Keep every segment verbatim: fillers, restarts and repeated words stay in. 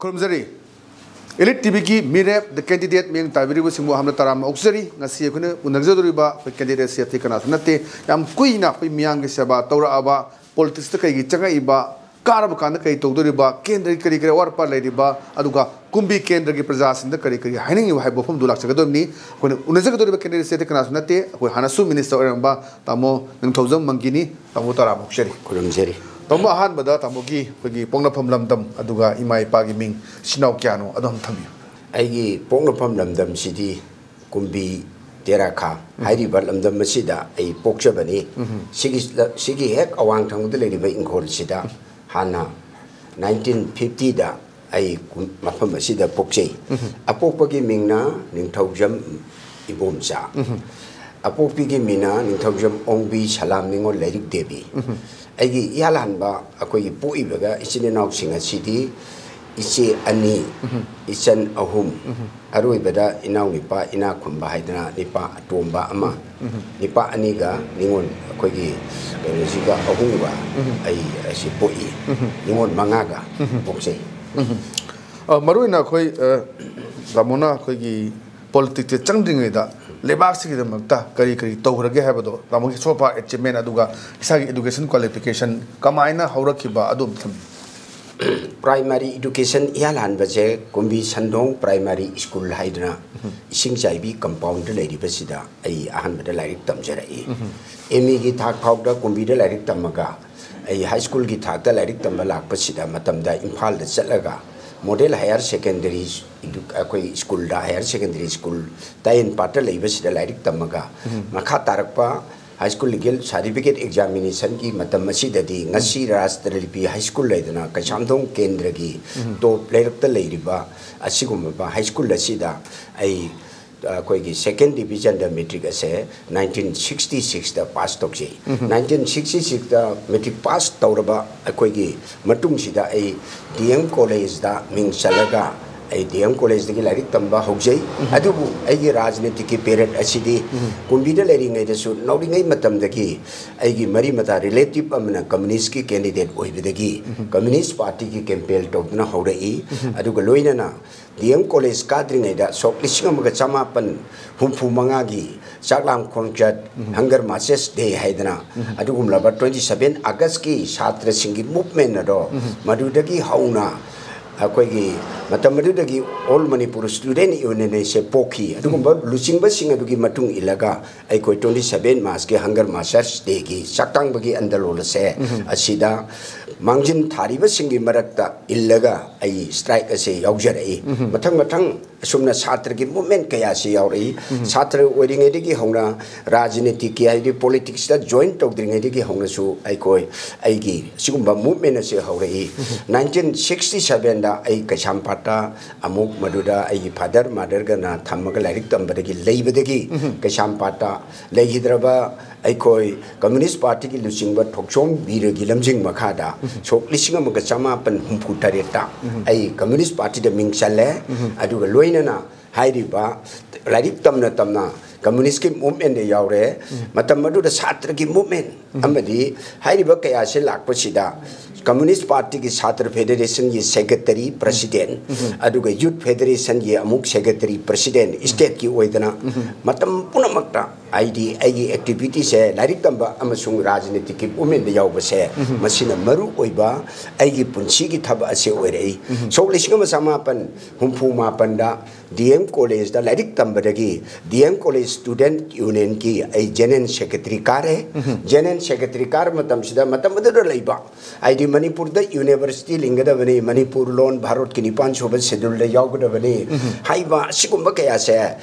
ꯈꯨꯔꯨꯝꯖꯔꯤ꯫ Elite ꯇꯤꯚꯤꯒꯤ ꯃꯤꯔꯦꯞ, The Candidate ꯃꯤꯠꯌꯦꯡ ꯇꯥꯕꯤꯔꯤꯕꯁꯤꯡꯕꯨ ꯑꯍꯥꯟꯕ ꯇꯔꯥꯝꯅ ꯑꯣꯛꯆꯔꯤ꯫ ꯉꯁꯤ ꯑꯩꯈꯣꯏꯅ ꯎꯅꯖꯗꯧꯔꯤꯕ ꯑꯩꯈꯣꯏ candidate ꯁꯤ ꯑꯇꯩ ꯀꯅꯥꯁꯨ ꯅꯠꯇꯦ꯫ ꯌꯥꯝ ꯀꯨꯏꯅ ꯑꯩꯈꯣꯏ ꯃꯤꯌꯥꯝꯒꯤ ꯁꯦꯕꯥ ꯇꯧꯔꯛꯑꯕ, politics ꯇ ꯀꯩꯒꯤ ꯆꯪꯉꯛꯏꯕ, ꯀꯥꯔꯕ ꯀꯥꯟꯗ ꯀꯔꯤ ꯇꯧꯗꯣꯔꯤꯕ, ꯀꯦꯟꯗ꯭ꯔꯒꯤ ꯀꯔꯤ ꯀꯔꯤ ꯑꯋꯥꯠ ꯑꯄꯥ ꯂꯩꯔꯤꯕ, ꯑꯗꯨꯒ ꯀꯨꯝꯕꯤ ꯀꯦꯟꯗ꯭ꯔꯒꯤ ꯄ꯭ꯔꯖꯥꯁꯤꯡꯗ ꯀꯔꯤ ꯀꯔꯤ ꯍꯥꯏꯅꯤꯡꯉꯤꯕ ꯍꯥꯏꯕ ꯋꯥꯐꯝꯗꯨ ꯂꯥꯛꯆꯒꯗꯕꯅꯤ꯫ ꯑꯩꯈꯣꯏꯅ ꯎꯅꯖꯒꯗꯧꯔꯤꯕ candidate ꯁꯤ ꯑꯇꯩ ꯀꯅꯥꯁꯨ ꯅꯠꯇꯦ, ꯑꯩꯈꯣꯏ ꯍꯥꯟꯅꯁꯨ minister ꯑꯣꯏꯔꯝꯕ ꯇꯥꯃꯣ ꯅꯤꯡꯊꯧꯖꯝ ꯃꯪꯒꯤꯅꯤ꯫ ꯇꯥꯃꯣ ꯇꯔꯥꯝꯅ ꯑꯣꯛꯆꯔꯤ꯫ ꯈꯨꯔꯨꯝꯖꯔꯤ꯫ ꯇꯥꯃꯣ, ꯑꯍꯥꯟꯕꯗ ꯇꯥꯃꯣꯒꯤ ꯑꯩꯈꯣꯏꯒꯤ ꯄꯣꯛꯅꯐꯝ ꯂꯝꯗꯝ ꯑꯗꯨꯒ ꯏꯃꯥ ꯏꯄꯥꯒꯤ ꯃꯤꯡ, ꯏꯆꯤꯟ ꯏꯅꯥꯎ ꯀꯌꯥꯅꯣ, ꯑꯗꯨ ꯑꯝ ꯊꯝꯕꯤꯌꯨ꯫ ꯑꯩꯒꯤ ꯄꯣꯛꯅꯐꯝ ꯂꯝꯗꯝꯁꯤꯗꯤ ꯀꯨꯝꯕꯤ ꯇꯦꯔꯥꯈꯥ ꯍꯥꯏꯔꯤꯕ ꯂꯝꯗꯝ ꯑꯁꯤꯗ ꯑꯩ ꯄꯣꯛꯆꯕꯅꯤ꯫ ꯁꯤꯒꯤ, ꯁꯤꯒꯤ ꯍꯦꯛ ꯑꯋꯥꯡ ꯊꯪꯕꯗ ꯂꯩꯔꯤꯕ ꯏꯪꯈꯣꯜꯁꯤꯗ ꯍꯥꯟꯅ nineteen fifty ꯗ ꯑꯩ ꯀꯨꯝ-, ꯃꯐꯝ ꯑꯁꯤꯗ ꯄꯣꯛꯆꯩ꯫ ꯑꯄꯣꯛꯄꯒꯤ ꯃꯤꯡꯅ ꯅꯤꯡꯊꯧꯖꯝ ꯏꯕꯣꯝꯆꯥ꯫ ꯑꯄꯣꯛꯄꯤꯒꯤ ꯃꯤꯡꯅ ꯅꯤꯡꯊꯧꯖꯝ ꯑꯣꯡꯕꯤ ꯁꯂꯥꯝ ꯅꯤꯉꯣꯜ ꯂꯩꯔꯤꯛ ꯗꯦꯕꯤ꯫ ꯑꯩꯒꯤ ꯏꯍꯥꯟ ꯍꯥꯟꯕ ꯑꯩꯈꯣꯏꯒꯤ ꯄꯣꯛꯏꯕꯒ ꯏꯆꯤꯟ ꯏꯅꯥꯎꯁꯤꯡ ꯑꯁꯤꯗꯤ ꯏꯆꯦ ꯑꯅꯤ, ꯏꯆꯟ ꯑꯍꯨꯝ, ꯑꯔꯣꯏꯕꯗ ꯏꯅꯥꯎꯅꯨꯄꯥ ꯏꯅꯥꯛ ꯈꯨꯟꯕ ꯍꯥꯏꯗꯅ ꯅꯤꯄꯥ ꯑꯇꯣꯝꯕ ꯑꯃ, ꯅꯤꯄꯥ ꯑꯅꯤꯒ ꯅꯤꯉꯣꯜ ꯑꯩꯈꯣꯏꯒꯤ ꯀꯩꯅꯣꯁꯤꯒ ꯑꯍꯨꯝꯒ ꯑꯩ ꯑꯁꯤ ꯄꯣꯛꯏ꯫ ꯅꯤꯉꯣꯜ ꯃꯉꯥꯒ ꯄꯣꯛꯆꯩ꯫ ꯑ, ꯃꯔꯨꯑꯣꯏꯅ ꯑꯩꯈꯣꯏ, ꯑ, ꯇꯥꯃꯣꯅ ꯑꯩꯈꯣꯏꯒꯤ politics ꯁꯦ ꯆꯪꯗ꯭ꯔꯤꯉꯩꯗ ꯂꯩꯕꯥꯛꯁꯤꯒꯤꯗꯃꯛꯇ ꯀꯔꯤ ꯀꯔꯤ ꯇꯧꯈ꯭ꯔꯒꯦ ꯍꯥꯏꯕꯗꯣ, ꯇꯥꯃꯣꯒꯤ so far achievement ꯑꯗꯨꯒ ꯏꯁꯥꯒꯤ education qualification ꯀꯃꯥꯏꯅ ꯍꯧꯔꯛꯈꯤꯕ, ꯑꯗꯨ ꯑꯝꯇ ꯊꯝꯕꯤꯌꯨ꯫ Primary education ꯏꯍꯥꯟ ꯍꯥꯟꯕꯁꯦ ꯀꯨꯝꯕꯤ ꯁꯟꯗꯣꯡ Primary School ꯍꯥꯏꯗꯅ ꯏꯁꯤꯡ ꯆꯥꯏꯕꯤ compound ꯗ ꯂꯩꯔꯤꯕꯁꯤꯗ ꯑꯩ ꯑꯍꯥꯟꯕꯗ ꯂꯥꯏꯔꯤꯛ ꯇꯝꯖꯔꯛꯏ꯫ ꯑꯦꯝ ꯏꯒꯤ ꯊꯥꯛ ꯐꯥꯎꯗ ꯀꯨꯝꯕꯤꯗ ꯂꯥꯏꯔꯤꯛ ꯇꯝꯃꯒ ꯑꯩ high school ꯒꯤ ꯊꯥꯛꯇ ꯂꯥꯏꯔꯤꯛ ꯇꯝꯕ ꯂꯥꯛꯄꯁꯤꯗ ꯃꯇꯝꯗ ꯏꯝꯐꯥꯜꯗ ꯆꯠꯂꯒ Model Higher Secondary, ꯑꯩꯈꯣꯏ school ꯗ, higher secondary school ꯇꯥꯏꯌꯦꯟꯄꯥꯠꯇ ꯂꯩꯕꯁꯤꯗ ꯂꯥꯏꯔꯤꯛ ꯇꯝꯃꯒ ꯃꯈꯥ ꯇꯥꯔꯛꯄ high school legal certificate examination ꯒꯤ ꯃꯇꯝ ꯑꯁꯤꯗꯗꯤ ꯉꯁꯤ ꯔꯥꯁꯇ꯭ꯔꯂꯤꯄꯤ high school ꯂꯩꯗꯅ ꯀꯩꯁꯥꯝꯊꯣꯡ ꯀꯦꯟꯗ꯭ꯔꯒꯤ top ꯂꯩꯔꯛꯇ ꯂꯩꯔꯤꯕ ꯑꯁꯤꯒꯨꯝꯂꯕ high school ꯑꯁꯤꯗ ꯑꯩ ꯑꯩꯈꯣꯏꯒꯤ second division ꯗ matric ꯑꯁꯦ nineteen sixty six ꯇ pass ꯇꯧꯖꯩ꯫ Nineteen sixty six ꯇ matric pass ꯇꯧꯔꯕ ꯑꯩꯈꯣꯏꯒꯤ ꯃꯇꯨꯡꯁꯤꯗ ꯑꯩ D M College ꯇ ꯃꯤꯡ ꯆꯜꯂꯒ ꯑꯩ ꯗꯤ ꯑꯦꯝ ꯀꯣꯂꯦꯖꯇꯒꯤ ꯂꯥꯏꯔꯤꯛ ꯇꯝꯕ ꯍꯧꯖꯩ꯫ ꯑꯗꯨꯕꯨ ꯑꯩꯒꯤ ꯔꯥꯖꯅꯤꯇꯤꯛꯀꯤ ꯄꯦꯔꯦꯠ ꯑꯁꯤꯗꯤ ꯀꯨꯝꯕꯤꯗ ꯂꯩꯔꯤꯉꯩꯗꯁꯨ, ꯅꯧꯔꯤꯉꯩ ꯃꯇꯝꯗꯒꯤ ꯑꯩꯒꯤ ꯃꯔꯤ ꯃꯇꯥ ꯔꯤꯂꯦꯇꯤꯚ ꯑꯃꯅ ꯀꯝꯃꯨꯅꯤꯁꯀꯤ ꯀꯦꯟꯗꯤꯗꯦꯠ ꯑꯣꯏꯕꯗꯒꯤ ꯀꯝꯃꯨꯅꯤꯁ ꯄꯥꯔꯇꯤꯒꯤ ꯀꯦꯝꯄꯦꯟ ꯇꯧꯗꯨꯅ ꯍꯧꯔꯛꯏ꯫ ꯑꯗꯨꯒ ꯂꯣꯏꯅꯅ ꯗꯤ ꯑꯦꯝ ꯀꯣꯂꯦꯖ ꯀꯥꯗ꯭ꯔꯤꯉꯩꯗ ꯁꯣꯛ ꯂꯤꯁꯤꯡ ꯑꯃꯒ ꯆꯃꯥꯄꯟ ꯍꯨꯝꯐꯨ ꯃꯉꯥꯒꯤ ꯆꯥꯛꯂꯥꯝ ꯈꯣꯡꯆꯠ, ꯍꯪꯒꯔ ꯃꯥꯔꯆꯦꯁ ꯗꯦ ꯍꯥꯏꯗꯅ ꯑꯗꯨꯒꯨꯝꯂꯕ ꯇ꯭ꯋꯦꯟꯇꯤ ꯁꯚꯦꯟ ꯑꯥꯒꯁꯀꯤ ꯁꯥꯇ꯭ꯔꯁꯤꯡꯒꯤ ꯃꯨꯚꯃꯦꯟ ꯑꯗꯣ ꯃꯗꯨꯗꯒꯤ ꯍꯧꯅ ꯑꯩꯈꯣꯏꯒꯤ ꯃꯇꯝ ꯑꯗꯨꯗꯒꯤ ꯑꯣꯜ ꯃꯅꯤꯄꯨꯔ ꯁ꯭ꯇꯨꯗꯦꯟ ꯌꯨꯅꯤꯌꯟ ꯑꯁꯦ ꯄꯣꯛꯈꯤ꯫ ꯑꯗꯨꯒꯨꯝꯕ ꯂꯨꯆꯤꯡꯕꯁꯤꯡ ꯑꯗꯨꯒꯤ ꯃꯇꯨꯡ ꯏꯜꯂꯒ ꯑꯩꯈꯣꯏ ꯇ꯭ꯋꯦꯟꯇꯤ ꯁꯚꯦꯟ ꯃꯥꯔꯆꯀꯤ ꯍꯪꯒꯔ ꯃꯥꯔꯆꯔꯁ ꯗꯦꯒꯤ ꯆꯥꯛꯇꯥꯡꯕꯒꯤ ꯑꯟꯗꯂꯣꯟ ꯑꯁꯦ ꯑꯁꯤꯗ ꯃꯥꯡꯖꯤꯟ ꯊꯥꯔꯤꯕꯁꯤꯡꯒꯤ ꯃꯔꯛꯇ ꯏꯜꯂꯒ ꯑꯩ ꯁ꯭ꯇ꯭ꯔꯥꯏꯛ ꯑꯁꯦ ꯌꯥꯎꯖꯔꯛꯏ꯫ ꯃꯊꯪ ꯃꯊꯪ ꯑꯁꯨꯝꯅ ꯁꯥꯇ꯭ꯔꯒꯤ ꯃꯨꯚꯃꯦꯟ ꯀꯌꯥꯁꯤ ꯌꯥꯎꯔꯛꯏ꯫ ꯁꯥꯇ꯭ꯔ ꯑꯣꯏꯔꯤꯉꯩꯗꯒꯤ ꯍꯧꯅ ꯔꯥꯖꯅꯤꯇꯤꯛꯀꯤ, ꯍꯥꯏꯗꯤ ꯄꯣꯂꯤꯇꯤꯛꯁꯇ ꯖꯣꯏꯟ ꯇꯧꯗ꯭ꯔꯤꯉꯩꯗꯒꯤ ꯍꯧꯅꯁꯨ ꯑꯩꯈꯣꯏ ꯑꯩꯒꯤ ꯁꯤꯒꯨꯝꯕ ꯃꯨꯚꯃꯦꯟ ꯑꯁꯤ ꯍꯧꯔꯛꯏ꯫ ꯅꯥꯏꯟꯇꯤꯟ ꯁꯤꯛꯁꯇꯤ ꯁꯚꯦꯟꯗ ꯑꯩ ꯀꯩꯁꯥꯝꯄꯥꯠꯇ ꯑꯃꯨꯛ ꯃꯗꯨꯗ ꯑꯩꯒꯤ ꯐꯥꯗꯔ ꯃꯥꯗꯔꯒꯅ ꯊꯝꯃꯒ ꯂꯥꯏꯔꯤꯛ ꯇꯝꯕꯗꯒꯤ ꯂꯩꯕꯗꯒꯤ ꯀꯩꯁꯥꯝꯄꯥꯠꯇ ꯂꯩꯈꯤꯗ꯭ꯔꯕ ꯑꯩꯈꯣꯏ ꯀꯝꯃꯨꯅꯤꯁ ꯄꯥꯔꯇꯤꯒꯤ ꯂꯨꯆꯤꯡꯕ ꯊꯣꯛꯆꯣꯝ ꯕꯤꯔ ꯒꯤꯂꯝꯖꯤꯡ ꯃꯈꯥꯗ ꯁꯣꯛ ꯂꯤꯁꯤꯡ ꯑꯃꯒ ꯆꯃꯥꯄꯟ ꯍꯨꯝꯐꯨ ꯇꯔꯦꯠꯇ ꯑꯩ ꯀꯝꯃꯨꯅꯤꯁ ꯄꯥꯔꯇꯤꯗ ꯃꯤꯡ ꯆꯜꯂꯦ꯫ ꯑꯗꯨꯒ ꯂꯣꯏꯅꯅ ꯍꯥꯏꯔꯤꯕ ꯂꯥꯏꯔꯤꯛ ꯇꯝꯅ ꯇꯝꯅ ꯀꯝꯃꯨꯅꯤꯁꯀꯤ ꯃꯨꯚꯃꯦꯟꯗ ꯌꯥꯎꯔꯦ꯫ ꯃꯇꯝ ꯑꯗꯨꯗ ꯁꯥꯇ꯭ꯔꯒꯤ ꯃꯨꯚꯃꯦꯟ ꯑꯃꯗꯤ ꯍꯥꯏꯔꯤꯕ ꯀꯌꯥꯁꯦ ꯂꯥꯛꯄꯁꯤꯗ ꯀꯝꯃꯨꯅꯤꯁ ꯄꯥꯔꯇꯤꯒꯤ ꯁꯥꯇ꯭ꯔ ꯐꯦꯗꯦꯔꯦꯁꯟꯒꯤ ꯁꯦꯀ꯭ꯔꯦꯇꯔꯤ, ꯄ꯭ꯔꯁꯤꯗꯦꯟ, ꯑꯗꯨꯒ ꯌꯨꯠ ꯐꯦꯗꯦꯔꯦꯁꯟꯒꯤ ꯑꯃꯨꯛ ꯁꯦꯀ꯭ꯔꯦꯇꯔꯤ, ꯄ꯭ꯔꯁꯤꯗꯦꯟ, ꯁ꯭ꯇꯦꯠꯀꯤ ꯑꯣꯏꯗꯅ ꯃꯇꯝ ꯄꯨꯝꯅꯃꯛꯇ ꯍꯥꯏꯗꯤ ꯑꯩꯒꯤ ꯑꯦꯛꯇꯤꯚꯤꯇꯤꯁꯦ ꯂꯥꯏꯔꯤꯛ ꯇꯝꯕ ꯑꯃꯁꯨꯡ ꯔꯥꯖꯅꯤꯇꯤꯛꯀꯤ ꯃꯨꯚꯃꯦꯟꯗ ꯌꯥꯎꯕꯁꯦ ꯃꯁꯤꯅ ꯃꯔꯨ ꯑꯣꯏꯕ ꯑꯩꯒꯤ ꯄꯨꯟꯁꯤꯒꯤ ꯊꯕꯛ ꯑꯁꯤ ꯑꯣꯏꯔꯛꯏ꯫ ꯁꯣꯛ ꯂꯤꯁꯤꯡ ꯑꯃ ꯆꯃꯥꯄꯟ ꯍꯨꯝꯐꯨ ꯃꯥꯄꯟꯗ ꯗꯤ ꯑꯦꯝ ꯀꯣꯂꯦꯖꯇ ꯂꯥꯏꯔꯤꯛ ꯇꯝꯕꯗꯒꯤ ꯗꯤ ꯑꯦꯝ ꯀꯣꯂꯦꯖ ꯁ꯭ꯇꯨꯗꯦꯟ ꯌꯨꯅꯤꯌꯟꯒꯤ ꯑꯩ ꯖꯦꯅꯔꯦꯜ ꯁꯦꯀ꯭ꯔꯦꯇꯔꯤ ꯀꯥꯔꯦ꯫ ꯖꯦꯅꯔꯦꯜ ꯁꯦꯀ꯭ꯔꯦꯇꯔꯤ ꯀꯥꯔ ꯃꯇꯝꯁꯤꯗ ꯃꯇꯝ ꯑꯗꯨꯗ ꯂꯩꯕ ꯍꯥꯏꯗꯤ ꯃꯅꯤꯄꯨꯔꯗ ꯌꯨꯅꯤꯚꯔꯁꯤꯇꯤ ꯂꯤꯡꯒꯗꯕꯅꯤ, ꯃꯅꯤꯄꯨꯔ ꯂꯣꯟ ꯚꯥꯔꯠꯀꯤ ꯅꯤꯄꯥꯟ ꯁꯨꯕ ꯁꯦꯗꯨꯜꯗ ꯌꯥꯎꯒꯗꯕꯅꯤ ꯍꯥꯏꯕ ꯑꯁꯤꯒꯨꯝꯕ ꯀꯌꯥꯁꯦ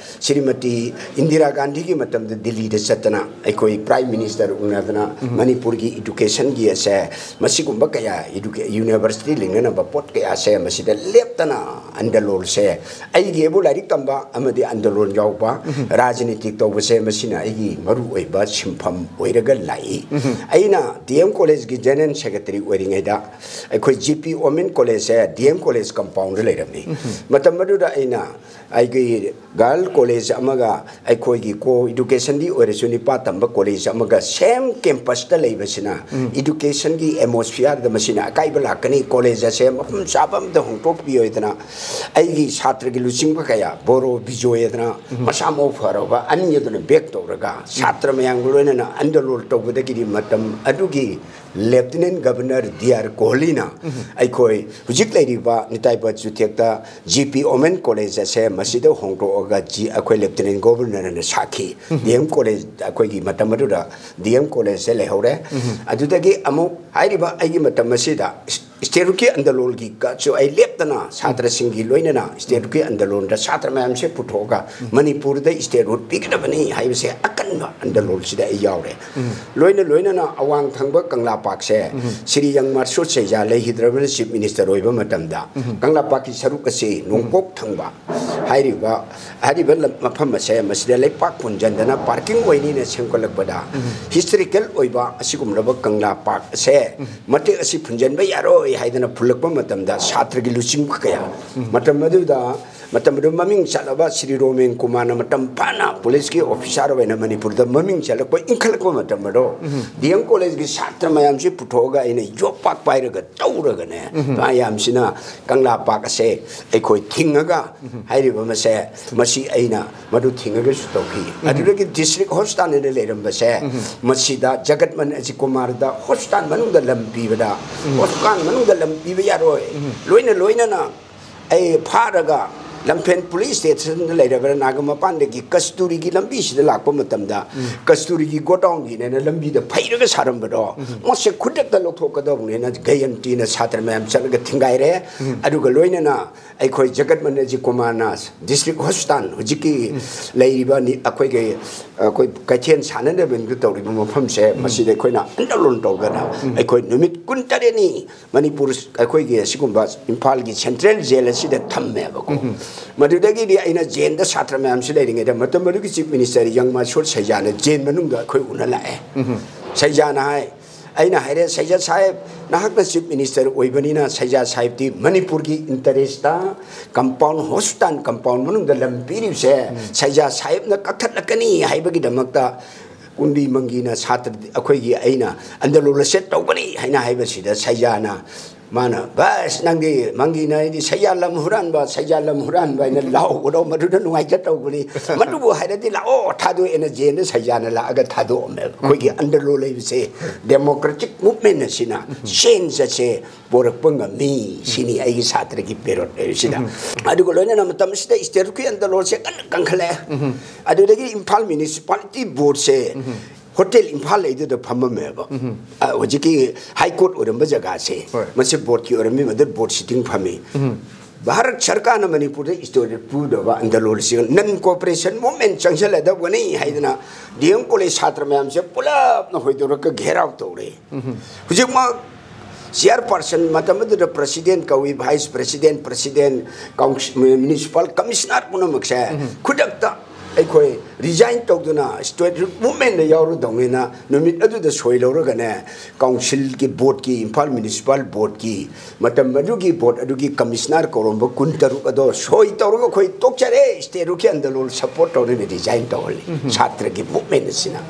ꯁ꯭ꯔꯤꯃꯇꯤ ꯏꯟꯗꯤꯔꯥ ꯒꯥꯟꯙꯤꯒꯤ ꯃꯇꯝꯗ ꯗꯤꯜꯂꯤꯗ ꯆꯠꯇꯅ ꯑꯩꯈꯣꯏ ꯄ꯭ꯔꯥꯏꯝ ꯃꯤꯅꯤꯁꯇꯔ ꯎꯅꯗꯅ ꯃꯅꯤꯄꯨꯔꯒꯤ ꯏꯗꯨꯀꯦꯁꯟꯒꯤ ꯑꯁꯦ ꯃꯁꯤꯒꯨꯝꯕ ꯀꯌꯥ ꯏꯗꯨꯀꯦ-, ꯌꯨꯅꯤꯚꯔꯁꯤꯇꯤ ꯂꯤꯡꯅꯅꯕ ꯄꯣꯠ ꯀꯌꯥꯁꯦ ꯃꯁꯤꯗ ꯂꯦꯞꯇꯅ ꯑꯟꯗꯂꯣꯟꯁꯦ ꯑꯩꯒꯤꯕꯨ ꯂꯥꯏꯔꯤꯛ ꯇꯝꯕ ꯑꯃꯗꯤ ꯑꯟꯗꯂꯣꯟ ꯌꯥꯎꯕ ꯔꯥꯖꯅꯤꯇꯤ ꯇꯧꯕꯁꯦ, ꯃꯁꯤꯅ ꯑꯩꯒꯤ ꯃꯔꯨꯑꯣꯏꯕ ꯁꯤꯟꯐꯝ ꯑꯣꯏꯔꯒ ꯂꯥꯛꯏ꯫ ꯑꯩꯅ ꯗꯤ ꯑꯦꯝ ꯀꯣꯂꯦꯖꯀꯤ ꯖꯦꯅꯔꯦꯜ ꯁꯦꯀ꯭ꯔꯦꯇꯔꯤ ꯑꯣꯏꯔꯤꯉꯩꯗ ꯑꯩꯈꯣꯏ ꯖꯤ ꯄꯤ ꯋꯨꯃꯦꯟ ꯀꯣꯂꯦꯖꯁꯦ ꯗꯤ ꯑꯦꯝ ꯀꯣꯂꯦꯖ ꯀꯝꯄꯥꯎꯟꯗ ꯂꯩꯔꯝꯃꯤ꯫ ꯃꯇꯝ ꯑꯗꯨꯗ ꯑꯩꯅ ꯑꯩꯒꯤ ꯒꯥꯔꯜ ꯀꯣꯂꯦꯖ ꯑꯃꯒ ꯑꯩꯈꯣꯏꯒꯤ ꯀꯣ ꯏꯗꯨꯀꯦꯁꯟꯗꯤ ꯑꯣꯏꯔꯁꯨ ꯅꯨꯄꯥ ꯇꯝꯕ ꯀꯣꯂꯦꯖ ꯑꯃꯒ ꯁꯦꯝ ꯀꯦꯝꯄꯁꯇ ꯂꯩꯕꯁꯤꯅ ꯏꯗꯨꯀꯦꯁꯟꯒꯤ ꯑꯦꯠꯃꯣꯁꯐꯤꯌꯥꯔꯗ ꯃꯁꯤꯅ ꯑꯀꯥꯏꯕ ꯂꯥꯛꯀꯅꯤ, ꯀꯣꯂꯦꯖ ꯑꯁꯦ ꯃꯐꯝ ꯆꯥꯕ ꯑꯃꯗ ꯍꯣꯡꯗꯣꯛꯄꯤꯌꯣ ꯍꯥꯏꯗꯅ ꯑꯩꯒꯤ ꯁꯥꯇ꯭ꯔꯒꯤ ꯂꯨꯆꯤꯡꯕ ꯀꯌꯥ, ꯕꯣꯔꯣ ꯕꯤꯖꯣꯏ ꯍꯥꯏꯗꯅ ꯃꯁꯥ ꯃꯎ ꯐꯔꯕ ꯑꯅꯤ ꯑꯗꯨꯅ ꯕꯦꯛ ꯇꯧꯔꯒ ꯁꯥꯇ꯭ꯔ ꯃꯌꯥꯝꯒ ꯂꯣꯏꯅꯅ ꯑꯟꯗꯣꯂꯣꯟ ꯇꯧꯕꯗꯒꯤꯗꯤ ꯃꯇꯝ ꯑꯗꯨꯒꯤ ꯂꯦꯐꯇꯤꯅꯦꯟ ꯒꯕꯔꯅꯔ ꯗꯤ ꯑꯥꯔ ꯀꯣꯍꯂꯤꯅ ꯑꯩꯈꯣꯏ ꯍꯧꯖꯤꯛ ꯂꯩꯔꯤꯕ ꯅꯤꯇꯥꯏꯕ ꯆꯨꯊꯦꯛꯇ ꯖꯤ ꯄꯤ ꯋꯨꯃꯦꯟ ꯀꯣꯂꯦꯖ ꯑꯁꯦ ꯃꯁꯤꯗ ꯍꯣꯡꯗꯣꯛꯑꯒ ꯖꯤ ꯑꯩꯈꯣꯏ ꯂꯦꯐꯇꯤꯅꯦꯟ ꯒꯕꯔꯅꯔꯅ ꯁꯥꯈꯤ꯫ ꯗꯤ ꯑꯦꯝ ꯀꯣꯂꯦꯖ, ꯑꯩꯈꯣꯏꯒꯤ ꯃꯇꯝ ꯑꯗꯨꯗ ꯗꯤ ꯑꯦꯝ ꯀꯣꯂꯦꯖꯁꯦ ꯂꯩꯍꯧꯔꯦ꯫ ꯑꯗꯨꯗꯒꯤ ꯑꯃꯨꯛ ꯍꯥꯏꯔꯤꯕ ꯑꯩꯒꯤ ꯃꯇꯝ ꯑꯁꯤꯗ ꯏꯁ-, ꯏꯁꯇꯦꯠꯍꯨꯗꯀꯤ ꯑꯟꯗꯣꯂꯣꯟꯒꯤꯒꯁꯨ ꯑꯩ ꯂꯦꯞꯇꯅ ꯁꯥꯇ꯭ꯔꯁꯤꯡꯒꯤ ꯂꯣꯏꯅꯅ ꯏꯁꯇꯦꯠꯍꯨꯗꯀꯤ ꯑꯟꯗꯣꯂꯣꯟꯗ ꯁꯥꯇ꯭ꯔ ꯃꯌꯥꯝꯁꯦ ꯄꯨꯊꯣꯛꯑꯒ ꯃꯅꯤꯄꯨꯔꯗ ꯏꯁꯇꯦꯠꯍꯨꯗ ꯄꯤꯒꯗꯕꯅꯤ ꯍꯥꯏꯕꯁꯦ ꯑꯀꯟꯕ ꯑꯟꯗꯣꯂꯣꯟꯁꯤꯗ ꯑꯩ ꯌꯥꯎꯔꯦ꯫ ꯂꯣꯏꯅ ꯂꯣꯏꯅꯅ ꯑꯋꯥꯡ ꯊꯪꯕ ꯀꯪꯂꯥ ꯄꯥꯛꯁꯦ ꯁ꯭ꯔꯤ ꯌꯪ ꯃꯥꯔꯁꯣꯠ ꯁꯩꯖꯥ ꯂꯩꯈꯤꯗ꯭ꯔꯕꯅ ꯆꯤꯐ ꯃꯤꯅꯤꯁꯇꯔ ꯑꯣꯏꯕ ꯃꯇꯝꯗ ꯀꯪꯂꯥ ꯄꯥꯛꯀꯤ ꯁꯔꯨꯛ ꯑꯁꯤ ꯅꯣꯡꯄꯣꯛ ꯊꯪꯕ ꯍꯥꯏꯔꯤꯕ, ꯍꯥꯏꯔꯤꯕ ꯂꯝ, ꯃꯐꯝ ꯑꯁꯦ ꯃꯁꯤꯗ ꯂꯩꯄꯥꯛ ꯄꯨꯟꯁꯤꯟꯗꯅ ꯄꯥꯔꯀꯤꯡ ꯑꯣꯏꯅꯤꯅ ꯁꯦꯝꯒꯠꯂꯛꯄꯗ ꯍꯤꯁꯇꯣꯔꯤꯀꯦꯜ ꯑꯣꯏꯕ ꯑꯁꯤꯒꯨꯝꯂꯕ ꯀꯪꯂꯥ ꯄꯥꯛ ꯑꯁꯦ ꯃꯇꯦꯛ ꯑꯁꯤ ꯐꯨꯟꯖꯟꯕ ꯌꯥꯔꯣꯏ ꯍꯥꯏꯗꯅ ꯐꯨꯜꯂꯛꯄ ꯃꯇꯝꯗ ꯁꯥꯇ꯭ꯔꯒꯤ ꯂꯨꯆꯤꯡꯕ ꯀꯌꯥ, ꯃꯇꯝ ꯑꯗꯨꯗ, ꯃꯇꯝ ꯑꯗꯨ ꯃꯃꯤꯡ ꯆꯠꯂꯕ ꯁ꯭ꯔꯤ ꯔꯣꯃꯦꯟ ꯀꯨꯃꯥꯔꯅ ꯃꯇꯝ ꯐꯥꯅ ꯄꯨꯂꯤꯁꯀꯤ ꯑꯣꯐꯤꯁꯥꯔ ꯑꯣꯏꯅ ꯃꯅꯤꯄꯨꯔꯗ ꯃꯃꯤꯡ ꯆꯠꯂꯛꯄ, ꯏꯟꯈꯠꯂꯛꯄ ꯃꯇꯝ ꯑꯗꯣ ꯗꯤ ꯑꯦꯝ ꯀꯣꯂꯦꯖꯀꯤ ꯁꯥꯇ꯭ꯔ ꯃꯌꯥꯝꯁꯤ ꯄꯨꯊꯣꯛꯑꯒ ꯑꯩꯅ ꯌꯣꯄꯥꯛ ꯄꯥꯏꯔꯒ ꯇꯧꯔꯒꯅꯦ, ꯃꯌꯥꯝꯁꯤꯅ ꯀꯪꯂꯥ ꯄꯥꯛ ꯑꯁꯦ ꯑꯩꯈꯣꯏ ꯊꯤꯡꯉꯒ ꯍꯥꯏꯔꯤꯕ ꯃꯁꯦ, ꯃꯁꯤ ꯑꯩꯅ ꯃꯗꯨ ꯊꯤꯡꯉꯒꯁꯨ ꯇꯧꯈꯤ꯫ ꯑꯗꯨꯗꯒꯤ ꯗꯤꯁꯇ꯭ꯔꯤꯛ ꯍꯣꯁꯄꯤꯇꯥꯜ ꯑꯅ ꯂꯩꯔꯝꯕꯁꯦ, ꯃꯁꯤꯗ ꯖꯒꯠꯃꯟ ꯑꯖꯤꯀꯨꯃꯥꯔꯗ ꯍꯣꯁꯄꯤꯇꯥꯜ ꯃꯅꯨꯡꯗ ꯂꯝ ꯄꯤꯕꯗ, ꯍꯣꯁꯄꯤꯇꯥꯜ ꯃꯅꯨꯡꯗ ꯂꯝ ꯄꯤꯕ ꯌꯥꯔꯣꯏ, ꯂꯣꯏꯅ ꯂꯣꯏꯅꯅ ꯑꯩ ꯐꯥꯔꯒ ꯂꯝꯐꯦꯜ ꯄꯨꯂꯤꯁ ꯁ꯭ꯇꯦꯁꯟꯗ ꯂꯩꯔꯕ ꯅꯥꯒꯥꯃꯄꯥꯟꯗꯒꯤ ꯀꯁꯇꯨꯔꯤꯒꯤ ꯂꯝꯕꯤꯁꯤꯗ ꯂꯥꯛꯄ ꯃꯇꯝꯗ ꯀꯁꯇꯨꯔꯤꯒꯤ ꯒꯣꯗꯥꯎꯟꯒꯤꯅꯦꯅ ꯂꯝꯕꯤꯗ ꯐꯩꯔꯒ ꯁꯥꯔꯝꯕꯗꯣ ꯃꯁꯦ ꯈꯨꯗꯛꯇ ꯂꯧꯊꯣꯛꯀꯗꯧꯕꯅꯦꯅ ꯒꯌꯟꯇꯤꯅ ꯁꯥꯇ꯭ꯔ ꯃꯌꯥꯝ ꯆꯠꯂꯒ ꯊꯤꯡꯒꯥꯏꯔꯦ꯫ ꯑꯗꯨꯒ ꯂꯣꯏꯅꯅ ꯑꯩꯈꯣꯏ ꯖꯒꯠꯃꯟ ꯑꯖꯤꯀꯨꯃꯥꯔꯅ ꯗꯤꯁꯇ꯭ꯔꯤꯛ ꯍꯣꯁꯄꯤꯇꯥꯜ ꯍꯧꯖꯤꯛꯀꯤ ꯂꯩꯔꯤꯕ ꯅꯤ-, ꯑꯩꯈꯣꯏꯒꯤ, ꯑꯩꯈꯣꯏ ꯀꯩꯊꯦꯜ ꯁꯥꯟꯅꯅꯕꯗꯨ ꯇꯧꯔꯤꯕ ꯃꯐꯝꯁꯦ, ꯃꯁꯤꯗ ꯑꯩꯈꯣꯏꯅ ꯑꯟꯗꯣꯂꯟ ꯇꯧꯗꯅ ꯑꯩꯈꯣꯏ ꯅꯨꯃꯤꯠ ꯀꯨꯟꯇꯔꯦꯠꯅꯤ ꯃꯅꯤꯄꯨꯔ, ꯑꯩꯈꯣꯏꯒꯤ ꯑꯁꯤꯒꯨꯝꯕ ꯏꯝꯐꯥꯜꯒꯤ ꯁꯦꯟꯇ꯭ꯔꯦꯜ ꯖꯦꯜ ꯑꯁꯤꯗ ꯊꯝꯃꯦꯕꯀꯣ꯫ ꯃꯗꯨꯗꯒꯤꯗꯤ ꯑꯩꯅ ꯖꯦꯟꯗ ꯁꯥꯇ꯭ꯔ ꯃꯌꯥꯝꯁꯤ ꯂꯩꯔꯤꯉꯩꯗ, ꯃꯇꯝ ꯑꯗꯨꯒꯤ ꯆꯤꯐ ꯃꯤꯅꯤꯁꯇꯔ ꯌꯪꯃꯥꯁꯨꯔ ꯁꯩꯖꯥꯅ ꯖꯦꯟ ꯃꯅꯨꯡꯗ ꯑꯩꯈꯣꯏ ꯎꯅ ꯂꯥꯛꯑꯦ꯫ ꯁꯩꯖꯥꯅ ꯍꯥꯏ, ꯑꯩꯅ ꯍꯥꯏꯔꯦ, "ꯁꯩꯖꯥ ꯁꯥꯍꯦꯕ, ꯅꯍꯥꯛꯅ ꯆꯤꯐ ꯃꯤꯅꯤꯁꯇꯔ ꯑꯣꯏꯕꯅꯤꯅ ꯁꯩꯖꯥ ꯁꯥꯍꯦꯕꯇꯤ ꯃꯅꯤꯄꯨꯔꯒꯤ ꯏꯟꯇꯔꯦꯁꯇ ꯀꯝꯄꯥꯎꯟ, ꯍꯣꯁꯄꯤꯇꯥꯜ ꯀꯝꯄꯥꯎꯟ ꯃꯅꯨꯡꯗ ꯂꯝ ꯄꯤꯔꯤꯕꯁꯦ ꯁꯩꯖꯥ ꯁꯥꯍꯦꯕꯅ ꯀꯛꯊꯠꯂꯛꯀꯅꯤ ꯍꯥꯏꯕꯒꯤꯗꯃꯛꯇ ꯀꯨꯟꯗꯤ ꯃꯪꯒꯤꯅ ꯁꯥꯇ꯭ꯔ ꯑꯩꯈꯣꯏꯒꯤ ꯑꯩꯅ ꯑꯟꯗꯂꯣꯟ ꯑꯁꯦ ꯇꯧꯒꯅꯤ" ꯍꯥꯏꯅ ꯍꯥꯏꯕꯁꯤꯗ ꯁꯩꯖꯥꯅ ꯃꯥꯅ, "ꯕꯁ, ꯅꯪꯗꯤ ꯃꯪꯒꯤꯅ ꯑꯩꯗꯤ ꯁꯩꯖꯥ ꯂꯝ ꯍꯨꯔꯥꯟꯕ, ꯁꯩꯖꯥ ꯂꯝ ꯍꯨꯔꯥꯟꯕ" ꯍꯥꯏꯅ ꯂꯥꯎꯕꯗꯣ ꯃꯗꯨꯗ ꯅꯨꯡꯉꯥꯏꯇ ꯇꯧꯕꯅꯤ꯫ "ꯃꯗꯨꯕꯨ ꯍꯥꯏꯔꯗꯤ ꯂꯥꯛꯑꯣ, ꯊꯥꯗꯣꯛꯑꯦꯅ" ꯖꯦꯟꯗ ꯁꯩꯖꯥꯅ ꯂꯥꯛꯑꯒ ꯊꯥꯗꯣꯛꯑꯝꯃꯦꯕ꯫ ꯑꯩꯈꯣꯏꯒꯤ ꯑꯟꯗꯔꯂꯣ ꯂꯩꯕꯁꯦ ꯗꯦꯃꯣꯀ꯭ꯔꯦꯇꯤꯛ ꯃꯨꯚꯃꯦꯟ ꯑꯁꯤꯅ ꯆꯦꯟꯖ ꯑꯁꯦ ꯄꯣꯔꯛꯄ ꯉꯝꯃꯤ꯫ ꯁꯤꯅꯤ ꯑꯩꯒꯤ ꯁꯥꯇ꯭ꯔꯒꯤ ꯄꯦꯔꯣꯠ ꯍꯥꯏꯕꯁꯤꯗ꯫ ꯑꯗꯨꯒ ꯂꯣꯏꯅꯅ ꯃꯇꯝ ꯑꯁꯤꯗ ꯁ꯭ꯇꯦꯠꯀꯤ ꯑꯟꯗꯔꯂꯣꯁꯦ ꯀꯟꯅ ꯀꯟꯈꯠꯂꯛꯑꯦ꯫ ꯑꯗꯨꯗꯒꯤ ꯏꯝꯐꯥꯜ ꯃ꯭ꯌꯨꯅꯤꯁꯤꯄꯥꯂꯤꯇꯤ ꯕꯣꯔꯗꯁꯦ ꯍꯣꯇꯦꯜ ꯏꯝꯐꯥꯜ ꯂꯩꯗꯨꯗ ꯐꯝꯃꯝꯃꯦꯕ꯫ ꯑ, ꯍꯧꯖꯤꯛꯀꯤ ꯍꯥꯏ ꯀꯣꯔꯠ ꯑꯣꯏꯔꯝꯕ ꯖꯒꯥꯁꯦ, ꯍꯣꯏ꯫ ꯃꯁꯤ ꯕꯣꯔꯗꯀꯤ ꯑꯣꯏꯔꯝꯃꯤ, ꯃꯗꯨ ꯕꯣꯔꯗ ꯁꯤꯇꯤꯡ ꯐꯝꯃꯤ꯫ ꯚꯥꯔꯠ ꯁꯔꯀꯥꯔꯅ ꯃꯅꯤꯄꯨꯔꯗ ꯁ꯭ꯇꯦꯠ ꯄꯨꯗꯕ ꯑꯟꯗꯂꯣꯟꯁꯤꯡ ꯅꯟ ꯀꯣꯑꯣꯄꯔꯦꯁꯟ ꯃꯨꯚꯃꯦꯟ ꯆꯪꯁꯤꯜꯂꯗꯧꯕꯅꯤ ꯍꯥꯏꯗꯅ ꯗꯤ ꯑꯦꯝ ꯀꯣꯂꯦꯖ ꯁꯥꯇ꯭ꯔ ꯃꯌꯥꯝꯁꯦ ꯄꯨꯂꯞꯅ ꯍꯣꯏꯗꯣꯔꯛꯀ ꯘꯦꯔꯥꯎ ꯇꯧꯔꯦ꯫ ꯍꯧꯖꯤꯛꯃꯛ ꯆꯤꯌꯔꯄꯥꯔꯁꯟ, ꯃꯇꯝ ꯑꯗꯨꯗ ꯄ꯭ꯔꯁꯤꯗꯦꯟ ꯀꯧꯏ, vice president, president, council-, municipal commissioner ꯄꯨꯝꯅꯃꯛꯁꯦ ꯈꯨꯗꯛꯇ ꯑꯩꯈꯣꯏ ꯔꯤꯖꯥꯏꯟ ꯇꯧꯗꯨꯅ ꯁ꯭ꯇꯦꯠ ꯃꯨꯚꯃꯦꯟꯗ ꯌꯥꯎꯔꯨꯗꯧꯅꯤꯅ ꯅꯨꯃꯤꯠ ꯑꯗꯨꯗ ꯁꯣꯏ ꯂꯧꯔꯒꯅꯦ, ꯀꯥꯎꯟꯁꯤꯜꯒꯤ ꯕꯣꯔꯗꯀꯤ, ꯏꯝꯐꯥꯜ ꯃ꯭ꯌꯨꯅꯤꯁꯤꯄꯥꯜ ꯕꯣꯔꯗꯀꯤ, ꯃꯇꯝ ꯑꯗꯨꯒꯤ ꯕꯣꯔꯗ ꯑꯗꯨꯒꯤ ꯀꯃꯤꯁꯅꯔ ꯀꯧꯔꯝꯕ ꯀꯨꯟꯇꯔꯨꯛ ꯑꯗꯣ ꯁꯣꯏ ꯇꯧꯔꯒ ꯑꯩꯈꯣꯏ ꯇꯣꯛꯆꯔꯦ, ꯁ꯭ꯇꯦꯠ ꯔꯨꯠꯀꯤ ꯑꯟꯗꯂꯣꯟ ꯁꯄꯣꯔꯠ ꯇꯧꯔꯦꯅ ꯔꯤꯖꯥꯏꯟ ꯇꯧꯍꯜꯂꯤ꯫ ꯁꯥꯇ꯭ꯔꯒꯤ ꯃꯨꯚꯃꯦꯟ ꯑꯁꯤꯅ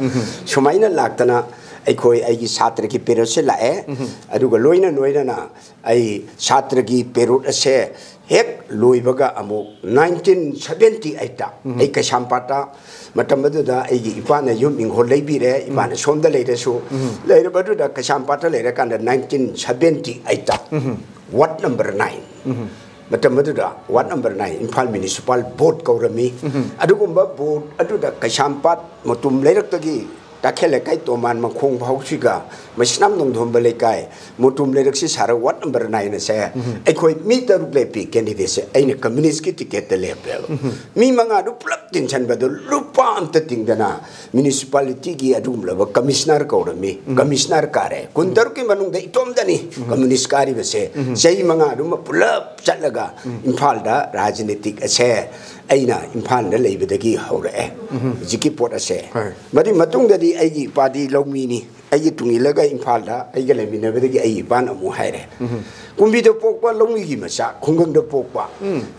ꯁꯨꯃꯥꯏꯅ ꯂꯥꯛꯇꯅ ꯑꯩꯈꯣꯏ, ꯑꯩꯒꯤ ꯁꯥꯇ꯭ꯔꯒꯤ ꯄꯦꯔꯣꯠꯁꯦ ꯂꯥꯛꯑꯦ꯫ ꯑꯗꯨꯒ ꯂꯣꯏꯅ ꯂꯣꯏꯅꯅ ꯑꯩ ꯁꯥꯇ꯭ꯔꯒꯤ ꯄꯦꯔꯣꯠ ꯑꯁꯦ ꯍꯦꯛ ꯂꯣꯏꯕꯒ ꯑꯃꯨꯛ ꯅꯥꯏꯟꯇꯤꯟ ꯁꯕꯦꯟꯇꯤ ꯑꯩꯠꯇ ꯑꯩ ꯀꯩꯁꯥꯝꯄꯥꯠꯇ, ꯃꯇꯝ ꯑꯗꯨꯗ ꯑꯩꯒꯤ ꯏꯄꯥꯅ ꯌꯨꯝ ꯏꯪꯈꯣꯜ ꯂꯩꯕꯤꯔꯦ, ꯏꯃꯥꯅ ꯁꯣꯝꯗ ꯂꯩꯔꯁꯨ꯫ ꯂꯩꯔꯕ ꯑꯗꯨꯗ ꯀꯩꯁꯥꯝꯄꯥꯠꯇ ꯂꯩꯔꯀꯥꯟꯗ ꯅꯥꯏꯟꯇꯤꯟ ꯁꯕꯦꯟꯇꯤ ꯑꯩꯠꯇ ꯋꯥꯔꯗ ꯅꯝꯕꯔ ꯅꯥꯏꯟ, ꯃꯇꯝ ꯑꯗꯨꯗ ward number nine Imphal municipal board ꯀꯧꯔꯝꯃꯤ꯫ ꯑꯗꯨꯒꯨꯝꯕ ꯕꯣꯔꯗ ꯑꯗꯨꯗ ꯀꯩꯁꯥꯝꯄꯥꯠ ꯃꯇꯨꯝ ꯂꯩꯔꯛꯇꯒꯤ ꯇꯥꯈꯦꯜ ꯂꯩꯀꯥꯏ ꯇꯣꯃꯥꯟ ꯃꯈꯣꯡ ꯐꯥꯎꯁꯤꯒ ꯃꯁꯤꯅꯥꯝ ꯅꯣꯡꯊꯣꯝꯕ ꯂꯩꯀꯥꯏ ꯃꯣꯇꯨꯝ ꯂꯩꯔꯛꯁꯤ ꯁꯥꯔ ꯋꯥꯔꯗ ꯅꯝꯕꯔ ꯅꯥꯏꯟ ꯑꯁꯦ ꯑꯩꯈꯣꯏ ꯃꯤ ꯇꯔꯨꯛ ꯂꯦꯞꯄꯤ ꯀꯦꯟꯗꯤꯗꯦꯠꯁꯦ꯫ ꯑꯩꯅ ꯀꯝꯃꯨꯅꯤꯁꯀꯤ ꯇꯤꯀꯦꯠꯇ ꯂꯦꯞꯄꯦꯕ꯫ ꯃꯤ ꯃꯉꯥꯗꯨ ꯄꯨꯂꯞ ꯇꯤꯟꯁꯤꯟꯕꯗꯨ ꯂꯨꯄꯥ ꯑꯝꯇ ꯇꯤꯡꯗꯅ ꯃ꯭ꯌꯨꯅꯤꯁꯤꯄꯥꯂꯤꯇꯤꯒꯤ ꯑꯗꯨꯒꯨꯝꯂꯕ ꯀꯃꯤꯁꯅꯔ ꯀꯧꯔꯝꯃꯤ꯫ ꯀꯃꯤꯁꯅꯔ ꯀꯥꯔꯦ꯫ ꯀꯨꯟꯇꯔꯨꯛꯀꯤ ꯃꯅꯨꯡꯗ ꯏꯇꯣꯝꯗꯅꯤ ꯀꯝꯃꯨꯅꯤꯁ ꯀꯥꯔꯤꯕꯁꯦ꯫ ꯆꯍꯤ ꯃꯉꯥꯗꯨꯃ ꯄꯨꯂꯞ ꯆꯠꯂꯒ ꯏꯝꯐꯥꯜꯗ ꯔꯥꯖꯅꯤꯇꯤꯛ ꯑꯁꯦ ꯑꯩꯅ ꯏꯝꯐꯥꯜꯗ ꯂꯩꯕꯗꯒꯤ ꯍꯧꯔꯛꯑꯦ꯫ ꯍꯧꯖꯤꯛꯀꯤ ꯄꯣꯠ ꯑꯁꯦ꯫ ꯍꯣꯏ꯫ ꯃꯗꯨꯒꯤ ꯃꯇꯨꯡꯗꯗꯤ ꯑꯩꯒꯤ ꯏꯄꯥꯗꯤ ꯂꯧꯃꯤꯅꯤ꯫ ꯑꯩꯒꯤ ꯇꯨꯡ ꯏꯜꯂꯒ ꯏꯝꯐꯥꯜꯗ ꯑꯩꯒ ꯂꯩꯃꯤꯟꯅꯕꯗꯒꯤ ꯑꯩꯒꯤ ꯏꯄꯥꯅ ꯑꯃꯨꯛ ꯍꯥꯏꯔꯦ, ꯀꯨꯝꯕꯤꯗ ꯄꯣꯛꯄ ꯂꯧꯃꯤꯒꯤ ꯃꯆꯥ, ꯈꯨꯡꯒꯪꯗ ꯄꯣꯛꯄ,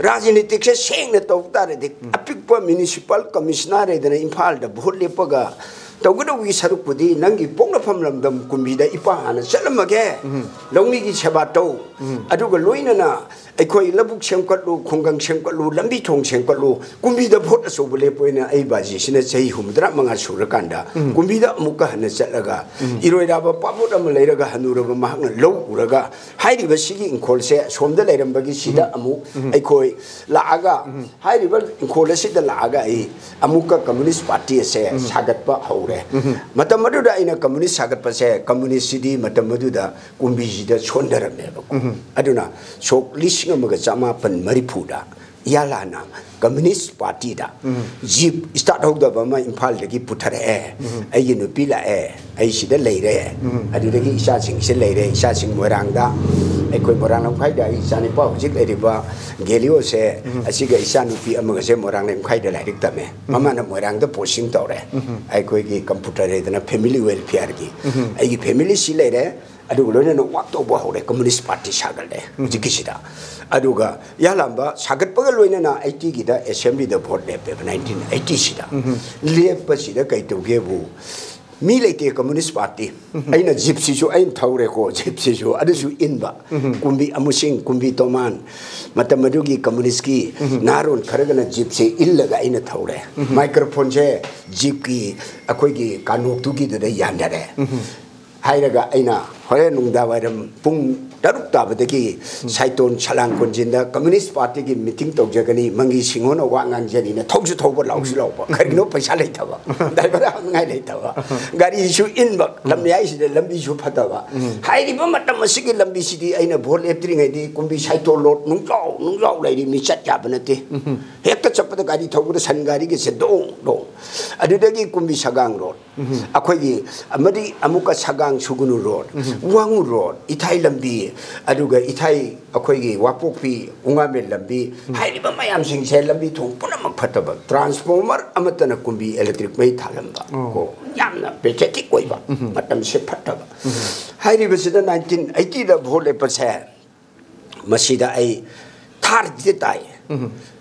ꯔꯥꯖꯅꯤꯇꯤꯛꯁꯦ ꯁꯦꯡꯅ ꯇꯧ ꯇꯥꯔꯗꯤ ꯑꯄꯤꯛꯄ ꯃ꯭ꯌꯨꯅꯤꯁꯤꯄꯥꯜ ꯀꯃꯤꯁꯅꯔ ꯍꯥꯏꯗꯅ ꯏꯝꯐꯥꯜꯗ ꯚꯣꯠ ꯂꯦꯞꯄꯒ ꯇꯧꯒꯗꯧꯕꯒꯤ ꯁꯔꯨꯛꯄꯨꯗꯤ ꯅꯪꯒꯤ ꯄꯣꯛꯅꯐꯝ ꯂꯝꯗꯝ ꯀꯨꯝꯕꯤꯗ ꯏꯄꯥ ꯍꯥꯟꯅ ꯆꯠꯂꯝꯃꯒꯦ, ꯂꯧꯃꯤꯒꯤ ꯁꯦꯕꯥ ꯇꯧ, ꯑꯗꯨꯒ ꯂꯣꯏꯅꯅ ꯑꯩꯈꯣꯏ ꯂꯧꯕꯨꯛ ꯁꯦꯝꯒꯠꯂꯨ, ꯈꯨꯡꯒꯪ ꯁꯦꯝꯒꯠꯂꯨ, ꯂꯝꯕꯤ ꯊꯣꯡ ꯁꯦꯝꯒꯠꯂꯨ, ꯀꯨꯝꯕꯤꯗ ꯚꯣꯠ ꯑꯆꯧꯕ ꯂꯦꯞꯄꯣꯏꯅ ꯑꯩ ꯕꯥꯖꯤꯁꯤꯅ ꯆꯍꯤ ꯍꯨꯝꯐꯨꯇꯔꯥ ꯃꯉꯥ ꯁꯨꯔꯀꯥꯟꯗ ꯀꯨꯝꯕꯤꯗ ꯑꯃꯨꯛꯀ ꯍꯟꯅ ꯆꯠꯂꯒ ꯏꯔꯣꯏꯔꯥꯕ ꯄꯥꯕꯣꯠ ꯑꯃ ꯂꯩꯔꯒ ꯍꯅꯨꯔꯕ ꯃꯍꯥꯛꯅ ꯂꯧ ꯎꯔꯒ ꯍꯥꯏꯔꯤꯕ ꯁꯤꯒꯤ ꯏꯪꯈꯣꯜꯁꯦ ꯁꯣꯝꯗ ꯂꯩꯔꯝꯕꯒꯤ ꯁꯤꯗ ꯑꯃꯨꯛ ꯑꯩꯈꯣꯏ ꯂꯥꯛꯑꯒ ꯍꯥꯏꯔꯤꯕ ꯏꯪꯈꯣꯜ ꯑꯁꯤꯗ ꯂꯥꯛꯑꯒ ꯑꯩ ꯑꯃꯨꯛꯀ ꯀꯝꯃꯨꯅꯤꯁ ꯄꯥꯔꯇꯤ ꯑꯁꯦ ꯁꯥꯒꯠꯄ ꯍꯧꯔꯦ꯫ ꯃꯇꯝ ꯑꯗꯨꯗ ꯑꯩꯅ ꯀꯝꯃꯨꯅꯤꯁ ꯁꯥꯒꯠꯄꯁꯦ, ꯀꯝꯃꯨꯅꯤꯁꯁꯤꯗꯤ ꯃꯇꯝ ꯑꯗꯨꯗ ꯀꯨꯝꯕꯤꯁꯤꯗ ꯁꯣꯟꯊꯔꯝꯃꯦꯕꯀꯣ꯫ ꯑꯗꯨꯅ ꯁꯣꯛ ꯂꯤꯁꯤꯡ ꯑꯃꯒ ꯆꯃꯥꯄꯟ ꯃꯔꯤꯐꯨꯗ ꯏꯌꯥꯂꯥꯅ ꯀꯝꯃꯨꯅꯤꯁ ꯄꯥꯔꯇꯤꯗ ꯖꯤꯞ ꯁ꯭ꯇꯥꯔꯠ ꯍꯧꯗꯕ ꯑꯃ ꯏꯝꯐꯥꯜꯗꯒꯤ ꯄꯨꯊꯔꯛꯑꯦ꯫ ꯑꯩꯒꯤ ꯅꯨꯄꯤ ꯂꯥꯛꯑꯦ, ꯑꯩ ꯁꯤꯗ ꯂꯩꯔꯦ꯫ ꯑꯗꯨꯗꯒꯤ ꯏꯆꯥꯁꯤꯡꯁꯦ ꯂꯩꯔꯦ꯫ ꯏꯆꯥꯁꯤꯡ ꯃꯣꯏꯔꯥꯡꯗ, ꯑꯩꯈꯣꯏ ꯃꯣꯏꯔꯥꯡ ꯂꯝꯈꯥꯏꯗ ꯑꯩ ꯏꯆꯥꯅꯤꯄꯥ ꯍꯧꯖꯤꯛ ꯂꯩꯔꯤꯕ ꯒꯦꯂꯤꯑꯣꯁꯦ, ꯑꯁꯤꯒ ꯏꯆꯥꯅꯨꯄꯤ ꯑꯃꯒꯁꯦ ꯃꯣꯏꯔꯥꯡ ꯂꯝꯈꯥꯏꯗ ꯂꯥꯏꯔꯤꯛ ꯇꯝꯃꯦ꯫ ꯃꯃꯥꯅ ꯃꯣꯏꯔꯥꯡꯗ ꯄꯣꯁꯇꯤꯡ ꯇꯧꯔꯦ꯫ ꯑꯩꯈꯣꯏꯒꯤ ꯀꯝꯄ꯭ꯌꯨꯇꯔ ꯍꯥꯏꯗꯅ ꯐꯦꯃꯤꯂꯤ ꯋꯦꯜꯐꯤꯌꯔꯒꯤ꯫ ꯑꯩꯒꯤ ꯐꯦꯃꯤꯂꯤ ꯁꯤ ꯂꯩꯔꯦ꯫ ꯑꯗꯨꯒ ꯂꯣꯏꯅꯅ ꯋꯥꯛ ꯇꯧꯕ ꯍꯧꯔꯦ꯫ ꯀꯝꯃꯨꯅꯤꯁ ꯄꯥꯔꯇꯤ ꯁꯥꯒꯠꯂꯦ ꯍꯧꯖꯤꯛꯀꯤꯁꯤꯗ꯫ ꯑꯗꯨꯒ ꯏꯌꯥꯂꯥꯝꯕ ꯁꯥꯒꯠꯄꯒ ꯂꯣꯏꯅꯅ ꯑꯩꯠꯇꯤꯒꯤꯗ ꯑꯦꯁꯦꯝꯕ꯭ꯂꯤꯗ ꯚꯣꯠ ꯂꯦꯞꯄꯦꯕ, ꯅꯥꯏꯟꯇꯤꯟ ꯑꯩꯠꯇꯤꯁꯤꯗ꯫ ꯂꯦꯞꯄꯁꯤꯗ ꯀꯩ ꯇꯧꯒꯦꯕꯨ, ꯃꯤ ꯂꯩꯇꯦ ꯀꯝꯃꯨꯅꯤꯁ ꯄꯥꯔꯇꯤ꯫ ꯑꯩꯅ ꯖꯤꯞꯁꯤꯁꯨ ꯑꯩꯅ ꯊꯧꯔꯦꯀꯣ, ꯖꯤꯞꯁꯤꯁꯨ ꯑꯗꯨꯁꯨ ꯏꯟꯕ꯫ ꯀꯨꯝꯕꯤ ꯑꯃꯨꯁꯤꯡ, ꯀꯨꯝꯕꯤ ꯇꯣꯃꯥꯟ, ꯃꯇꯝ ꯑꯗꯨꯒꯤ ꯀꯝꯃꯨꯅꯤꯁꯀꯤ ꯅꯍꯥꯔꯣꯟ ꯈꯔꯒꯅ ꯖꯤꯞꯁꯦ ꯏꯜꯂꯒ ꯑꯩꯅ ꯊꯧꯔꯦ꯫ ꯃꯥꯏꯀ꯭ꯔꯣꯐꯣꯟꯁꯦ ꯖꯤꯞꯀꯤ ꯑꯩꯈꯣꯏꯒꯤ ꯀꯥꯅꯣꯛꯇꯨꯒꯤꯗꯨꯗ ꯌꯥꯟꯊꯔꯦ꯫ ꯍꯥꯏꯔꯒ ꯑꯩꯅ ꯍꯣꯔꯦꯟ ꯅꯨꯡꯗꯥꯡ ꯋꯥꯏꯔꯝ ꯄꯨꯡ ꯇꯔꯨꯛ ꯇꯥꯕꯗꯒꯤ ꯁꯥꯏꯇꯣꯟ ꯁꯂꯥꯡ ꯀꯣꯟꯖꯤꯟꯗ ꯀꯝꯃ꯭ꯌꯨꯅꯤꯁ ꯄꯥꯔꯇꯤꯒꯤ ꯃꯤꯇꯤꯡ ꯇꯧꯖꯒꯅꯤ, ꯃꯪꯒꯤ ꯁꯤꯡꯍꯣꯅ ꯋꯥ ꯉꯥꯡꯖꯅꯤꯅ ꯊꯧꯁꯨ ꯊꯧꯕ, ꯂꯥꯎꯁꯨ ꯂꯥꯎꯕ꯫ ꯀꯔꯤꯒꯤꯅꯣ? ꯄꯩꯁꯥ ꯂꯩꯇꯕ, ꯗ꯭ꯔꯥꯏꯚꯔ ꯍꯥꯞꯅꯉꯥꯏ ꯂꯩꯇꯕ, ꯒꯥꯔꯤꯁꯨ ꯏꯟꯕ, ꯂꯝꯌꯥꯏꯁꯤꯗ ꯂꯝꯕꯤꯁꯨ ꯐꯠꯇꯕ꯫ ꯍꯥꯏꯔꯤꯕ ꯃꯇꯝ ꯑꯁꯤꯒꯤ ꯂꯝꯕꯤꯁꯤꯗꯤ ꯑꯩꯅ ꯚꯣꯠ ꯂꯦꯞꯇ꯭ꯔꯤꯉꯩꯗꯤ ꯀꯨꯝꯕꯤ ꯁꯥꯏꯇꯣꯟ ꯔꯣꯗ ꯅꯨꯡꯖꯥꯎ ꯅꯨꯡꯖꯥꯎ ꯂꯩꯔꯤꯕꯅꯤ, ꯆꯠ ꯌꯥꯕ ꯅꯠꯇꯦ꯫ ꯍꯦꯛꯇ ꯆꯠꯄꯗ ꯒꯥꯔꯤ ꯊꯧꯕꯗ ꯁꯟ ꯒꯥꯔꯤꯒꯁꯦ ꯗꯣꯡ ꯗꯣꯡ꯫ ꯑꯗꯨꯗꯒꯤ ꯀꯨꯝꯕꯤ ꯁꯒꯥꯡ ꯔꯣꯗ, ꯑꯩꯈꯣꯏꯒꯤ ꯑꯃꯗꯤ ꯑꯃꯨꯛꯀ ꯁꯒꯥꯡ ꯁꯨꯒꯨꯅꯨ ꯔꯣꯗ, ꯋꯥꯉꯨ ꯔꯣꯗ, ꯏꯊꯥꯏ ꯂꯝꯕꯤ, ꯑꯗꯨꯒ ꯏꯊꯥꯏ ꯑꯩꯈꯣꯏꯒꯤ ꯋꯥꯄꯣꯛꯄꯤ ꯎꯉꯥꯃꯦꯟ ꯂꯝꯕꯤ, ꯍꯥꯏꯔꯤꯕ ꯃꯌꯥꯝꯁꯤꯡꯁꯦ ꯂꯝꯕꯤ ꯊꯣꯡ ꯄꯨꯝꯅꯃꯛ ꯐꯠꯇꯕ, ꯇ꯭ꯔꯥꯟꯁꯐꯣꯔꯃꯔ ꯑꯃꯠꯇꯅ ꯀꯨꯝꯕꯤ ꯏꯂꯦꯛꯇ꯭ꯔꯤꯛ ꯃꯩ ꯊꯥꯜꯂꯝꯕ꯫ ꯀꯣ, ꯌꯥꯝꯅ ꯄꯦꯊꯦꯇꯤꯛ ꯑꯣꯏꯕ, ꯃꯇꯝꯁꯦ ꯐꯠꯇꯕ꯫ ꯍꯥꯏꯔꯤꯕꯁꯤꯗ ꯅꯥꯏꯟꯇꯤꯟ ꯑꯩꯠꯇꯤꯗ ꯚꯣꯠ ꯂꯦꯞꯄꯁꯦ, ꯃꯁꯤꯗ ꯑꯩ ꯊꯥꯔꯗꯤ ꯇꯥꯏ꯫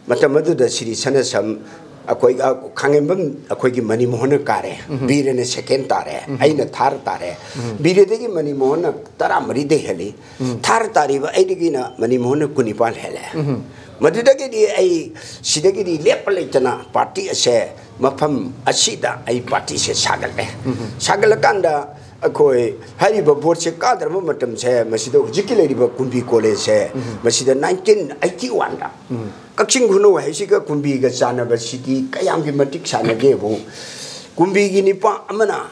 ꯃꯇꯝ ꯑꯗꯨꯗ ꯁꯤꯔꯤ ꯁꯅꯁꯝ ꯑꯩꯈꯣꯏ, ꯑ, ꯈꯥꯉꯦꯝꯕꯝ ꯑꯩꯈꯣꯏꯒꯤ ꯃꯅꯤꯃꯣꯍꯟꯅ ꯀꯥꯔꯦ, ꯕꯤꯔꯦꯅ ꯁꯦꯀꯦꯟ ꯇꯥꯔꯦ, ꯑꯩꯅ ꯊꯥꯔ ꯇꯥꯔꯦ꯫ ꯕꯤꯔꯦꯗꯒꯤ ꯃꯅꯤꯃꯣꯍꯟꯅ ꯇꯔꯥꯃꯔꯤꯗ ꯍꯦꯜꯂꯤ꯫ ꯊꯥꯔ ꯇꯥꯔꯤꯕ ꯑꯩꯗꯒꯤꯅ ꯃꯅꯤꯃꯣꯍꯟꯅ ꯀꯨꯟꯅꯤꯄꯥꯜ ꯍꯦꯜꯂꯦ꯫ ꯃꯗꯨꯗꯒꯤꯗꯤ ꯑꯩ ꯁꯤꯗꯒꯤꯗꯤ ꯂꯦꯞꯄ ꯂꯩꯇꯅ ꯄꯥꯔꯇꯤ ꯑꯁꯦ, ꯃꯐꯝ ꯑꯁꯤꯗ ꯑꯩ ꯄꯥꯔꯇꯤꯁꯦ ꯁꯥꯒꯠꯂꯦ꯫ ꯁꯥꯒꯠꯂꯀꯥꯟꯗ ꯑꯩꯈꯣꯏ ꯍꯥꯏꯔꯤꯕ ꯚꯣꯠꯁꯦ ꯀꯥꯗ꯭ꯔꯕ ꯃꯇꯝꯁꯦ, ꯃꯁꯤꯗ ꯍꯧꯖꯤꯛꯀꯤ ꯂꯩꯔꯤꯕ ꯀꯨꯝꯕꯤ ꯀꯣꯂꯦꯖꯁꯦ, ꯃꯁꯤꯗ ꯅꯥꯏꯟꯇꯤꯟ ꯑꯩꯠꯇꯤ ꯋꯥꯟꯗ ꯀꯛꯆꯤꯡ ꯈꯨꯅꯧ ꯍꯥꯏꯁꯤꯒ ꯀꯨꯝꯕꯤꯒ ꯆꯥꯟꯅꯕꯁꯤꯗꯤ ꯀꯌꯥꯝꯒꯤ ꯃꯇꯤꯛ ꯆꯥꯟꯅꯒꯦꯕꯨ, ꯀꯨꯝꯕꯤꯒꯤ ꯅꯤꯄꯥ ꯑꯃꯅ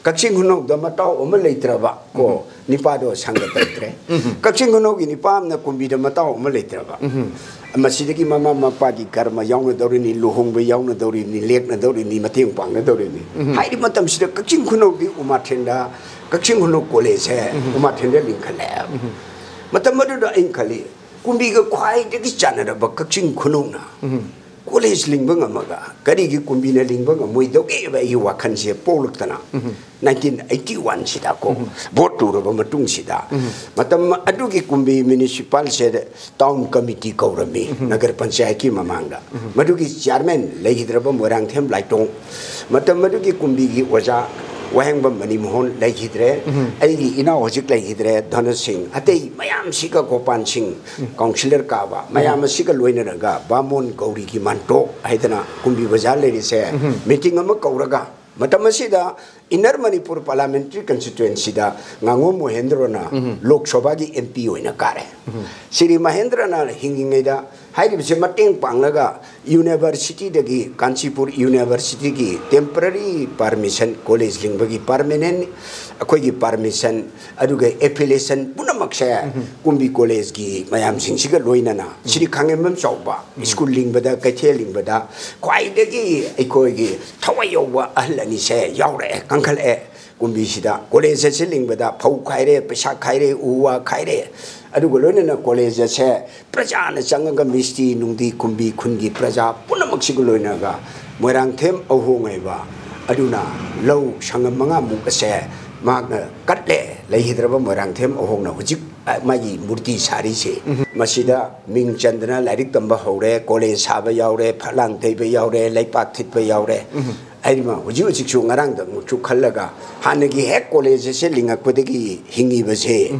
ꯀꯛꯆꯤꯡ ꯈꯨꯅꯧꯗ ꯃꯇꯥꯎ ꯑꯃ ꯂꯩꯇ꯭ꯔꯕ ꯀꯣ, ꯅꯤꯄꯥꯗꯣ ꯁꯪꯒ ꯇꯧꯗ꯭ꯔꯦ꯫ ꯀꯛꯆꯤꯡ ꯈꯨꯅꯧꯒꯤ ꯅꯤꯄꯥ ꯑꯃꯅ ꯀꯨꯝꯕꯤꯗ ꯃꯇꯥꯎ ꯑꯃ ꯂꯩꯇ꯭ꯔꯕ꯫ ꯃꯁꯤꯗꯒꯤ ꯃꯃꯥ ꯃꯄꯥꯒꯤ ꯀꯔꯃ ꯌꯥꯎꯅꯗꯧꯔꯤꯅꯤ, ꯂꯨꯍꯣꯡꯕ ꯌꯥꯎꯅꯗꯧꯔꯤꯅꯤ, ꯂꯦꯛꯅꯗꯧꯔꯤꯅꯤ, ꯃꯇꯦꯡ ꯄꯥꯡꯅꯗꯧꯔꯤꯅꯤ꯫ ꯍꯥꯏꯔꯤꯕ ꯃꯇꯝꯁꯤꯗ ꯀꯛꯆꯤꯡ ꯈꯨꯅꯧꯒꯤ ꯎꯃꯥꯊꯦꯟꯗ, ꯀꯛꯆꯤꯡ ꯈꯨꯅꯧ ꯀꯣꯂꯦꯖꯁꯦ ꯎꯃꯥꯊꯦꯟꯗ ꯂꯤꯡꯈꯠꯂꯛꯑꯦ꯫ ꯃꯇꯝ ꯑꯗꯨꯗ ꯑꯩꯅ ꯈꯜꯂꯤ, ꯀꯨꯝꯕꯤꯒ ꯈ꯭ꯋꯥꯏꯗꯒꯤ ꯆꯥꯟꯅꯔꯕ ꯀꯛꯆꯤꯡ ꯈꯨꯅꯧꯅ ꯀꯣꯂꯦꯖ ꯂꯤꯡꯕ ꯉꯝꯃꯒ ꯀꯔꯤꯒꯤ ꯀꯨꯝꯕꯤꯅ ꯂꯤꯡꯕ ꯉꯝꯃꯣꯏꯗꯧꯒꯦꯕ ꯑꯩꯒꯤ ꯋꯥꯈꯜꯁꯦ ꯄꯣꯛꯂꯛꯇꯅ, ꯅꯥꯏꯟꯇꯤꯟ ꯑꯩꯠꯇꯤ ꯋꯥꯟꯁꯤꯗ ꯀꯣ, ꯚꯣꯠ ꯇꯧꯔꯕ ꯃꯇꯨꯡꯁꯤꯗ, ꯃꯇꯝ ꯑꯗꯨꯒꯤ ꯀꯨꯝꯕꯤ ꯃ꯭ꯌꯨꯅꯤꯁꯤꯄꯥꯜꯁꯦ ꯇꯥꯎꯟ ꯀꯃꯤꯇꯤ ꯀꯧꯔꯝꯃꯤ, ꯅꯒꯔ ꯄꯟꯆꯥꯌꯠꯀꯤ ꯃꯃꯥꯡꯗ꯫ ꯃꯗꯨꯒꯤ ꯆꯤꯌꯥꯔꯃꯦꯟ ꯂꯩꯈꯤꯗ꯭ꯔꯕ ꯃꯣꯏꯔꯥꯡꯊꯦꯝ ꯂꯥꯏꯇꯣꯡ, ꯃꯇꯝ ꯑꯗꯨꯒꯤ ꯀꯨꯝꯕꯤꯒꯤ ꯑꯣꯖꯥ ꯋꯥꯍꯦꯡꯕꯝ ꯃꯅꯤꯃꯣꯍꯟ ꯂꯩꯈꯤꯗ꯭ꯔꯦ꯫ ꯑꯩꯒꯤ ꯏꯅꯥꯎ ꯍꯧꯖꯤꯛ ꯂꯩꯈꯤꯗ꯭ꯔꯦ, ꯙꯅ ꯁꯤꯡ, ꯑꯇꯩ ꯃꯌꯥꯝꯁꯤꯒ, ꯒꯣꯄꯥꯟ ꯁꯤꯡ, ꯀꯥꯎꯟꯁꯤꯂꯔ ꯀꯥꯕ ꯃꯌꯥꯝ ꯑꯁꯤꯒ ꯂꯣꯏꯅꯔꯒ ꯕꯥꯃꯣꯟ ꯒꯧꯔꯤꯒꯤ ꯃꯥꯟꯇꯣꯞ ꯍꯥꯏꯗꯅ ꯀꯨꯝꯕꯤ ꯕꯖꯥꯔ ꯂꯩꯔꯤꯁꯦ, ꯃꯤꯇꯤꯡ ꯑꯃ ꯀꯧꯔꯒ, ꯃꯇꯝ ꯑꯁꯤꯗ Inner Manipur Parliamentary Constituencyꯗ ꯉꯥꯉꯣꯝ ꯃꯣꯍꯦꯟꯗ꯭ꯔꯣꯅ ꯂꯣꯛ ꯁꯚꯥꯒꯤ M P ꯑꯣꯏꯅ ꯀꯥꯔꯦ꯫ ꯁ꯭ꯔꯤ ꯃꯍꯦꯟꯗ꯭ꯔꯅ ꯍꯤꯡꯉꯤꯉꯩꯗ ꯍꯥꯏꯔꯤꯕꯁꯦ ꯃꯇꯦꯡ ꯄꯥꯡꯂꯒ universityꯗꯒꯤ, Kanchipur universityꯒꯤ temporary permission, college ꯂꯤꯡꯕꯒꯤ permanent ꯑꯩꯈꯣꯏꯒꯤ permission, ꯑꯗꯨꯒ affiliation ꯄꯨꯝꯅꯃꯛꯁꯦ ꯀꯨꯝꯕꯤ collegeꯀꯤ ꯃꯌꯥꯝꯁꯤꯡꯁꯤꯒ ꯂꯣꯏꯅꯅ ꯁ꯭ꯔꯤ ꯈꯥꯉꯦꯝꯕꯝ ꯆꯥꯎꯕ school ꯂꯤꯡꯕꯗ, ꯀꯩꯊꯦꯜ ꯂꯤꯡꯕꯗ ꯈ꯭ꯋꯥꯏꯗꯒꯤ ꯑꯩꯈꯣꯏꯒꯤ ꯊꯋꯥꯏ ꯌꯥꯎꯕ ꯑꯍꯜ ꯑꯅꯤꯁꯦ ꯌꯥꯎꯔꯛꯑꯦ, ꯀꯟꯈꯠꯂꯛꯑꯦ꯫ ꯀꯨꯝꯕꯤꯁꯤꯗ college ꯑꯁꯤ ꯂꯤꯡꯕꯗ ꯐꯧ ꯈꯥꯏꯔꯦ, ꯄꯩꯁꯥ ꯈꯥꯏꯔꯦ, ꯎ ꯋꯥ ꯈꯥꯏꯔꯦ꯫ ꯑꯗꯨꯒ ꯂꯣꯏꯅꯅ college ꯑꯁꯦ ꯄ꯭ꯔꯖꯥꯅ ꯆꯪꯉꯒ, ꯃꯤꯁꯇꯤ ꯅꯨꯡꯗꯤ ꯀꯨꯝꯕꯤ ꯈꯨꯟꯒꯤ ꯄ꯭ꯔꯖꯥ ꯄꯨꯝꯅꯃꯛꯁꯤꯒ ꯂꯣꯏꯅꯒ ꯃꯣꯏꯔꯥꯡꯊꯦꯝ ꯑꯍꯣꯡ ꯍꯥꯏꯕ ꯑꯗꯨꯅ ꯂꯧ ꯁꯪꯒꯝ ꯃꯉꯥꯃꯨꯛ ꯑꯁꯦ ꯃꯍꯥꯛꯅ ꯀꯠꯂꯦ꯫ ꯂꯩꯈꯤꯗ꯭ꯔꯕ ꯃꯣꯏꯔꯥꯡꯊꯦꯝ ꯑꯍꯣꯡꯅ ꯍꯧꯖꯤꯛ ꯃꯥꯒꯤ ꯃꯨꯔꯇꯤ ꯁꯥꯔꯤꯁꯦ꯫ ꯃꯁꯤꯗ ꯃꯤꯡ ꯆꯟꯗꯅ ꯂꯥꯏꯔꯤꯛ ꯇꯝꯕ ꯍꯧꯔꯦ, college ꯁꯥꯕ ꯌꯥꯎꯔꯦ, ꯐꯛꯂꯥꯡ ꯇꯩꯕ ꯌꯥꯎꯔꯦ, ꯂꯩꯄꯥꯛ ꯊꯤꯠꯄ ꯌꯥꯎꯔꯦ꯫ ꯍꯥꯏꯔꯤꯕ ꯍꯧꯖꯤꯛ ꯍꯧꯖꯤꯛꯁꯨ ꯉꯔꯥꯡꯗ ꯑꯃꯨꯛꯁꯨ ꯈꯜꯂꯒ, ꯍꯥꯟꯅꯒꯤ ꯍꯦꯛ college ꯑꯁꯦ ꯂꯤꯡꯉꯛꯄꯗꯒꯤ ꯍꯤꯡꯉꯤꯕꯁꯦ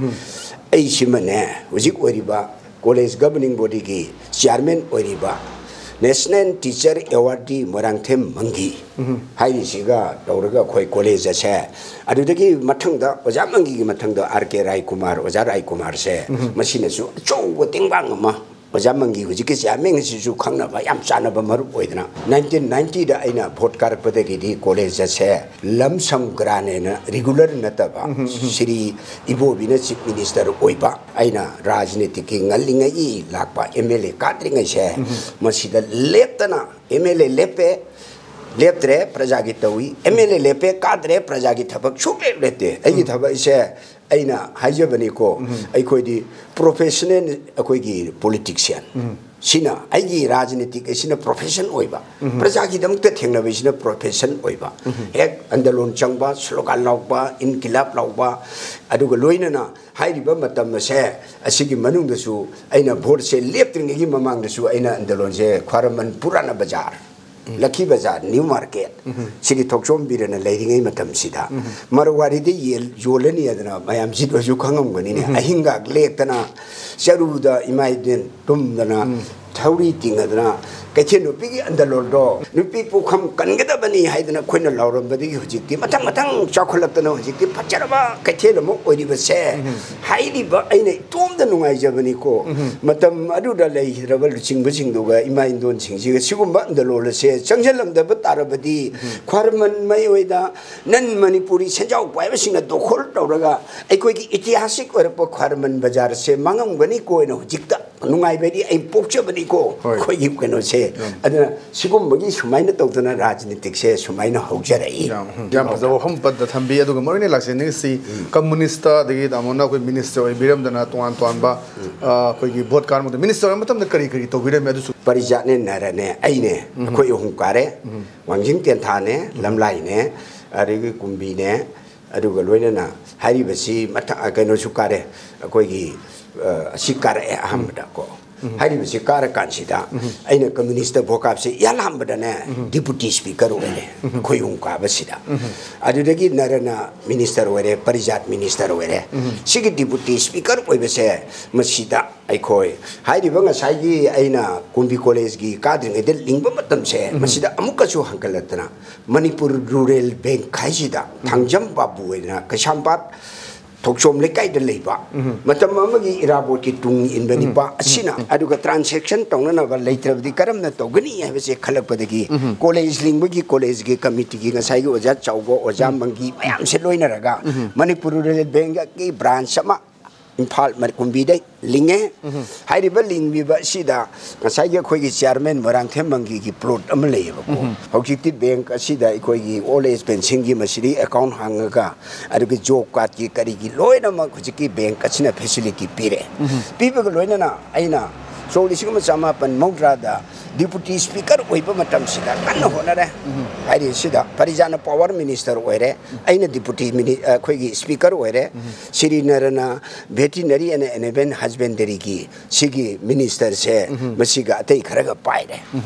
ꯑꯩꯁꯤꯃꯅꯦ, ꯍꯧꯖꯤꯛ ꯑꯣꯏꯔꯤꯕ college governing bodyꯒꯤ chairman ꯑꯣꯏꯔꯤꯕ National Teacher Awardee ꯃꯣꯏꯔꯥꯡꯊꯦꯝ ꯃꯪꯒꯤ ꯍꯥꯏꯔꯤꯁꯤꯒ ꯇꯧꯔꯒ ꯑꯩꯈꯣꯏ college ꯑꯁꯦ, ꯑꯗꯨꯗꯒꯤ ꯃꯊꯪꯗ ꯑꯣꯖꯥ ꯃꯪꯒꯤꯒꯤ ꯃꯊꯪꯗ R K ꯔꯥꯏꯀꯨꯃꯥꯔ, ꯑꯣꯖꯥ ꯔꯥꯏꯀꯨꯃꯥꯔꯁꯦ, ꯃꯁꯤꯅꯁꯨ ꯑꯆꯧꯕ ꯇꯦꯡꯕꯥꯡ ꯑꯃ, ꯑꯣꯖꯥ ꯃꯪꯒꯤ ꯍꯧꯖꯤꯛꯀꯤ chairman ꯑꯁꯤꯁꯨ ꯈꯪꯅꯕ ꯌꯥꯝ ꯆꯥꯟꯅꯕ ꯃꯔꯨꯞ ꯑꯣꯏꯗꯅ, nineteen ninetyꯗ ꯑꯩꯅ vote ꯀꯥꯔꯛꯄꯗꯒꯤꯗꯤ college ꯑꯁꯦ ꯂꯝ ꯁꯝ grant ꯍꯥꯏꯅ regular ꯅꯠꯇꯕ, ꯁ꯭ꯔꯤ ꯏꯕꯣꯕꯤꯅ chief minister ꯑꯣꯏꯕ, ꯑꯩꯅ ꯔꯥꯖꯅꯤꯇꯤꯒꯤ ꯉꯜꯂꯤꯉꯩꯒꯤ ꯂꯥꯛꯄ M L A ꯀꯥꯗ꯭ꯔꯤꯉꯩꯁꯦ, ꯃꯁꯤꯗ ꯂꯦꯞꯇꯅ M L A ꯂꯦꯞꯄꯦ, ꯂꯦꯞꯇ꯭ꯔꯦ ꯄ꯭ꯔꯖꯥꯒꯤ ꯇꯧꯏ, M L A ꯂꯦꯞꯄꯦ ꯀꯥꯗ꯭ꯔꯦ ꯄ꯭ꯔꯖꯥꯒꯤ ꯊꯕꯛ ꯁꯨꯡꯂꯦꯞ ꯂꯦꯞꯇꯦ꯫ ꯑꯩꯒꯤ ꯊꯕꯛ ꯑꯩꯁꯦ ꯑꯩꯅ ꯍꯥꯏꯖꯕꯅꯤꯀꯣ, ꯑꯩꯈꯣꯏꯗꯤ professional, ꯑꯩꯈꯣꯏꯒꯤ politician꯫ ꯁꯤꯅ ꯑꯩꯒꯤ ꯔꯥꯖꯅꯤꯇꯤꯛ ꯑꯁꯤꯅ profession ꯑꯣꯏꯕ, ꯄ꯭ꯔꯖꯥꯒꯤꯗꯃꯛꯇ ꯊꯦꯡꯅꯕꯁꯤꯅ profession ꯑꯣꯏꯕ꯫ ꯍꯦꯛ ꯑꯟꯗꯂꯣꯟ ꯆꯪꯕ, slogan ꯂꯥꯎꯕ, ꯏꯟꯀꯤꯂꯥꯕ ꯂꯥꯎꯕ, ꯑꯗꯨꯒ ꯂꯣꯏꯅꯅ ꯍꯥꯏꯔꯤꯕ ꯃꯇꯝ ꯑꯁꯦ, ꯑꯁꯤꯒꯤ ꯃꯅꯨꯡꯗꯁꯨ ꯑꯩꯅ voteꯁꯦ ꯂꯦꯞꯇ꯭ꯔꯤꯉꯩꯒꯤ ꯃꯃꯥꯡꯗꯁꯨ ꯑꯩꯅ ꯑꯟꯗꯂꯣꯟꯁꯦ ꯈ꯭ꯋꯥꯏꯔꯝꯕꯟ ꯄꯨꯔꯥꯅ ꯕꯖꯥꯔ, ꯂꯛꯈꯤ ꯕꯖꯥꯔ, ꯅ꯭ꯌꯨ ꯃꯥꯔꯀꯦꯠ, ꯁꯤꯗꯤ ꯊꯣꯛꯆꯣꯝ ꯕꯤꯔꯦꯟꯅ ꯂꯩꯔꯤꯉꯩ ꯃꯇꯝꯁꯤꯗ ꯃꯔꯋꯥꯔꯤꯗ ꯌꯦꯜ ꯌꯣꯜꯂꯅꯤ ꯍꯥꯏꯗꯅ ꯃꯌꯥꯝ ꯖꯤꯠ ꯍꯣꯏꯁꯨ ꯈꯪꯉꯝꯒꯅꯤꯅꯦ꯫ ꯑꯍꯤꯡꯒꯥꯛ ꯂꯦꯛꯇꯅ ꯆꯔꯨꯗ ꯏꯃꯥ ꯏꯕꯦꯟ ꯇꯨꯝꯗꯅ ꯊꯧꯔꯤ ꯇꯤꯡꯉꯗꯅ ꯀꯩꯊꯦꯜ ꯅꯨꯄꯤꯒꯤ ꯑꯟꯗꯂꯣꯟꯗꯣ ꯅꯨꯄꯤ ꯄꯨꯈꯝ ꯀꯟꯒꯗꯕꯅꯤ ꯍꯥꯏꯗꯅ ꯑꯩꯈꯣꯏꯅ ꯂꯥꯎꯔꯝꯕꯗꯒꯤ ꯍꯧꯖꯤꯛꯇꯤ ꯃꯊꯪ ꯃꯊꯪ ꯆꯥꯎꯈꯠꯂꯛꯇꯅ ꯍꯧꯖꯤꯛꯇꯤ ꯐꯖꯔꯕ ꯀꯩꯊꯦꯜ ꯑꯃ ꯑꯣꯏꯔꯤꯕꯁꯦ꯫ ꯍꯥꯏꯔꯤꯕ ꯑꯩꯅ ꯏꯇꯣꯝꯗ ꯅꯨꯡꯉꯥꯏꯖꯕꯅꯤꯀꯣ꯫ ꯃꯇꯝ ꯑꯗꯨꯗ ꯂꯩꯈꯤꯗ꯭ꯔꯕ ꯂꯨꯆꯤꯡꯕꯁꯤꯡꯗꯨꯒ ꯏꯃꯥ ꯏꯟꯗꯣꯟꯁꯤꯡꯁꯤꯒ ꯁꯤꯒꯨꯝꯕ ꯑꯟꯗꯂꯣꯟ ꯑꯁꯦ ꯆꯪꯁꯤꯜꯂꯝꯗꯕ ꯇꯥꯔꯕꯗꯤ ꯈ꯭ꯋꯥꯏꯔꯝꯕꯟ ꯃꯥꯏꯑꯣꯏꯗ ꯅꯟ ꯃꯅꯤꯄꯨꯔꯤ ꯁꯦꯟꯖꯥꯎ ꯄꯥꯏꯕꯁꯤꯡꯅ ꯗꯣꯈꯣꯜ ꯇꯧꯔꯒ ꯑꯩꯈꯣꯏꯒꯤ ꯏꯇꯤꯍꯥꯁꯤꯛ ꯑꯣꯏꯔꯛꯄ ꯈ꯭ꯋꯥꯏꯔꯝꯕꯟ ꯕꯖꯥꯔ ꯑꯁꯦ ꯃꯥꯡꯉꯝꯒꯅꯤꯀꯣ ꯍꯥꯏꯅ ꯍꯧꯖꯤꯛꯇ ꯅꯨꯡꯉꯥꯏꯕꯗꯤ ꯑꯩ ꯄꯣꯛꯆꯕꯅꯤꯀꯣ꯫ ꯍꯣꯏ꯫ ꯑꯩꯈꯣꯏꯒꯤ ꯀꯩꯅꯣꯁꯦ꯫ ꯑꯗꯨꯅ ꯁꯤꯒꯨꯝꯕꯒꯤ ꯁꯨꯃꯥꯏꯅ ꯇꯧꯗꯅ ꯔꯥꯖꯅꯤꯇꯤꯛꯁꯦ ꯁꯨꯃꯥꯏꯅ ꯍꯧꯖꯔꯛꯏ꯫ ꯌꯥꯝ ꯌꯥꯝ ꯐꯖꯕ ꯋꯥꯐꯝ ꯄꯟꯗ ꯊꯝꯕꯤ꯫ ꯑꯗꯨꯒ ꯃꯔꯨꯑꯣꯏꯅ ꯂꯥꯛꯆꯅꯤꯡꯉꯤꯁꯤ ꯀꯝꯃꯨꯅꯤꯁꯇ ꯑꯗꯒꯤ ꯇꯥꯃꯣꯅ ꯑꯩꯈꯣꯏ ꯃꯤꯅꯤꯁꯇꯔ ꯑꯣꯏꯕꯤꯔꯝꯗꯅ ꯇꯣꯉꯥꯟ ꯇꯣꯉꯥꯟꯕ ꯑ, ꯑꯩꯈꯣꯏꯒꯤ ꯚꯣꯠ ꯀꯥꯔ ꯃꯇꯝꯗ ꯃꯤꯅꯤꯁꯇꯔ ꯑꯣꯏꯕ ꯃꯇꯝꯗ ꯀꯔꯤ ꯀꯔꯤ ꯇꯧꯕꯤꯔꯝꯃꯤ ꯑꯗꯨꯁꯨ꯫ ꯄꯔꯤꯖꯥꯠꯅꯦ ꯅꯔꯅꯦ ꯑꯩꯅꯦ ꯑꯩꯈꯣꯏ ꯑꯍꯨꯝ ꯀꯥꯔꯦ꯫ ꯋꯥꯡꯖꯤꯡ ꯇꯦꯟꯊꯥꯅꯦ, ꯂꯝꯂꯥꯏꯅꯦ, ꯑꯗꯒꯤ ꯀꯨꯝꯕꯤꯅꯦ, ꯑꯗꯨꯒ ꯂꯣꯏꯅꯅ ꯍꯥꯏꯔꯤꯕꯁꯤ ꯃꯊꯪ ꯀꯩꯅꯣꯁꯨ ꯀꯥꯔꯦ꯫ ꯑꯩꯈꯣꯏꯒꯤ ꯑ, ꯑꯁꯤ ꯀꯥꯔꯛꯑꯦ ꯑꯍꯥꯟꯕꯗ ꯀꯣ꯫ ꯍꯥꯏꯔꯤꯕꯁꯤ ꯀꯥꯔꯀꯥꯟꯁꯤꯗ ꯑꯩꯅ ꯀꯝꯃꯨꯅꯤꯁꯇ ꯚꯣꯀꯥꯞꯁꯤ ꯏꯍꯥꯟ ꯍꯥꯟꯕꯗꯅꯦ ꯗꯤꯄꯨꯇꯤ ꯏꯁꯄꯤꯀꯔ ꯑꯣꯏꯔꯦ ꯑꯩꯈꯣꯏ ꯑꯍꯨꯝ ꯀꯥꯕꯁꯤꯗ꯫ ꯑꯗꯨꯗꯒꯤ ꯅꯔꯅ ꯃꯤꯅꯤꯁꯇꯔ ꯑꯣꯏꯔꯦ, ꯄꯔꯤꯖꯥꯠ ꯃꯤꯅꯤꯁꯇꯔ ꯑꯣꯏꯔꯦ꯫ ꯁꯤꯒꯤ ꯗꯤꯄꯨꯇꯤ ꯏꯁꯄꯤꯀꯔ ꯑꯣꯏꯕꯁꯦ ꯃꯁꯤꯗ ꯑꯩꯈꯣꯏ ꯍꯥꯏꯔꯤꯕ ꯉꯁꯥꯏꯒꯤ ꯑꯩꯅ ꯀꯨꯝꯕꯤ ꯀꯣꯂꯦꯖꯀꯤ ꯀꯥꯗ꯭ꯔꯤꯉꯩꯗ ꯂꯤꯡꯕ ꯃꯇꯝꯁꯦ ꯃꯁꯤꯗ ꯑꯃꯨꯛꯀꯁꯨ ꯍꯪꯒꯠꯂꯛꯇꯅ ꯃꯅꯤꯄꯨꯔ ꯔꯨꯔꯦꯜ ꯕꯦꯡꯛ ꯍꯥꯏꯁꯤꯗ ꯊꯥꯡꯖꯝ ꯕꯥꯕꯨ ꯑꯣꯏꯗꯅ ꯀꯩꯁꯥꯝꯄꯥꯠ ꯊꯣꯛꯆꯣꯝ ꯂꯩꯀꯥꯏꯗ ꯂꯩꯕ ꯃꯇꯝ ꯑꯃꯒꯤ ꯏꯔꯥꯕꯣꯠꯀꯤ ꯇꯨꯡ ꯏꯟꯕ ꯅꯤꯄꯥ ꯑꯁꯤꯅ ꯑꯗꯨꯒ ꯇ꯭ꯔꯥꯟꯁꯦꯛꯁꯟ ꯇꯧꯅꯅꯕ ꯂꯩꯇ꯭ꯔꯕꯗꯤ ꯀꯔꯝꯅ ꯇꯧꯒꯅꯤ ꯍꯥꯏꯕꯁꯦ ꯈꯜꯂꯛꯄꯗꯒꯤ ꯀꯣꯂꯦꯖ ꯂꯤꯡꯕꯒꯤ ꯀꯣꯂꯦꯖꯀꯤ ꯀꯝꯃꯤꯇꯤꯒꯤ ꯉꯁꯥꯏꯒꯤ ꯑꯣꯖꯥ ꯆꯥꯎꯕ ꯑꯣꯖꯥ ꯃꯪꯒꯤ ꯃꯌꯥꯝꯁꯦ ꯂꯣꯏꯅꯔꯒ ꯃꯅꯤꯄꯨꯔ ꯔꯨꯔꯦꯜ ꯕꯦꯡꯛꯀꯤ ꯕ꯭ꯔꯥꯟꯁ ꯑꯃ ꯏꯝꯐꯥꯜ ꯃ- ꯀꯨꯝꯕꯤꯗ ꯂꯤꯡꯉꯦ꯫ ꯍꯥꯏꯔꯤꯕ ꯂꯤꯡꯂꯤꯕ ꯑꯁꯤꯗ ꯉꯁꯥꯏꯒꯤ ꯑꯩꯈꯣꯏꯒꯤ ꯆꯤꯌꯥꯔꯃꯦꯟ ꯃꯣꯏꯔꯥꯡꯊꯦꯝ ꯃꯪꯒꯤꯒꯤ ꯄ꯭ꯂꯣꯠ ꯑꯃ ꯂꯩꯌꯦꯕꯀꯣ꯫ ꯍꯧꯖꯤꯛꯇꯤ ꯕꯦꯡꯛ ꯑꯁꯤꯗ ꯑꯩꯈꯣꯏꯒꯤ ꯑꯣꯜ ꯑꯦꯖ ꯄꯦꯟꯁꯤꯟꯒꯤ ꯃꯁꯤꯗꯤ ꯑꯦꯀꯥꯎꯟ ꯍꯥꯡꯉꯒ ꯑꯗꯨꯒ ꯖꯣꯕ ꯀꯥꯔꯗꯀꯤ ꯀꯔꯤꯒꯤ ꯂꯣꯏꯅꯃꯛ ꯍꯧꯖꯤꯛꯀꯤ ꯕꯦꯡꯛ ꯑꯁꯤꯅ ꯐꯦꯁꯤꯂꯤꯇꯤ ꯄꯤꯔꯦ꯫ ꯄꯤꯕꯒ ꯂꯣꯏꯅꯅ ꯑꯩꯅ ꯁꯣꯛ ꯂꯤꯁꯤꯡ ꯑꯃ ꯆꯃꯥꯄꯟ ꯃꯧꯗ꯭ꯔꯥꯗ ꯗꯤꯄꯨꯇꯤ ꯏꯁꯄꯤꯀꯔ ꯑꯣꯏꯕ ꯃꯇꯝꯁꯤꯗ ꯀꯟꯅ ꯍꯣꯠꯅꯔꯦ꯫ ꯍꯥꯏꯔꯤꯁꯤꯗ ꯄꯔꯤꯖꯥꯅ ꯄꯥꯋꯔ ꯃꯤꯅꯤꯁꯇꯔ ꯑꯣꯏꯔꯦ, ꯑꯩꯅ ꯗꯤꯄꯨꯇꯤ ꯃꯤꯅꯤ- ꯑꯩꯈꯣꯏꯒꯤ ꯏꯁꯄꯤꯀꯔ ꯑꯣꯏꯔꯦ꯫ ꯁꯤꯔꯤ ꯅꯔꯅ ꯚꯦꯇꯤꯅꯔꯤ ꯑꯦꯟ ꯑꯦꯅꯤꯃꯦꯜ ꯍꯁꯕꯦꯟꯗꯔꯤꯒꯤ ꯁꯤꯒꯤ ꯃꯤꯅꯤꯁꯇꯔꯁꯦ ꯃꯁꯤꯒ ꯑꯇꯩ ꯈꯔꯒ ꯄꯥꯏꯔꯦ꯫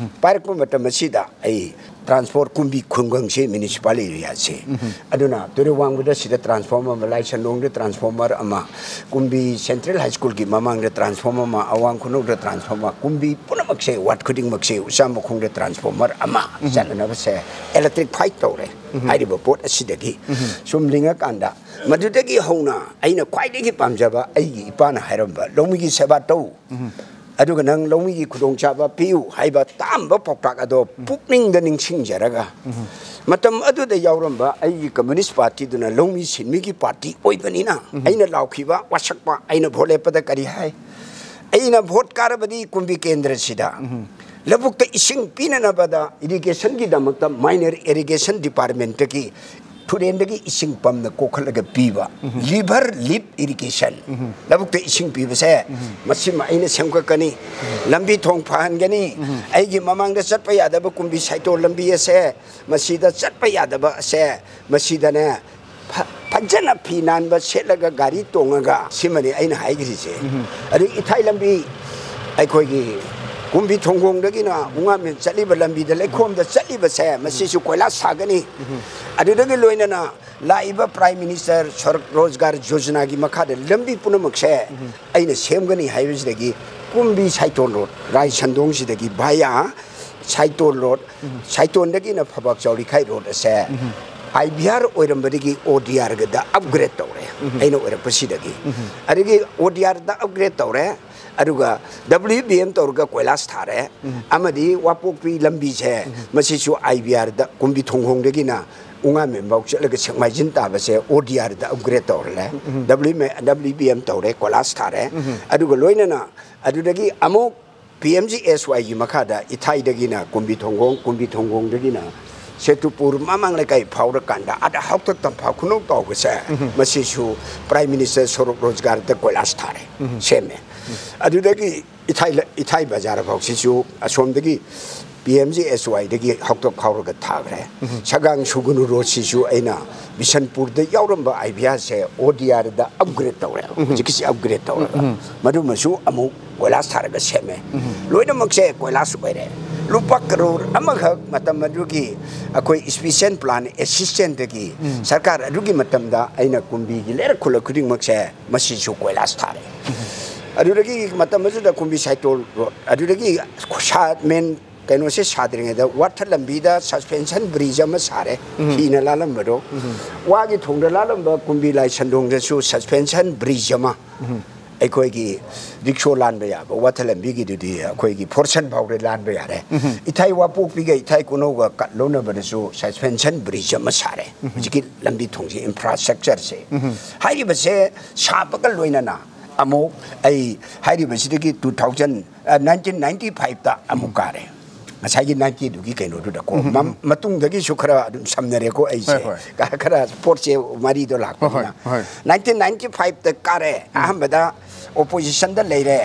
ꯄꯥꯏꯔꯛꯄ ꯃꯇꯝ ꯑꯁꯤꯗ ꯑꯩ ꯇ꯭ꯔꯥꯟꯁꯐꯣꯔ ꯀꯨꯝꯕꯤ ꯈꯨꯡꯒꯪꯁꯦ ꯃ꯭ꯌꯨꯅꯤꯁꯤꯄꯥꯜ ꯑꯦꯔꯤꯌꯥꯁꯦ꯫ ꯑꯗꯨꯅ ꯇꯨꯔꯦꯜ ꯋꯥꯡꯃꯗ ꯁꯤꯗ ꯇ꯭ꯔꯥꯟꯁꯐꯣꯔꯃꯔ ꯑꯃ, ꯂꯥꯏꯁꯟꯂꯣꯡꯗ ꯇ꯭ꯔꯥꯟꯁꯐꯣꯔꯃꯔ ꯑꯃ, ꯀꯨꯝꯕꯤ ꯁꯦꯟꯇ꯭ꯔꯦꯜ ꯍꯥꯏ ꯁ꯭ꯀꯨꯜꯒꯤ ꯃꯃꯥꯡꯗ ꯇ꯭ꯔꯥꯟꯁꯐꯣꯔꯃꯔ ꯑꯃ, ꯑꯋꯥꯡ ꯈꯨꯅꯧꯗ ꯇ꯭ꯔꯥꯟꯁꯐꯣꯔꯃꯔ, ꯀꯨꯝꯕꯤ ꯄꯨꯝꯅꯃꯛꯁꯦ, ꯋꯥꯠ ꯈꯨꯗꯤꯡꯃꯛꯁꯦ, ꯎꯆꯥ ꯃꯈꯣꯡꯗ ꯇ꯭ꯔꯥꯟꯁꯐꯣꯔꯃꯔ ꯑꯃ ꯆꯠꯅꯅꯕꯁꯦ ꯏꯂꯦꯛꯇ꯭ꯔꯤꯛꯐꯥꯏ ꯇꯧꯔꯦ꯫ ꯍꯥꯏꯔꯤꯕ ꯄꯣꯠ ꯑꯁꯤꯗꯒꯤ ꯁꯨꯝ ꯂꯤꯡꯉꯀꯥꯟꯗ, ꯃꯗꯨꯗꯒꯤ ꯍꯧꯅ ꯑꯩꯅ ꯈ꯭ꯋꯥꯏꯗꯒꯤ ꯄꯥꯝꯖꯕ ꯑꯩꯒꯤ ꯏꯄꯥꯅ ꯍꯥꯏꯔꯝꯕ, "ꯂꯧꯃꯤꯒꯤ ꯁꯦꯕꯥ ꯇꯧ, ꯑꯗꯨꯒ ꯅꯪ ꯂꯧꯃꯤꯒꯤ ꯈꯨꯗꯣꯡꯆꯥꯕ ꯄꯤꯌꯨ" ꯍꯥꯏꯕ ꯇꯥꯝꯕ ꯄꯥꯎꯇꯥꯛ ꯑꯗꯣ ꯄꯨꯛꯅꯤꯡꯗ ꯅꯤꯡꯁꯤꯡꯖꯔꯒ, ꯃꯇꯝ ꯑꯗꯨꯗ ꯌꯥꯎꯔꯝꯕ ꯑꯩꯒꯤ ꯀꯝꯃ꯭ꯌꯨꯅꯤꯁ ꯄꯥꯔꯇꯤꯗꯨꯅ ꯂꯧꯃꯤ ꯁꯤꯟꯃꯤꯒꯤ ꯄꯥꯔꯇꯤ ꯑꯣꯏꯕꯅꯤꯅ, ꯑꯩꯅ ꯂꯥꯎꯈꯤꯕ, ꯋꯥꯁꯛꯄ, ꯑꯩꯅ ꯚꯣꯠ ꯂꯦꯞꯄꯗ ꯀꯔꯤ ꯍꯥꯏ? ꯑꯩꯅ ꯚꯣꯠ ꯀꯥꯔꯕꯗꯤ ꯀꯨꯝꯕꯤ ꯀꯦꯟꯗ꯭ꯔꯁꯤꯗ ꯂꯧꯕꯨꯛꯇ ꯏꯁꯤꯡ ꯄꯤꯅꯅꯕꯗ ꯏꯔꯤꯒꯦꯁꯟꯒꯤꯗꯃꯛꯇ ꯃꯥꯏꯅꯔ ꯏꯔꯤꯒꯦꯁꯟ ꯗꯤꯄꯥꯔꯠꯃꯦꯟꯠꯇꯒꯤ ꯇꯨꯔꯦꯟꯗꯒꯤ ꯏꯁꯤꯡ ꯄꯝꯅ ꯀꯣꯛꯈꯠꯂꯒ ꯄꯤꯕ, ꯂꯤꯚꯔ ꯂꯤꯞ ꯏꯔꯤꯒꯦꯁꯟ, ꯂꯧꯕꯨꯛꯇ ꯏꯁꯤꯡ ꯄꯤꯕꯁꯦ, ꯃꯁꯤꯃ ꯑꯩꯅ ꯁꯦꯝꯒꯠꯀꯅꯤ꯫ ꯂꯝꯕꯤ ꯊꯣꯡ ꯐꯍꯟꯒꯅꯤ꯫ ꯑꯩꯒꯤ ꯃꯃꯥꯡꯗ ꯆꯠꯄ ꯌꯥꯗꯕ ꯀꯨꯝꯕꯤ ꯁꯥꯏꯇꯣꯜ ꯂꯝꯕꯤ ꯑꯁꯦ, ꯃꯁꯤꯗ ꯆꯠꯄ ꯌꯥꯗꯕ ꯑꯁꯦ, ꯃꯁꯤꯗꯅꯦ, ꯐ-, ꯐꯖꯅ ꯐꯤ ꯅꯥꯟꯕ ꯁꯦꯠꯂꯒ ꯒꯥꯔꯤ ꯇꯣꯡꯉꯒ, ꯁꯤꯃꯅꯤ ꯑꯩꯅ ꯍꯥꯏꯈ꯭ꯔꯤꯁꯦ꯫ ꯑꯗꯩ ꯏꯊꯥꯏ ꯂꯝꯕꯤ, ꯑꯩꯈꯣꯏꯒꯤ ꯀꯨꯝꯕꯤ ꯊꯣꯡꯒꯣꯡꯗꯒꯤꯅ ꯎꯉꯥꯃꯦꯟ ꯆꯠꯂꯤꯕ ꯂꯝꯕꯤꯗ, ꯂꯩꯈꯣꯝꯗ ꯆꯠꯂꯤꯕꯁꯦ, ꯃꯁꯤꯁꯨ ꯀꯣꯏꯂꯥꯁ ꯊꯥꯒꯅꯤ꯫ ꯑꯗꯨꯗꯒꯤ ꯂꯣꯏꯅꯅ ꯂꯥꯛꯏꯕ ꯄ꯭ꯔꯥꯏꯝ ꯃꯤꯅꯤꯁꯇꯔ ꯁꯔꯛ ꯔꯣꯖꯒꯥꯔ ꯌꯣꯖꯅꯥꯒꯤ ꯃꯈꯥꯗ ꯂꯝꯕꯤ ꯄꯨꯝꯅꯃꯛꯁꯦ ꯑꯩꯅ ꯁꯦꯝꯒꯅꯤ ꯍꯥꯏꯕꯁꯤꯗꯒꯤ, ꯀꯨꯝꯕꯤ ꯁꯥꯏꯇꯣꯟ ꯔꯣꯗ, ꯔꯥꯏꯁꯟꯗꯣꯡꯁꯤꯗꯒꯤ ꯚꯥꯌꯥ ꯁꯥꯏꯇꯣꯟ ꯔꯣꯗ, ꯁꯥꯏꯇꯣꯟꯗꯒꯤꯅ ꯐꯕꯥꯛ ꯆꯥꯎꯔꯤꯈꯥꯏ ꯔꯣꯗ ꯑꯁꯦ ꯑꯥꯏ ꯕꯤ ꯑꯥꯔ ꯑꯣꯏꯔꯝꯕꯗꯒꯤ ꯑꯣ ꯗꯤ ꯑꯥꯔꯒꯗ ꯑꯞꯒ꯭ꯔꯦꯗ ꯇꯧꯔꯦ꯫ ꯑꯩꯅ ꯑꯣꯏꯔꯛꯄꯁꯤꯗꯒꯤ, ꯑꯗꯒꯤ ꯑꯣ ꯗꯤ ꯑꯥꯔꯗ ꯑꯞꯒ꯭ꯔꯦꯗ ꯇꯧꯔꯦ꯫ ꯑꯗꯨꯒ ꯗꯕ꯭ꯂꯤꯎ ꯕꯤ ꯑꯦꯝ ꯇꯧꯔꯒ ꯀꯣꯏꯂꯥꯁ ꯊꯥꯔꯦ꯫ ꯑꯃꯗꯤ ꯋꯥꯄꯣꯛꯄꯤ ꯂꯝꯕꯤꯁꯦ, ꯃꯁꯤꯁꯨ ꯑꯥꯏ ꯕꯤ ꯑꯥꯔꯗ, ꯀꯨꯝꯕꯤ ꯊꯣꯡꯈꯣꯡꯗꯒꯤꯅ ꯎꯉꯥꯃꯦꯟꯐꯥꯎ ꯆꯠꯂꯒ ꯁꯦꯛꯃꯥꯏꯖꯤꯟ ꯇꯥꯕꯁꯦ ꯑꯣ ꯗꯤ ꯑꯥꯔꯗ ꯑꯞꯒ꯭ꯔꯦꯗ ꯇꯧꯔꯦ꯫ ꯗꯕ꯭ꯂꯤꯎ ꯕꯤ ꯑꯦꯝ ꯇꯧꯔꯦ, ꯀꯣꯏꯂꯥꯁ ꯊꯥꯔꯦ꯫ ꯑꯗꯨꯒ ꯂꯣꯏꯅꯅ ꯑꯗꯨꯗꯒꯤ ꯑꯃꯨꯛ ꯄꯤ ꯑꯦꯝ ꯖꯤ ꯑꯦꯁ ꯋꯥꯏꯒꯤ ꯃꯈꯥꯗ ꯏꯊꯥꯏꯗꯒꯤꯅ ꯀꯨꯝꯕꯤ ꯊꯣꯡꯒꯣꯡ, ꯀꯨꯝꯕꯤ ꯊꯣꯡꯒꯣꯡꯗꯒꯤꯅ ꯁꯦꯇꯨꯄꯨꯔ ꯃꯃꯥꯡ ꯂꯩꯀꯥꯏ ꯐꯥꯎꯔꯀꯥꯟꯗ ꯑꯥꯗ ꯍꯥꯎꯇ ꯇꯝꯐꯥ ꯈꯨꯅꯧ ꯇꯥꯎꯕꯁꯦ, ꯃꯁꯤꯁꯨ ꯄ꯭ꯔꯥꯏꯝ ꯃꯤꯅꯤꯁꯇꯔ ꯁꯣꯔꯣꯛ ꯔꯣꯖꯒꯥꯔꯗ ꯀꯣꯏꯂꯥꯁ ꯊꯥꯔꯦ, ꯁꯦꯝꯃꯦ꯫ ꯑꯗꯨꯗꯒꯤ ꯏꯊꯥꯏ ꯂ-, ꯏꯊꯥꯏ ꯕꯖꯥꯔ ꯐꯥꯎꯁꯤꯁꯨ ꯑꯁꯣꯝꯗꯒꯤ ꯄꯤ ꯑꯦꯝ ꯖꯤ ꯑꯦꯁ ꯋꯥꯏꯗꯒꯤ ꯍꯥꯎꯇ ꯈꯥꯎꯔꯒ ꯊꯥꯈ꯭ꯔꯦ꯫ ꯁꯒꯥꯡ ꯁꯨꯒꯨꯅꯨ ꯔꯣꯗꯁꯤꯁꯨ ꯑꯩꯅ ꯕꯤꯁꯟꯄꯨꯔꯗ ꯌꯥꯎꯔꯝꯕ ꯑꯥꯏ ꯕꯤ ꯑꯥꯔꯁꯦ ꯑꯣ ꯗꯤ ꯑꯥꯔꯗ ꯑꯞꯒ꯭ꯔꯦꯗ ꯇꯧꯔꯦ꯫ ꯍꯧꯖꯤꯛꯀꯤꯁꯤ ꯑꯞꯒ꯭ꯔꯦꯗ ꯇꯧꯔꯒ ꯃꯗꯨꯃꯁꯨ ꯑꯃꯨꯛ ꯀꯣꯏꯂꯥꯁ ꯊꯥꯔꯒ ꯁꯦꯝꯃꯦ꯫ ꯂꯣꯏꯅꯃꯛꯁꯦ ꯀꯣꯏꯂꯥꯁ ꯑꯣꯏꯔꯦ꯫ ꯂꯨꯄꯥ ꯀꯔꯣꯔ ꯑꯃꯈꯛ ꯃꯇꯝ ꯑꯗꯨꯒꯤ ꯑꯩꯈꯣꯏ ꯏꯁꯄꯤꯁꯦꯜ ꯄ꯭ꯂꯥꯟ ꯑꯦꯁꯤꯁꯇꯦꯟꯁꯇꯒꯤ ꯁꯔꯀꯥꯔ ꯑꯗꯨꯒꯤ ꯃꯇꯝꯗ ꯑꯩꯅ ꯀꯨꯝꯕꯤꯒꯤ ꯂꯩꯔꯛ ꯈꯨꯜꯂꯛ ꯈꯨꯗꯤꯡꯃꯛꯁꯦ ꯃꯁꯤꯁꯨ ꯀꯣꯏꯂꯥꯁ ꯊꯥꯔꯦ꯫ ꯑꯗꯨꯗꯒꯤ ꯃꯇꯝ ꯑꯗꯨꯗ ꯀꯨꯝꯕꯤ ꯁꯥꯏꯇꯣꯜ ꯔꯣꯗ ꯑꯗꯨꯗꯒꯤ ꯁꯥ ꯃꯦꯟ ꯀꯩꯅꯣꯁꯦ ꯁꯥꯗ꯭ꯔꯤꯉꯩꯗ ꯋꯥꯊ ꯂꯝꯕꯤꯗ ꯁꯁꯄꯦꯟꯁꯟ ꯕ꯭ꯔꯤꯖ ꯑꯃ ꯁꯥꯔꯦ꯫ ꯍꯤꯅ ꯂꯥꯜꯂꯝꯕꯗꯣ꯫ ꯋꯥꯒꯤ ꯊꯣꯡꯗ ꯂꯥꯜꯂꯝꯕ ꯀꯨꯝꯕꯤ ꯂꯥꯏ ꯁꯟꯗꯣꯡꯗꯁꯨ ꯁꯁꯄꯦꯟꯁꯟ ꯕ꯭ꯔꯤꯖ ꯑꯃ ꯑꯩꯈꯣꯏꯒꯤ ꯔꯤꯛꯁꯣ ꯂꯥꯟꯕ ꯌꯥꯕ ꯋꯥꯊ ꯂꯝꯕꯤꯒꯤꯗꯨꯗꯤ ꯑꯩꯈꯣꯏꯒꯤ ꯐꯣꯔꯁꯟ ꯐꯥꯎꯗ ꯂꯥꯟꯕ ꯌꯥꯔꯦ꯫ ꯏꯊꯥꯏ ꯋꯥꯄꯣꯛꯄꯤꯒ ꯏꯊꯥꯏ ꯀꯣꯅꯧꯒ ꯀꯠ ꯂꯧꯅꯕꯗꯁꯨ ꯁꯁꯄꯦꯟꯁꯟ ꯕ꯭ꯔꯤꯖ ꯑꯃ ꯁꯥꯔꯦ꯫ ꯍꯧꯖꯤꯛꯀꯤ ꯂꯝꯕꯤ ꯊꯣꯡꯁꯤ ꯏꯟꯐ꯭ꯔꯥꯁ꯭ꯇ꯭ꯔꯛꯆꯔꯁꯦ ꯍꯥꯏꯔꯤꯕꯁꯦ ꯁꯥꯕꯒ ꯂꯣꯏꯅꯅ ꯑꯃꯨꯛ ꯑꯩ ꯍꯥꯏꯔꯤꯕꯁꯤꯗꯒꯤ ꯇꯨ ꯊꯥꯎꯖꯟ ꯅꯥꯏꯟꯇꯤꯟ ꯅꯥꯏꯟꯇꯤ ꯐꯥꯏꯚꯇ ꯑꯃꯨꯛ ꯀꯥꯔꯦ꯫ ꯉꯁꯥꯏꯒꯤ ꯅꯥꯏꯟꯇꯤꯗꯨꯒꯤ ꯀꯩꯅꯣꯗꯨꯗꯀꯣ ꯃꯇꯨꯡꯗꯒꯤꯁꯨ ꯈꯔ ꯑꯗꯨꯝ ꯁꯝꯅꯔꯦꯀꯣ ꯑꯩꯁꯦ꯫ ꯈꯔ ꯄꯣꯠꯁꯦ ꯃꯔꯤꯗꯣ ꯂꯥꯛꯄꯅꯤꯅ꯫ ꯅꯥꯏꯟꯇꯤꯟ ꯅꯥꯏꯟꯇꯤ ꯐꯥꯏꯚꯇ ꯀꯥꯔꯦ꯫ ꯑꯍꯥꯟꯕꯗ ꯑꯣꯄꯣꯖꯤꯁꯟꯗ ꯂꯩꯔꯦ꯫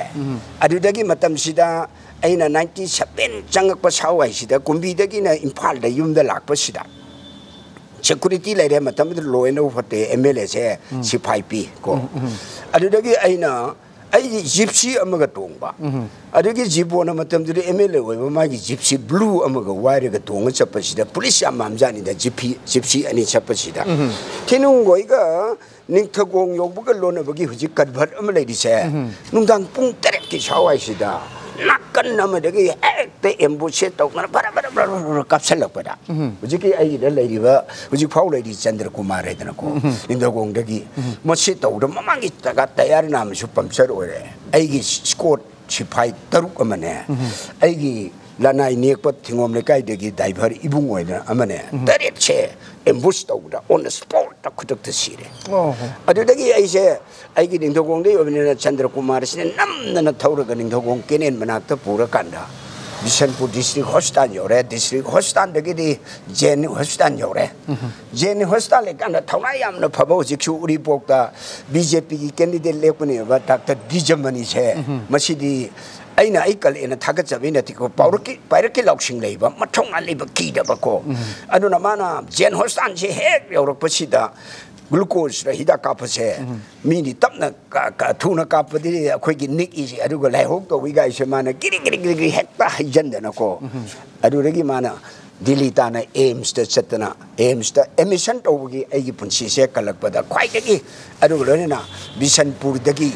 ꯑꯗꯨꯗꯒꯤ ꯃꯇꯝꯁꯤꯗ ꯑꯩꯅ ꯅꯥꯏꯟꯇꯤ ꯁꯚꯦꯟ ꯆꯪꯉꯛꯄ ꯁ꯭ꯋꯥꯏꯁꯤꯗ ꯀꯨꯝꯕꯤꯗꯒꯤꯅ ꯏꯝꯐꯥꯜꯗ ꯌꯨꯝꯗ ꯂꯥꯛꯄꯁꯤꯗ ꯁꯦꯀꯨꯔꯤꯇꯤ ꯂꯩꯔꯦ꯫ ꯃꯇꯝꯗꯨꯗ law and order M L ꯑꯦꯁꯦ ꯁꯤꯐꯥꯏ ꯄꯤ ꯀꯣ꯫ ꯑꯗꯨꯗꯒꯤ ꯑꯩꯅ ꯑꯩꯒꯤ ꯖꯤꯞꯁꯤ ꯑꯃꯒ ꯇꯣꯡꯕ꯫ ꯑꯗꯨꯒꯤ ꯖꯤꯕꯣꯟꯅ ꯃꯇꯝꯗꯨꯗ ꯑꯦꯝ ꯑꯦꯜ ꯑꯦ ꯑꯣꯏꯕ ꯃꯥꯒꯤ ꯖꯤꯞꯁꯤ ꯕ꯭ꯂꯨ ꯑꯃꯒ ꯋꯥꯏꯔꯒ ꯇꯣꯡꯉ ꯆꯠꯄꯁꯤꯗ ꯄꯨꯂꯤꯁ ꯌꯥꯝ ꯃꯥꯝꯖꯥꯠꯅꯤꯗ꯫ ꯖꯤꯞꯁꯤ ꯖꯤꯞꯁꯤ ꯑꯅꯤ ꯆꯠꯄꯁꯤꯗ ꯊꯤꯅꯨꯡꯒꯣꯏꯒ ꯅꯤꯡꯊꯧꯒꯣꯡ ꯌꯧꯕꯒ ꯂꯣꯟꯅꯕꯒꯤ ꯍꯧꯖꯤꯛ ꯀꯟꯚꯔꯠ ꯑꯃ ꯂꯩꯔꯤꯁꯦ꯫ ꯅꯨꯡꯗꯥꯡ ꯄꯨꯡ ꯇꯔꯦꯠꯀꯤ ꯁ꯭ꯋꯥꯏꯁꯤꯗ ꯅꯥꯀꯟ ꯑꯃꯗꯒꯤ ꯍꯦꯛꯇ ꯑꯦꯝꯕꯨꯁꯁꯦ ꯇꯧꯗꯅ ꯕꯔ ꯕꯔ ꯕꯔ ꯕꯔ ꯕꯔ ꯀꯥꯞꯁꯤꯜꯂꯛꯄꯗ ꯍꯧꯖꯤꯛꯀꯤ ꯑꯩꯒꯤꯗ ꯂꯩꯔꯤꯕ ꯍꯧꯖꯤꯛ ꯐꯥꯎ ꯂꯩꯔꯤ ꯆꯟꯗ꯭ꯔ ꯀꯨꯃꯥꯔ ꯍꯥꯏꯗꯅꯀꯣ ꯅꯤꯡꯊꯧꯒꯣꯡꯗꯒꯤ ꯃꯁꯤ ꯇꯧꯗ ꯃꯃꯥꯡꯒꯤ ꯇꯒ ꯇꯌꯥꯔ ꯅꯥꯝꯃꯁꯨ ꯄꯝꯆꯔ ꯑꯣꯏꯔꯦ꯫ ꯑꯩꯒꯤ ꯁ꯭ꯀꯣꯠ ꯁꯤꯐꯥꯏ ꯇꯔꯨꯛ ꯑꯃꯅꯦ꯫ ꯑꯩꯒꯤ ꯂꯅꯥꯏ ꯅꯦꯛꯄ ꯊꯤꯡꯒꯣꯝ ꯂꯩꯀꯥꯏꯗꯒꯤ ꯗꯥꯏꯚꯔ ꯏꯕꯨꯡ ꯑꯣꯏꯅ ꯑꯃꯅꯦ꯫ ꯇꯔꯦꯠꯁꯦ ꯑꯦꯝꯕꯨꯁ ꯇꯧꯕꯗ ꯑꯣꯟ ꯗ ꯁ꯭ꯄꯣꯠꯇ ꯈꯨꯗꯛꯇ ꯁꯤꯔꯦ꯫ ꯑꯗꯨꯗꯒꯤ ꯑꯩꯁꯦ ꯑꯩꯒꯤ ꯅꯤꯡꯊꯧꯈꯣꯡꯗꯒꯤ ꯑꯣꯏꯕꯅꯤꯅ ꯆꯟꯗ꯭ꯔ ꯀꯨꯃꯥꯔꯁꯤꯅ ꯅꯝꯗꯅ ꯊꯧꯔꯒ ꯅꯤꯡꯊꯧꯈꯣꯡ ꯀꯦꯅꯦꯜ ꯃꯅꯥꯛꯇ ꯄꯨꯔꯀꯥꯟꯗ ꯕꯤꯁꯟꯄꯨꯔ ꯗꯤꯁꯇ꯭ꯔꯤꯛ ꯍꯣꯁꯄꯤꯇꯥꯜ ꯌꯧꯔꯦ꯫ ꯗꯤꯁꯇ꯭ꯔꯤꯛ ꯍꯣꯁꯄꯤꯇꯥꯜꯗꯒꯤꯗꯤ ꯖꯦ ꯑꯦꯟ ꯌꯨ ꯍꯣꯁꯄꯤꯇꯥꯜ ꯌꯧꯔꯦ꯫ ꯖꯦ ꯑꯦꯟ ꯌꯨ ꯍꯣꯁꯄꯤꯇꯥꯜ ꯂꯩꯀꯥꯟꯗ ꯊꯧꯅꯥ ꯌꯥꯝꯅ ꯐꯕ ꯍꯧꯖꯤꯛꯁꯨ ꯎꯔꯤꯄꯣꯛꯇ ꯕꯤ ꯖꯦ ꯄꯤꯒꯤ ꯀꯦꯟꯗꯤꯗꯦꯠ ꯂꯦꯞꯄꯅꯦꯕ ꯗꯥꯛꯇꯔ ꯗꯤꯖꯃꯅꯤꯁꯦ꯫ ꯃꯁꯤꯗꯤ ꯑꯩꯅ ꯑꯩ ꯀꯂꯦꯅ ꯊꯥꯒꯠꯆꯕꯩ ꯅꯠꯇꯦꯀꯣ꯫ ꯄꯥꯎꯔꯛꯀꯤ ꯄꯥꯏꯔꯛꯀꯤ ꯂꯧꯁꯤꯡ ꯂꯩꯕ ꯃꯊꯧꯅꯥ ꯂꯩꯕ ꯀꯤꯗꯕꯀꯣ꯫ ꯑꯗꯨꯅ ꯃꯥꯅ ꯖꯦꯟ ꯍꯣꯁꯄꯤꯇꯥꯜꯁꯦ ꯍꯦꯛ ꯌꯧꯔꯛꯄꯁꯤꯗ ꯒ꯭ꯂꯨꯀꯣꯁꯇ ꯍꯤꯗꯥꯛ ꯀꯥꯞꯄꯁꯦ ꯃꯤꯗꯤ ꯇꯞꯅ ꯀ- ꯀ- ꯊꯨꯅ ꯀꯥꯞꯄꯗꯤ ꯑꯩꯈꯣꯏꯒꯤ ꯅꯤꯛꯏꯁꯦ, ꯑꯗꯨꯒ ꯂꯥꯏꯍꯧ ꯇꯧꯏꯒꯥꯏꯁꯦ ꯃꯥꯅ ꯒꯤꯔꯤ ꯒꯤꯔꯤ ꯒꯤꯔꯤ ꯒꯤꯔꯤ ꯍꯦꯛꯇ ꯍꯩꯖꯟꯗꯅꯀꯣ꯫ ꯑꯗꯨꯗꯒꯤ ꯃꯥꯅ ꯗꯤꯜꯂꯤ ꯇꯥꯟꯅ ꯑꯦꯝꯁꯇ ꯆꯠꯇꯅ, ꯑꯦꯝꯁꯇ ꯑꯦꯗꯃꯤꯁꯟ ꯇꯧꯕꯒꯤ ꯑꯩꯒꯤ ꯄꯨꯟꯁꯤꯁꯦ ꯀꯜꯂꯛꯄꯗ ꯈ꯭ꯋꯥꯏꯗꯒꯤ, ꯑꯗꯨꯒ ꯂꯣꯏꯅꯅ ꯕꯤꯁꯟꯄꯨꯔꯗꯒꯤ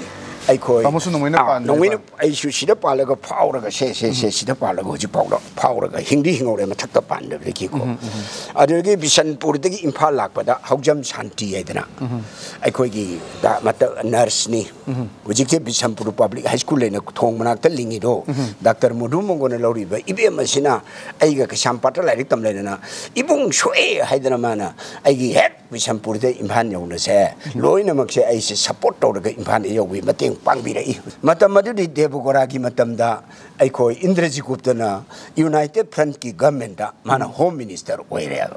ꯑꯩꯈꯣꯏ ꯇꯥꯃꯣꯁꯨ ꯅꯣꯡꯃꯩꯅ ꯑꯥ, ꯄꯥꯟꯕꯅꯦ, ꯅꯣꯡꯃꯩꯅ ꯄꯥꯟ- ꯑꯩꯁꯨ ꯁꯤꯗ ꯄꯥꯜꯂꯒ ꯐꯥꯎꯔꯒ ꯁꯦ ꯁꯦ ꯁꯦ ꯁꯤꯗ ꯄꯥꯜꯂꯒ ꯍꯧꯖꯤꯛ ꯐꯥꯎꯗ ꯐꯥꯎꯔꯒ ꯍꯤꯡꯗꯤ ꯍꯤꯡꯍꯧꯔꯦ ꯃꯊꯛꯇ ꯄꯥꯟꯗꯕꯗꯒꯤꯀꯣ꯫ ꯑꯗꯨꯗꯒꯤ ꯕꯤꯁꯟꯄꯨꯔꯗꯒꯤ ꯏꯝꯐꯥꯜ ꯂꯥꯛꯄꯗ ꯍꯧꯖꯝ ꯁꯥꯟꯇꯤ ꯍꯥꯏꯗꯅ ꯑꯩꯈꯣꯏꯒꯤ ꯗꯥ- ꯃꯇ- ꯅꯔꯁꯅꯤ꯫ ꯍꯧꯖꯤꯛꯁꯦ ꯕꯤꯁꯟꯄꯨꯔ ꯄꯕ꯭ꯂꯤꯛ ꯍꯥꯏ ꯁ꯭ꯀꯨꯜ ꯂꯩꯅ ꯊꯣꯡ ꯃꯅꯥꯛꯇ ꯂꯤꯡꯉꯤꯗꯣ, ꯗꯥꯛꯇꯔ ꯃꯣꯗꯨ ꯃꯪꯒꯣꯟꯅ ꯂꯧꯔꯤꯕ ꯏꯕꯦꯝ ꯑꯁꯤꯅ ꯑꯩꯒ ꯀꯩꯁꯥꯝꯄꯥꯠꯇ ꯂꯥꯏꯔꯤꯛ ꯇꯝ ꯂꯩꯗꯅ ꯏꯕꯨꯡ ꯁꯣꯛꯑꯦ ꯍꯥꯏꯗꯅ ꯃꯥꯅ ꯑꯩꯒꯤ ꯍꯦꯛ ꯕꯤꯁꯝꯄꯨꯔꯗ ꯏꯝꯐꯥꯜ ꯌꯧꯅꯁꯦ ꯂꯣꯏꯅꯃꯛꯁꯦ ꯑꯩꯁꯦ ꯁꯞꯄꯣꯔꯠ ꯇꯧꯔꯒ ꯏꯝꯐꯥꯜꯗ ꯌꯧꯕꯒꯤ ꯃꯇꯦꯡ ꯄꯥꯡꯕꯤꯔꯛꯏ꯫ ꯃꯇꯝ ꯑꯗꯨꯗꯤ ꯗꯦꯕꯒꯣꯔꯥꯒꯤ ꯃꯇꯝꯗ ꯑꯩꯈꯣꯏ ꯏꯟꯗ꯭ꯔꯖꯤꯒꯨꯞꯇꯅ ꯌꯨꯅꯥꯏꯇꯦꯠ ꯐ꯭ꯔꯟꯠꯀꯤ ꯒꯃꯦꯟꯗ ꯃꯥꯅ ꯍꯣꯝ ꯃꯤꯅꯤꯁꯇꯔ ꯑꯣꯏꯔꯦꯕ꯫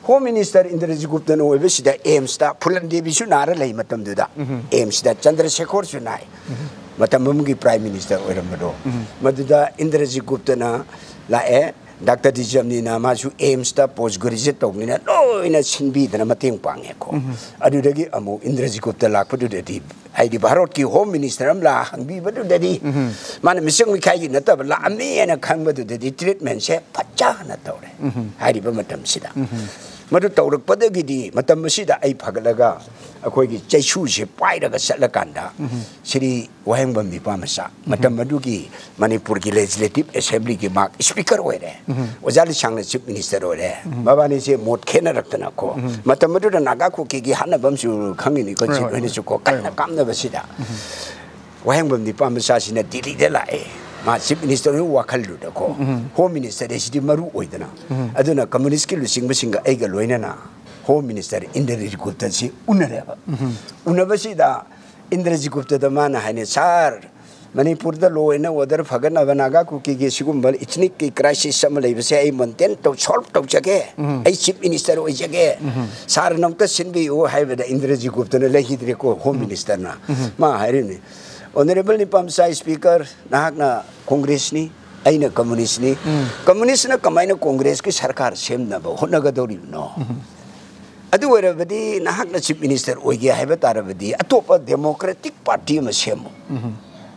ꯍꯣꯝ ꯃꯤꯅꯤꯁꯇꯔ ꯏꯟꯗ꯭ꯔꯖꯤꯒꯨꯞꯇꯅ ꯑꯣꯏꯕꯁꯤꯗ ꯑꯦꯝꯁꯇ ꯐꯨꯂꯟ ꯗꯦꯕꯤꯁꯨ ꯅꯥꯔ ꯂꯩ ꯃꯇꯝꯗꯨꯗ, ꯑꯦꯝꯁꯇ ꯆꯟꯗ꯭ꯔꯁꯦꯈꯣꯔꯁꯨ ꯅꯥꯏ꯫ ꯃꯇꯝ ꯑꯃꯒꯤ ꯄ꯭ꯔꯥꯏꯝ ꯃꯤꯅꯤꯁꯇꯔ ꯑꯣꯏꯔꯝꯕꯗꯣ, ꯃꯗꯨꯗ ꯏꯟꯗ꯭ꯔꯖꯤꯒꯨꯞꯇꯅ ꯂꯥꯛꯑꯦ꯫ ꯗꯥꯛꯇꯔ ꯗꯤꯖꯝꯅꯤꯅ ꯃꯥꯁꯨ ꯑꯦꯝꯁꯇ ꯄꯣꯁ ꯒ꯭ꯔꯦꯖꯨꯑꯦꯠ ꯇꯧꯕꯅꯤꯅ ꯂꯣꯏꯅ ꯁꯤꯟꯕꯤꯗꯅ ꯃꯇꯦꯡ ꯄꯥꯡꯉꯦꯀꯣ꯫ ꯑꯗꯨꯗꯒꯤ ꯑꯃꯨꯛ ꯏꯟꯗ꯭ꯔꯖꯤꯒꯨꯞꯇ ꯂꯥꯛꯄꯗꯨꯗꯗꯤ, ꯍꯥꯏꯗꯤ ꯚꯥꯔꯠꯀꯤ ꯍꯣꯝ ꯃꯤꯅꯤꯁꯇꯔ ꯑꯃ ꯂꯥꯛꯑ ꯍꯪꯕꯤꯕꯗꯨꯗꯗꯤ, ꯃꯥꯅ ꯃꯤꯆꯪ ꯃꯤꯈꯥꯏꯒꯤ ꯅꯠꯇꯕ ꯂꯥꯛꯑꯝꯃꯤ ꯍꯥꯏꯅ ꯈꯪꯕꯗꯨꯗꯗꯤ ꯇ꯭ꯔꯤꯠꯃꯦꯟꯁꯦ ꯐꯖꯅ ꯇꯧꯔꯦ꯫ ꯍꯥꯏꯔꯤꯕ ꯃꯇꯝꯁꯤꯗ, ꯃꯗꯨ ꯇꯧꯔꯛꯄꯗꯒꯤꯗꯤ ꯃꯇꯝ ꯑꯁꯤꯗ ꯑꯩ ꯐꯒꯠꯂꯒ ꯑꯩꯈꯣꯏꯒꯤ ꯆꯩꯁꯨꯁꯦ ꯄꯥꯏꯔꯒ ꯆꯠꯂꯀꯥꯟꯗ ꯁꯤꯗꯤ ꯋꯥꯍꯦꯡꯕꯝ ꯅꯤꯄꯥ ꯃꯆꯥ, ꯃꯇꯝ ꯑꯗꯨꯒꯤ ꯃꯅꯤꯄꯨꯔꯒꯤ ꯂꯦꯖꯤꯁꯂꯦꯇꯤꯚ ꯑꯦꯁꯦꯝꯕ꯭ꯂꯤꯒꯤ ꯃꯥ ꯁ꯭ꯄꯤꯀꯔ ꯑꯣꯏꯔꯦ꯫ ꯑꯣꯖꯥ ꯂꯤꯁꯥꯡꯅ ꯆꯤꯐ ꯃꯤꯅꯤꯁꯇꯔ ꯑꯣꯏꯔꯦ꯫ ꯃꯕꯥꯅꯤꯁꯦ ꯃꯣꯠ ꯈꯦꯠꯅꯔꯛꯇꯅꯀꯣ꯫ ꯃꯇꯝ ꯑꯗꯨꯗ ꯅꯥꯒꯥ ꯀꯨꯀꯤꯒꯤ ꯍꯥꯠꯅꯕ ꯑꯃꯁꯨ ꯈꯪꯉꯤꯅꯤꯀꯣ, ꯍꯣꯏ, ꯍꯣꯏ, ꯍꯣꯏ꯫ ꯍꯣꯏꯅꯁꯨꯀꯣ, ꯀꯟꯅ ꯀꯥꯞꯅꯕꯁꯤꯗ ꯋꯥꯍꯦꯡꯕꯝ ꯅꯤꯄꯥ ꯃꯆꯥꯁꯤꯅ ꯗꯤꯜꯂꯤꯗ ꯂꯥꯛꯑꯦ꯫ ꯃꯥ ꯆꯤꯐ ꯃꯤꯅꯤꯁꯇꯔ ꯑꯣꯏꯕ ꯋꯥꯈꯜꯗꯨꯗꯀꯣ꯫ ꯍꯣꯝ ꯃꯤꯅꯤꯁꯇꯔ ꯑꯁꯤꯗꯤ ꯃꯔꯨ ꯑꯣꯏꯗꯅ꯫ ꯑꯗꯨꯅ ꯀꯝꯃꯨꯅꯤꯁꯀꯤ ꯂꯨꯆꯤꯡꯕꯁꯤꯡꯒ ꯑꯩꯒ ꯂꯣꯏꯅꯅ ꯍꯣꯝ ꯃꯤꯅꯤꯁꯇꯔ ꯏꯟꯗ꯭ꯔꯖꯤꯠ ꯒꯨꯞꯇꯁꯤ ꯎꯅꯔꯦꯕ꯫ ꯎꯅꯕꯁꯤꯗ ꯏꯟꯗ꯭ꯔꯖꯤꯠ ꯒꯨꯞꯇꯗ ꯃꯥꯅ ꯍꯥꯏꯅꯦ, "ꯁꯥꯔ, ꯃꯅꯤꯄꯨꯔꯗ law and order ꯐꯒꯠꯅꯕ ꯅꯥꯒꯥ ꯀꯨꯀꯤꯒꯤ ꯁꯤꯒꯨꯝꯕ ethnic ꯀꯤ crisis ꯑꯃ ꯂꯩꯕꯁꯦ ꯑꯩ maintain ꯇꯧ, solve ꯇꯧꯖꯒꯦ꯫ ꯑꯩ ꯆꯤꯐ ꯃꯤꯅꯤꯁꯇꯔ ꯑꯣꯏꯖꯒꯦ꯫ ꯁꯥꯔꯅ ꯑꯝꯇ ꯁꯤꯟꯕꯤꯌꯨ" ꯍꯥꯏꯕꯗ ꯏꯟꯗ꯭ꯔꯖꯤꯠ ꯒꯨꯞꯇꯅ ꯂꯩꯈꯤꯗ꯭ꯔꯦꯀꯣ, ꯍꯣꯝ ꯃꯤꯅꯤꯁꯇꯔꯅ꯫ ꯃꯥ ꯍꯥꯏꯔꯤꯅꯤ, "ꯑꯣꯅꯔꯦꯕꯜ ꯅꯤꯄꯥ ꯃꯆꯥ ꯁ꯭ꯄꯤꯀꯔ, ꯅꯍꯥꯛꯅ ꯀꯣꯡꯒ꯭ꯔꯦꯁꯅꯤ, ꯑꯩꯅ ꯀꯝꯃꯨꯅꯤꯁꯅꯤ꯫ ꯀꯝꯃꯨꯅꯤꯁꯅ ꯀꯃꯥꯏꯅ ꯀꯣꯡꯒ꯭ꯔꯦꯁꯀꯤ ꯁꯔꯀꯥꯔ ꯁꯦꯝꯅꯕ ꯍꯣꯠꯅꯒꯗꯧꯔꯤꯕꯅꯣ?" ꯑꯗꯨ ꯑꯣꯏꯔꯕꯗꯤ ꯅꯍꯥꯛꯅ Chief Minister ꯑꯣꯏꯒꯦ ꯍꯥꯏꯕ ꯇꯥꯔꯕꯗꯤ ꯑꯇꯣꯞꯄ Democratic Party ꯑꯃ ꯁꯦꯝꯃꯨ꯫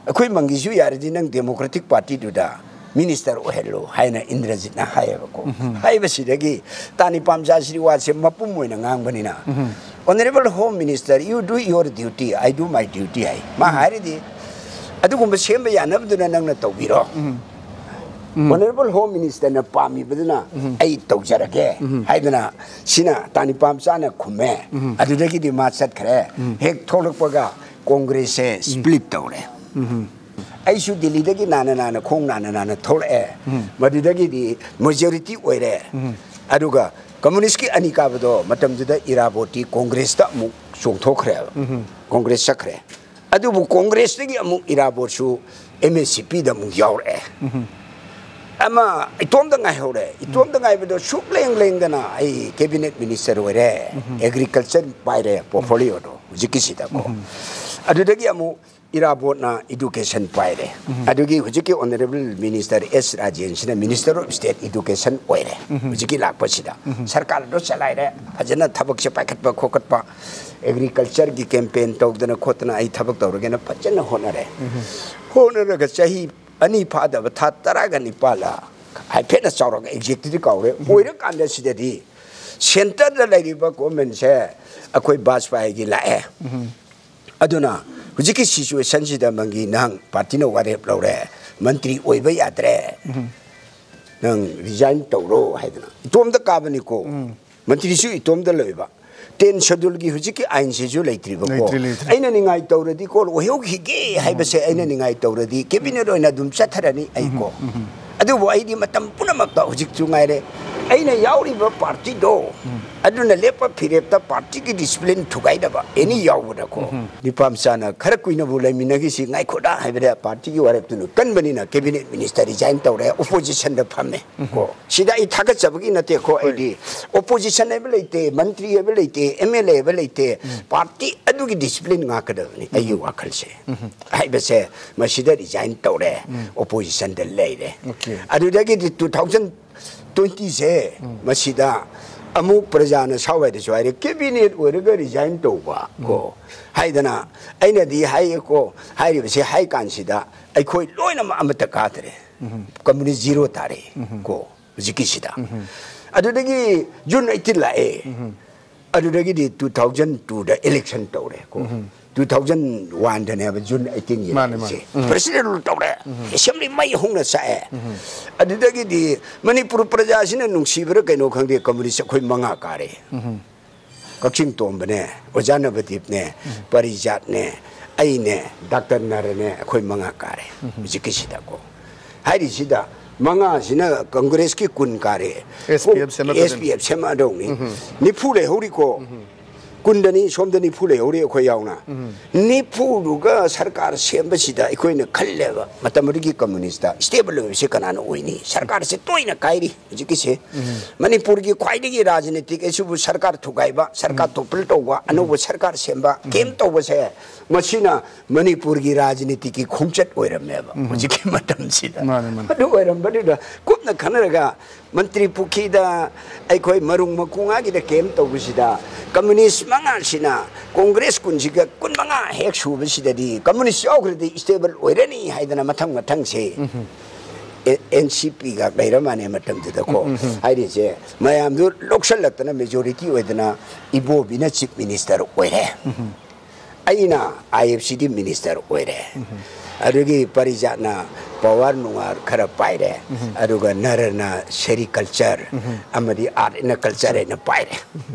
ꯑꯩꯈꯣꯏ ꯃꯪꯒꯤꯁꯨ ꯌꯥꯔꯗꯤ ꯅꯪ Democratic Partyꯗꯨꯗ Minister ꯑꯣꯏꯍꯜꯂꯨ ꯍꯥꯏꯅ ꯏꯟꯗ꯭ꯔꯖꯤꯠꯅ ꯍꯥꯏꯌꯦꯕꯀꯣ꯫ ꯍꯥꯏꯕꯁꯤꯗꯒꯤ ꯇꯥꯅꯤ ꯄꯥꯝꯆꯥꯁꯤꯗꯤ ꯋꯥꯁꯦ ꯃꯄꯨꯝ ꯑꯣꯏꯅ ꯉꯥꯡꯕꯅꯤꯅ, "Honourable Home Minister, you do your duty, I do my duty" ꯍꯥꯏ꯫ ꯃꯥ ꯍꯥꯏꯔꯤꯗꯤ, "ꯑꯗꯨꯒꯨꯝꯕ ꯁꯦꯝꯕ ꯌꯥꯅꯕꯗꯨꯅ ꯅꯪꯅ ꯇꯧꯕꯤꯔꯣ꯫ Honourable Home Ministerꯅ ꯄꯥꯝꯃꯤꯕꯗꯨꯅ ꯑꯩ ꯇꯧꯖꯔꯒꯦ" ꯍꯥꯏꯗꯅ ꯁꯤꯅ ꯇꯥꯅꯤ ꯄꯥꯝꯆꯥꯅ ꯈꯨꯝꯃꯦ꯫ ꯑꯗꯨꯗꯒꯤꯗꯤ ꯃꯥ ꯆꯠꯈ꯭ꯔꯦ꯫ ꯍꯦꯛ ꯊꯣꯛꯂꯛꯄꯒ Congressꯁꯦ split ꯇꯧꯔꯦ꯫ ꯑꯩꯁꯨ ꯗꯤꯜꯂꯤꯗꯒꯤ ꯅꯥꯅ ꯅꯥꯅ ꯈꯣꯡ ꯅꯥꯅ ꯅꯥꯅ ꯊꯣꯛꯂꯛꯑꯦ꯫ ꯃꯗꯨꯗꯒꯤꯗꯤ majority ꯑꯣꯏꯔꯦ꯫ ꯑꯗꯨꯒ Communistꯀꯤ ꯑꯅꯤ ꯀꯥꯕꯗꯣ ꯃꯇꯝꯗꯨꯗ ꯏꯔꯥꯕꯣꯠꯇꯤ Congressꯇ ꯑꯃꯨꯛ ꯆꯣꯡꯊꯣꯛꯈ꯭ꯔꯦꯕ꯫ Congress ꯆꯠꯈ꯭ꯔꯦ꯫ ꯑꯗꯨꯕꯨ Congressꯇꯒꯤ ꯑꯃꯨꯛ ꯏꯔꯥꯕꯣꯠꯁꯨ MSCPꯗ ꯑꯃꯨꯛ ꯌꯥꯎꯔꯛꯑꯦ꯫ ꯑꯃ ꯏꯇꯣꯝꯗ ꯉꯥꯏꯍꯧꯔꯦ꯫ ꯏꯇꯣꯝꯗ ꯉꯥꯏꯕꯗꯣ ꯁꯨꯛ ꯂꯦꯡ ꯂꯦꯡꯗꯅ ꯑꯩ Cabinet Minister ꯑꯣꯏꯔꯦ꯫ Agriculture ꯄꯥꯏꯔꯦ, portfolioꯗꯣ ꯍꯧꯖꯤꯛꯀꯤꯁꯤꯗꯀꯣ꯫ ꯑꯗꯨꯗꯒꯤ ꯑꯃꯨꯛ ꯏꯔꯥꯕꯣꯠꯅ Education ꯄꯥꯏꯔꯦ꯫ ꯑꯗꯨꯒꯤ ꯍꯧꯖꯤꯛꯀꯤ Honourable Minister S ꯔꯥꯖꯦꯟꯁꯤꯅ Minister of State Education ꯑꯣꯏꯔꯦ꯫ ꯍꯧꯖꯤꯛꯀꯤ ꯂꯥꯛꯄꯁꯤꯗ ꯁꯔꯀꯥꯔꯗꯣ ꯆꯂꯥꯏꯔꯦ, ꯐꯖꯅ ꯊꯕꯛꯁꯦ ꯄꯥꯏꯈꯠꯄ ꯈꯣꯀꯠꯄ, Agricultureꯒꯤ campaign ꯇꯧꯗꯅ ꯈꯣꯠꯇꯅ ꯑꯩ ꯊꯕꯛ ꯇꯧꯔꯒꯦꯅ ꯐꯖꯅ ꯍꯣꯠꯅꯔꯦ꯫ ꯍꯣꯠꯅꯔꯒ ꯆꯍꯤ ꯑꯅꯤ ꯐꯥꯗꯕ ꯊꯥ ꯇꯔꯥꯒ ꯅꯤꯄꯥꯜꯂ ꯍꯥꯏꯐꯦꯠꯅ ꯆꯥꯎꯔꯒ exactly ꯀꯥꯎꯔꯦ꯫ ꯑꯣꯏꯔꯀꯥꯟꯗ ꯁꯤꯗꯗꯤ centreꯗ ꯂꯩꯔꯤꯕ governmentꯁꯦ ꯑꯩꯈꯣꯏ ꯕꯥꯖꯄꯥꯏꯒꯤ ꯂꯥꯛꯑꯦ꯫ ꯑꯗꯨꯅ ꯍꯧꯖꯤꯛꯀꯤ situationꯁꯤꯗ ꯃꯪꯒꯤ ꯅꯪ partyꯅ ꯋꯥꯔꯦꯞ ꯂꯧꯔꯦ, ꯃꯟꯇ꯭ꯔꯤ ꯑꯣꯏꯕ ꯌꯥꯗ꯭ꯔꯦ, ꯅꯪ resign ꯇꯧꯔꯣ ꯍꯥꯏꯗꯅ ꯏꯇꯣꯝꯗ ꯀꯥꯕꯅꯤꯀꯣ꯫ ꯃꯟꯇ꯭ꯔꯤꯁꯨ ꯏꯇꯣꯝꯗ ꯂꯩꯕ꯫ Ten scheduleꯒꯤ ꯍꯧꯖꯤꯛꯀꯤ ꯑꯥꯏꯟꯁꯤꯁꯨ ꯂꯩꯇ꯭ꯔꯤꯕꯀꯣ꯫ ꯂꯩꯇ꯭ꯔꯤ, ꯂꯩꯇ꯭ꯔꯤ꯫ ꯑꯩꯅ ꯅꯤꯡꯉꯥꯏ ꯇꯧꯔꯗꯤ ꯀꯣ ꯑꯣꯏꯍꯧꯈꯤꯒꯦ ꯍꯥꯏꯕꯁꯦ ꯑꯩꯅ ꯅꯤꯡꯉꯥꯏ ꯇꯧꯔꯗꯤ cabinet ꯑꯣꯏꯅ ꯑꯗꯨꯝ ꯆꯠꯊꯔꯅꯤ ꯑꯩꯀꯣ꯫ ꯑꯗꯨꯕꯨ ꯑꯩꯗꯤ ꯃꯇꯝ ꯄꯨꯝꯅꯃꯛꯇ ꯍꯧꯖꯤꯛꯁꯨ ꯉꯥꯏꯔꯦ, ꯑꯩꯅ ꯌꯥꯎꯔꯤꯕ partyꯗꯣ ꯑꯗꯨꯅ ꯂꯦꯞꯄ ꯐꯤꯔꯦꯞꯇ partyꯒꯤ discipline ꯊꯨꯒꯥꯏꯗꯕ any ꯌꯥꯎꯕꯗꯀꯣ꯫ ꯅꯤꯄꯥꯝꯆꯥꯅ ꯈꯔ ꯀꯨꯏꯅꯕꯨ ꯂꯩꯃꯤꯟꯅꯈꯤꯁꯤ ꯉꯥꯏꯈꯣꯗ ꯍꯥꯏꯕꯗ partyꯒꯤ ꯋꯥꯔꯦꯞꯇꯨꯅ ꯀꯟꯕꯅꯤꯅ cabinet minister resign ꯇꯧꯔꯦ, oppositionꯗ ꯐꯝꯃꯦ꯫ ꯀꯣ ꯁꯤꯗ ꯑꯩ ꯊꯥꯒꯠꯆꯕꯒꯤ ꯅꯠꯇꯦꯀꯣ꯫ ꯑꯩꯗꯤ opposition ꯍꯥꯏꯕ ꯂꯩꯇꯦ, ꯃꯟꯇ꯭ꯔꯤ ꯍꯥꯏꯕ ꯂꯩꯇꯦ, MLA ꯍꯥꯏꯕ ꯂꯩꯇꯦ꯫ Party ꯑꯗꯨꯒꯤ discipline ꯉꯥꯛꯀꯗꯕꯅꯤ ꯑꯩꯒꯤ ꯋꯥꯈꯜꯁꯦ꯫ ꯍꯥꯏꯕꯁꯦ ꯃꯁꯤꯗ resign ꯇꯧꯔꯦ, oppositionꯗ ꯂꯩꯔꯦ꯫ Okay. ꯑꯗꯨꯗꯒꯤꯗꯤ two thousand twentyꯁꯦ ꯃꯁꯤꯗ ꯑꯃꯨꯛ ꯄ꯭ꯔꯖꯥꯅ ꯁꯥꯋꯥꯏꯗꯁꯨ ꯍꯥꯏꯔꯦ, ꯀꯦꯕꯤꯅꯦꯠ ꯑꯣꯏꯔꯒ ꯔꯤꯖꯥꯏꯟ ꯇꯧꯕ ꯀꯣ ꯍꯥꯏꯗꯅ꯫ ꯑꯩꯅꯗꯤ ꯍꯥꯏꯌꯦꯀꯣ, ꯍꯥꯏꯔꯤꯕꯁꯤ ꯍꯥꯏ ꯀꯥꯟꯁꯤꯗ ꯑꯩꯈꯣꯏ ꯂꯣꯏꯅꯃꯛ ꯑꯃꯠꯇ ꯀꯥꯗ꯭ꯔꯦ, ꯀꯝꯃꯨꯅꯤꯁ ꯖꯤꯔꯣ ꯇꯥꯔꯦ ꯀꯣ ꯍꯧꯖꯤꯛꯀꯤꯁꯤꯗ꯫ ꯑꯗꯨꯗꯒꯤ ꯖꯨꯟ ꯑꯩꯠꯇꯤꯟ ꯂꯥꯛꯑꯦ꯫ ꯑꯗꯨꯗꯒꯤꯗꯤ ꯇꯨ ꯊꯥꯎꯖꯟ ꯇꯨꯗ ꯏꯂꯦꯛꯁꯟ ꯇꯧꯔꯦ ꯀꯣ꯫ ꯇꯨ ꯊꯥꯎꯖꯟ ꯋꯥꯟꯗꯅꯦꯕ ꯖꯨꯟ ꯑꯩꯠꯇꯤꯟꯒꯤ ꯃꯥꯅꯦ, ꯃꯥꯅꯦ꯫ ꯄ꯭ꯔꯁꯤꯗꯦꯟ ꯔꯨꯜ ꯇꯧꯔꯦ꯫ ꯑꯦꯁꯦꯝꯕ꯭ꯂꯤ ꯃꯩ ꯍꯧꯅ ꯆꯥꯛꯑꯦ꯫ ꯑꯗꯨꯗꯒꯤꯗꯤ ꯃꯅꯤꯄꯨꯔ ꯄ꯭ꯔꯖꯥꯁꯤꯅ ꯅꯨꯡꯁꯤꯕ꯭ꯔꯥ ꯀꯩꯅꯣ ꯈꯪꯗꯦ, ꯀꯝꯃꯨꯅꯤꯁ ꯑꯩꯈꯣꯏ ꯃꯉꯥ ꯀꯥꯔꯦ꯫ ꯀꯛꯆꯤꯡ ꯇꯣꯝꯕꯅꯦ, ꯑꯣꯖꯥ ꯅꯕꯗꯤꯞꯅꯦ, ꯄꯔꯤꯖꯥꯠꯅꯦ, ꯑꯩꯅꯦ, ꯗꯥꯛꯇꯔ ꯅꯔꯅꯦ, ꯑꯩꯈꯣꯏ ꯃꯉꯥ ꯀꯥꯔꯦ ꯍꯧꯖꯤꯛꯀꯤꯁꯤꯗꯀꯣ꯫ ꯍꯥꯏꯔꯤꯁꯤꯗ ꯃꯉꯥꯁꯤꯅ ꯀꯪꯒ꯭ꯔꯦꯁꯀꯤ ꯀꯨꯟ ꯀꯥꯔꯦ꯫ ꯑꯦꯁ ꯄꯤ ꯑꯦꯐ ꯁꯦꯝꯃꯛꯀꯗꯣꯏꯅꯤ꯫ ꯑꯦꯁ ꯄꯤ ꯑꯦꯐ ꯁꯦꯝꯃꯛꯑꯗꯧꯅꯤ꯫ ꯅꯤꯐꯨ ꯂꯩꯍꯧꯔꯤꯀꯣ꯫ ꯀꯨꯟꯗꯅꯤ ꯁꯣꯝꯗ ꯅꯤꯐꯨ ꯂꯩꯍꯧꯔꯤ ꯑꯩꯈꯣꯏ ꯌꯥꯎꯅ꯫ ꯅꯤꯐꯨꯗꯨꯒ ꯁꯔꯀꯥꯔ ꯁꯦꯝꯕꯁꯤꯗ ꯑꯩꯈꯣꯏꯅ ꯈꯜꯂꯦꯕ, ꯃꯇꯝ ꯑꯗꯨꯒꯤ ꯀꯝꯃꯨꯅꯤꯁꯇ ꯁ꯭ꯇꯦꯕꯜ ꯑꯣꯏꯕꯁꯤ ꯀꯅꯥꯅ ꯑꯣꯏꯅꯤ? ꯁꯔꯀꯥꯔꯁꯦ ꯇꯣꯏꯅ ꯀꯥꯏꯔꯤ ꯍꯧꯖꯤꯛꯀꯤꯁꯦ꯫ ꯃꯅꯤꯄꯨꯔꯒꯤ ꯈ꯭ꯋꯥꯏꯗꯒꯤ ꯔꯥꯖꯅꯤꯇꯤꯛ ꯑꯁꯤꯕꯨ ꯁꯔꯀꯥꯔ ꯊꯨꯒꯥꯏꯕ, ꯁꯔꯀꯥꯔ ꯇꯣꯄꯜ ꯇꯧꯕ, ꯑꯅꯧꯕ ꯁꯔꯀꯥꯔ ꯁꯦꯝꯕ, ꯀꯦꯝ ꯇꯧꯕꯁꯦ, ꯃꯁꯤꯅ ꯃꯅꯤꯄꯨꯔꯒꯤ ꯔꯥꯖꯅꯤꯇꯤꯒꯤ ꯈꯣꯡꯆꯠ ꯑꯣꯏꯔꯝꯃꯦꯕ ꯍꯧꯖꯤꯛꯀꯤ ꯃꯇꯝꯁꯤꯗ꯫ ꯃꯥꯅꯦ, ꯃꯥꯅꯦ꯫ ꯑꯗꯨ ꯑꯣꯏꯔꯝꯕꯗꯨꯗ ꯀꯨꯞꯅ ꯈꯟꯅꯔꯒ ꯃꯟꯇ꯭ꯔꯤ ꯄꯨꯈ꯭ꯔꯤꯗ ꯑꯩꯈꯣꯏ ꯃꯔꯨꯡ ꯃꯀꯨꯉꯥꯒꯤꯗ ꯀꯦꯝ ꯇꯧꯕꯁꯤꯗ ꯀꯝꯃꯨꯅꯤꯁ ꯃꯉꯥꯁꯤꯅ ꯀꯣꯡꯒ꯭ꯔꯦꯁ ꯀꯨꯟꯁꯤꯒ ꯀꯨꯟꯃꯉꯥ ꯍꯦꯛ ꯁꯨꯕꯁꯤꯗꯗꯤ ꯀꯝꯃꯨꯅꯤꯁ ꯌꯥꯎꯈ꯭ꯔꯗꯤ ꯁ꯭ꯇꯦꯕꯜ ꯑꯣꯏꯔꯅꯤ ꯍꯥꯏꯗꯅ ꯃꯊꯪ ꯃꯊꯪꯁꯦ ꯑꯦ-, ꯑꯦꯟ ꯁꯤ ꯄꯤꯒ ꯂꯩꯔ ꯃꯥꯅꯦ ꯃꯇꯝꯗꯨꯗꯀꯣ꯫ ꯍꯥꯏꯔꯤꯁꯦ ꯃꯌꯥꯝꯗꯨ ꯂꯧꯁꯜꯂꯛꯇꯅ ꯃꯦꯖꯣꯔꯤꯇꯤ ꯑꯣꯏꯗꯅ ꯏꯕꯣꯕꯤꯅ ꯆꯤꯐ ꯃꯤꯅꯤꯁꯇꯔ ꯑꯣꯏꯔꯦ꯫ ꯑꯩꯅ ꯑꯥꯏ ꯑꯦꯐ ꯁꯤꯗꯤ ꯃꯤꯅꯤꯁꯇꯔ ꯑꯣꯏꯔꯦ꯫ ꯑꯗꯨꯒꯤ ꯄꯔꯤꯖꯥꯠꯅ ꯄꯋꯥꯔ ꯅꯨꯡꯋꯥꯔ ꯈꯔ ꯄꯥꯏꯔꯦ꯫ ꯑꯗꯨꯒ ꯅꯔꯅ ꯁꯦꯔꯤꯀꯜꯆꯔ ꯑꯃꯗꯤ ꯑꯥꯔꯠ ꯑꯦꯟ ꯀꯜꯆꯔ ꯍꯥꯏꯅ ꯄꯥꯏꯔꯦ꯫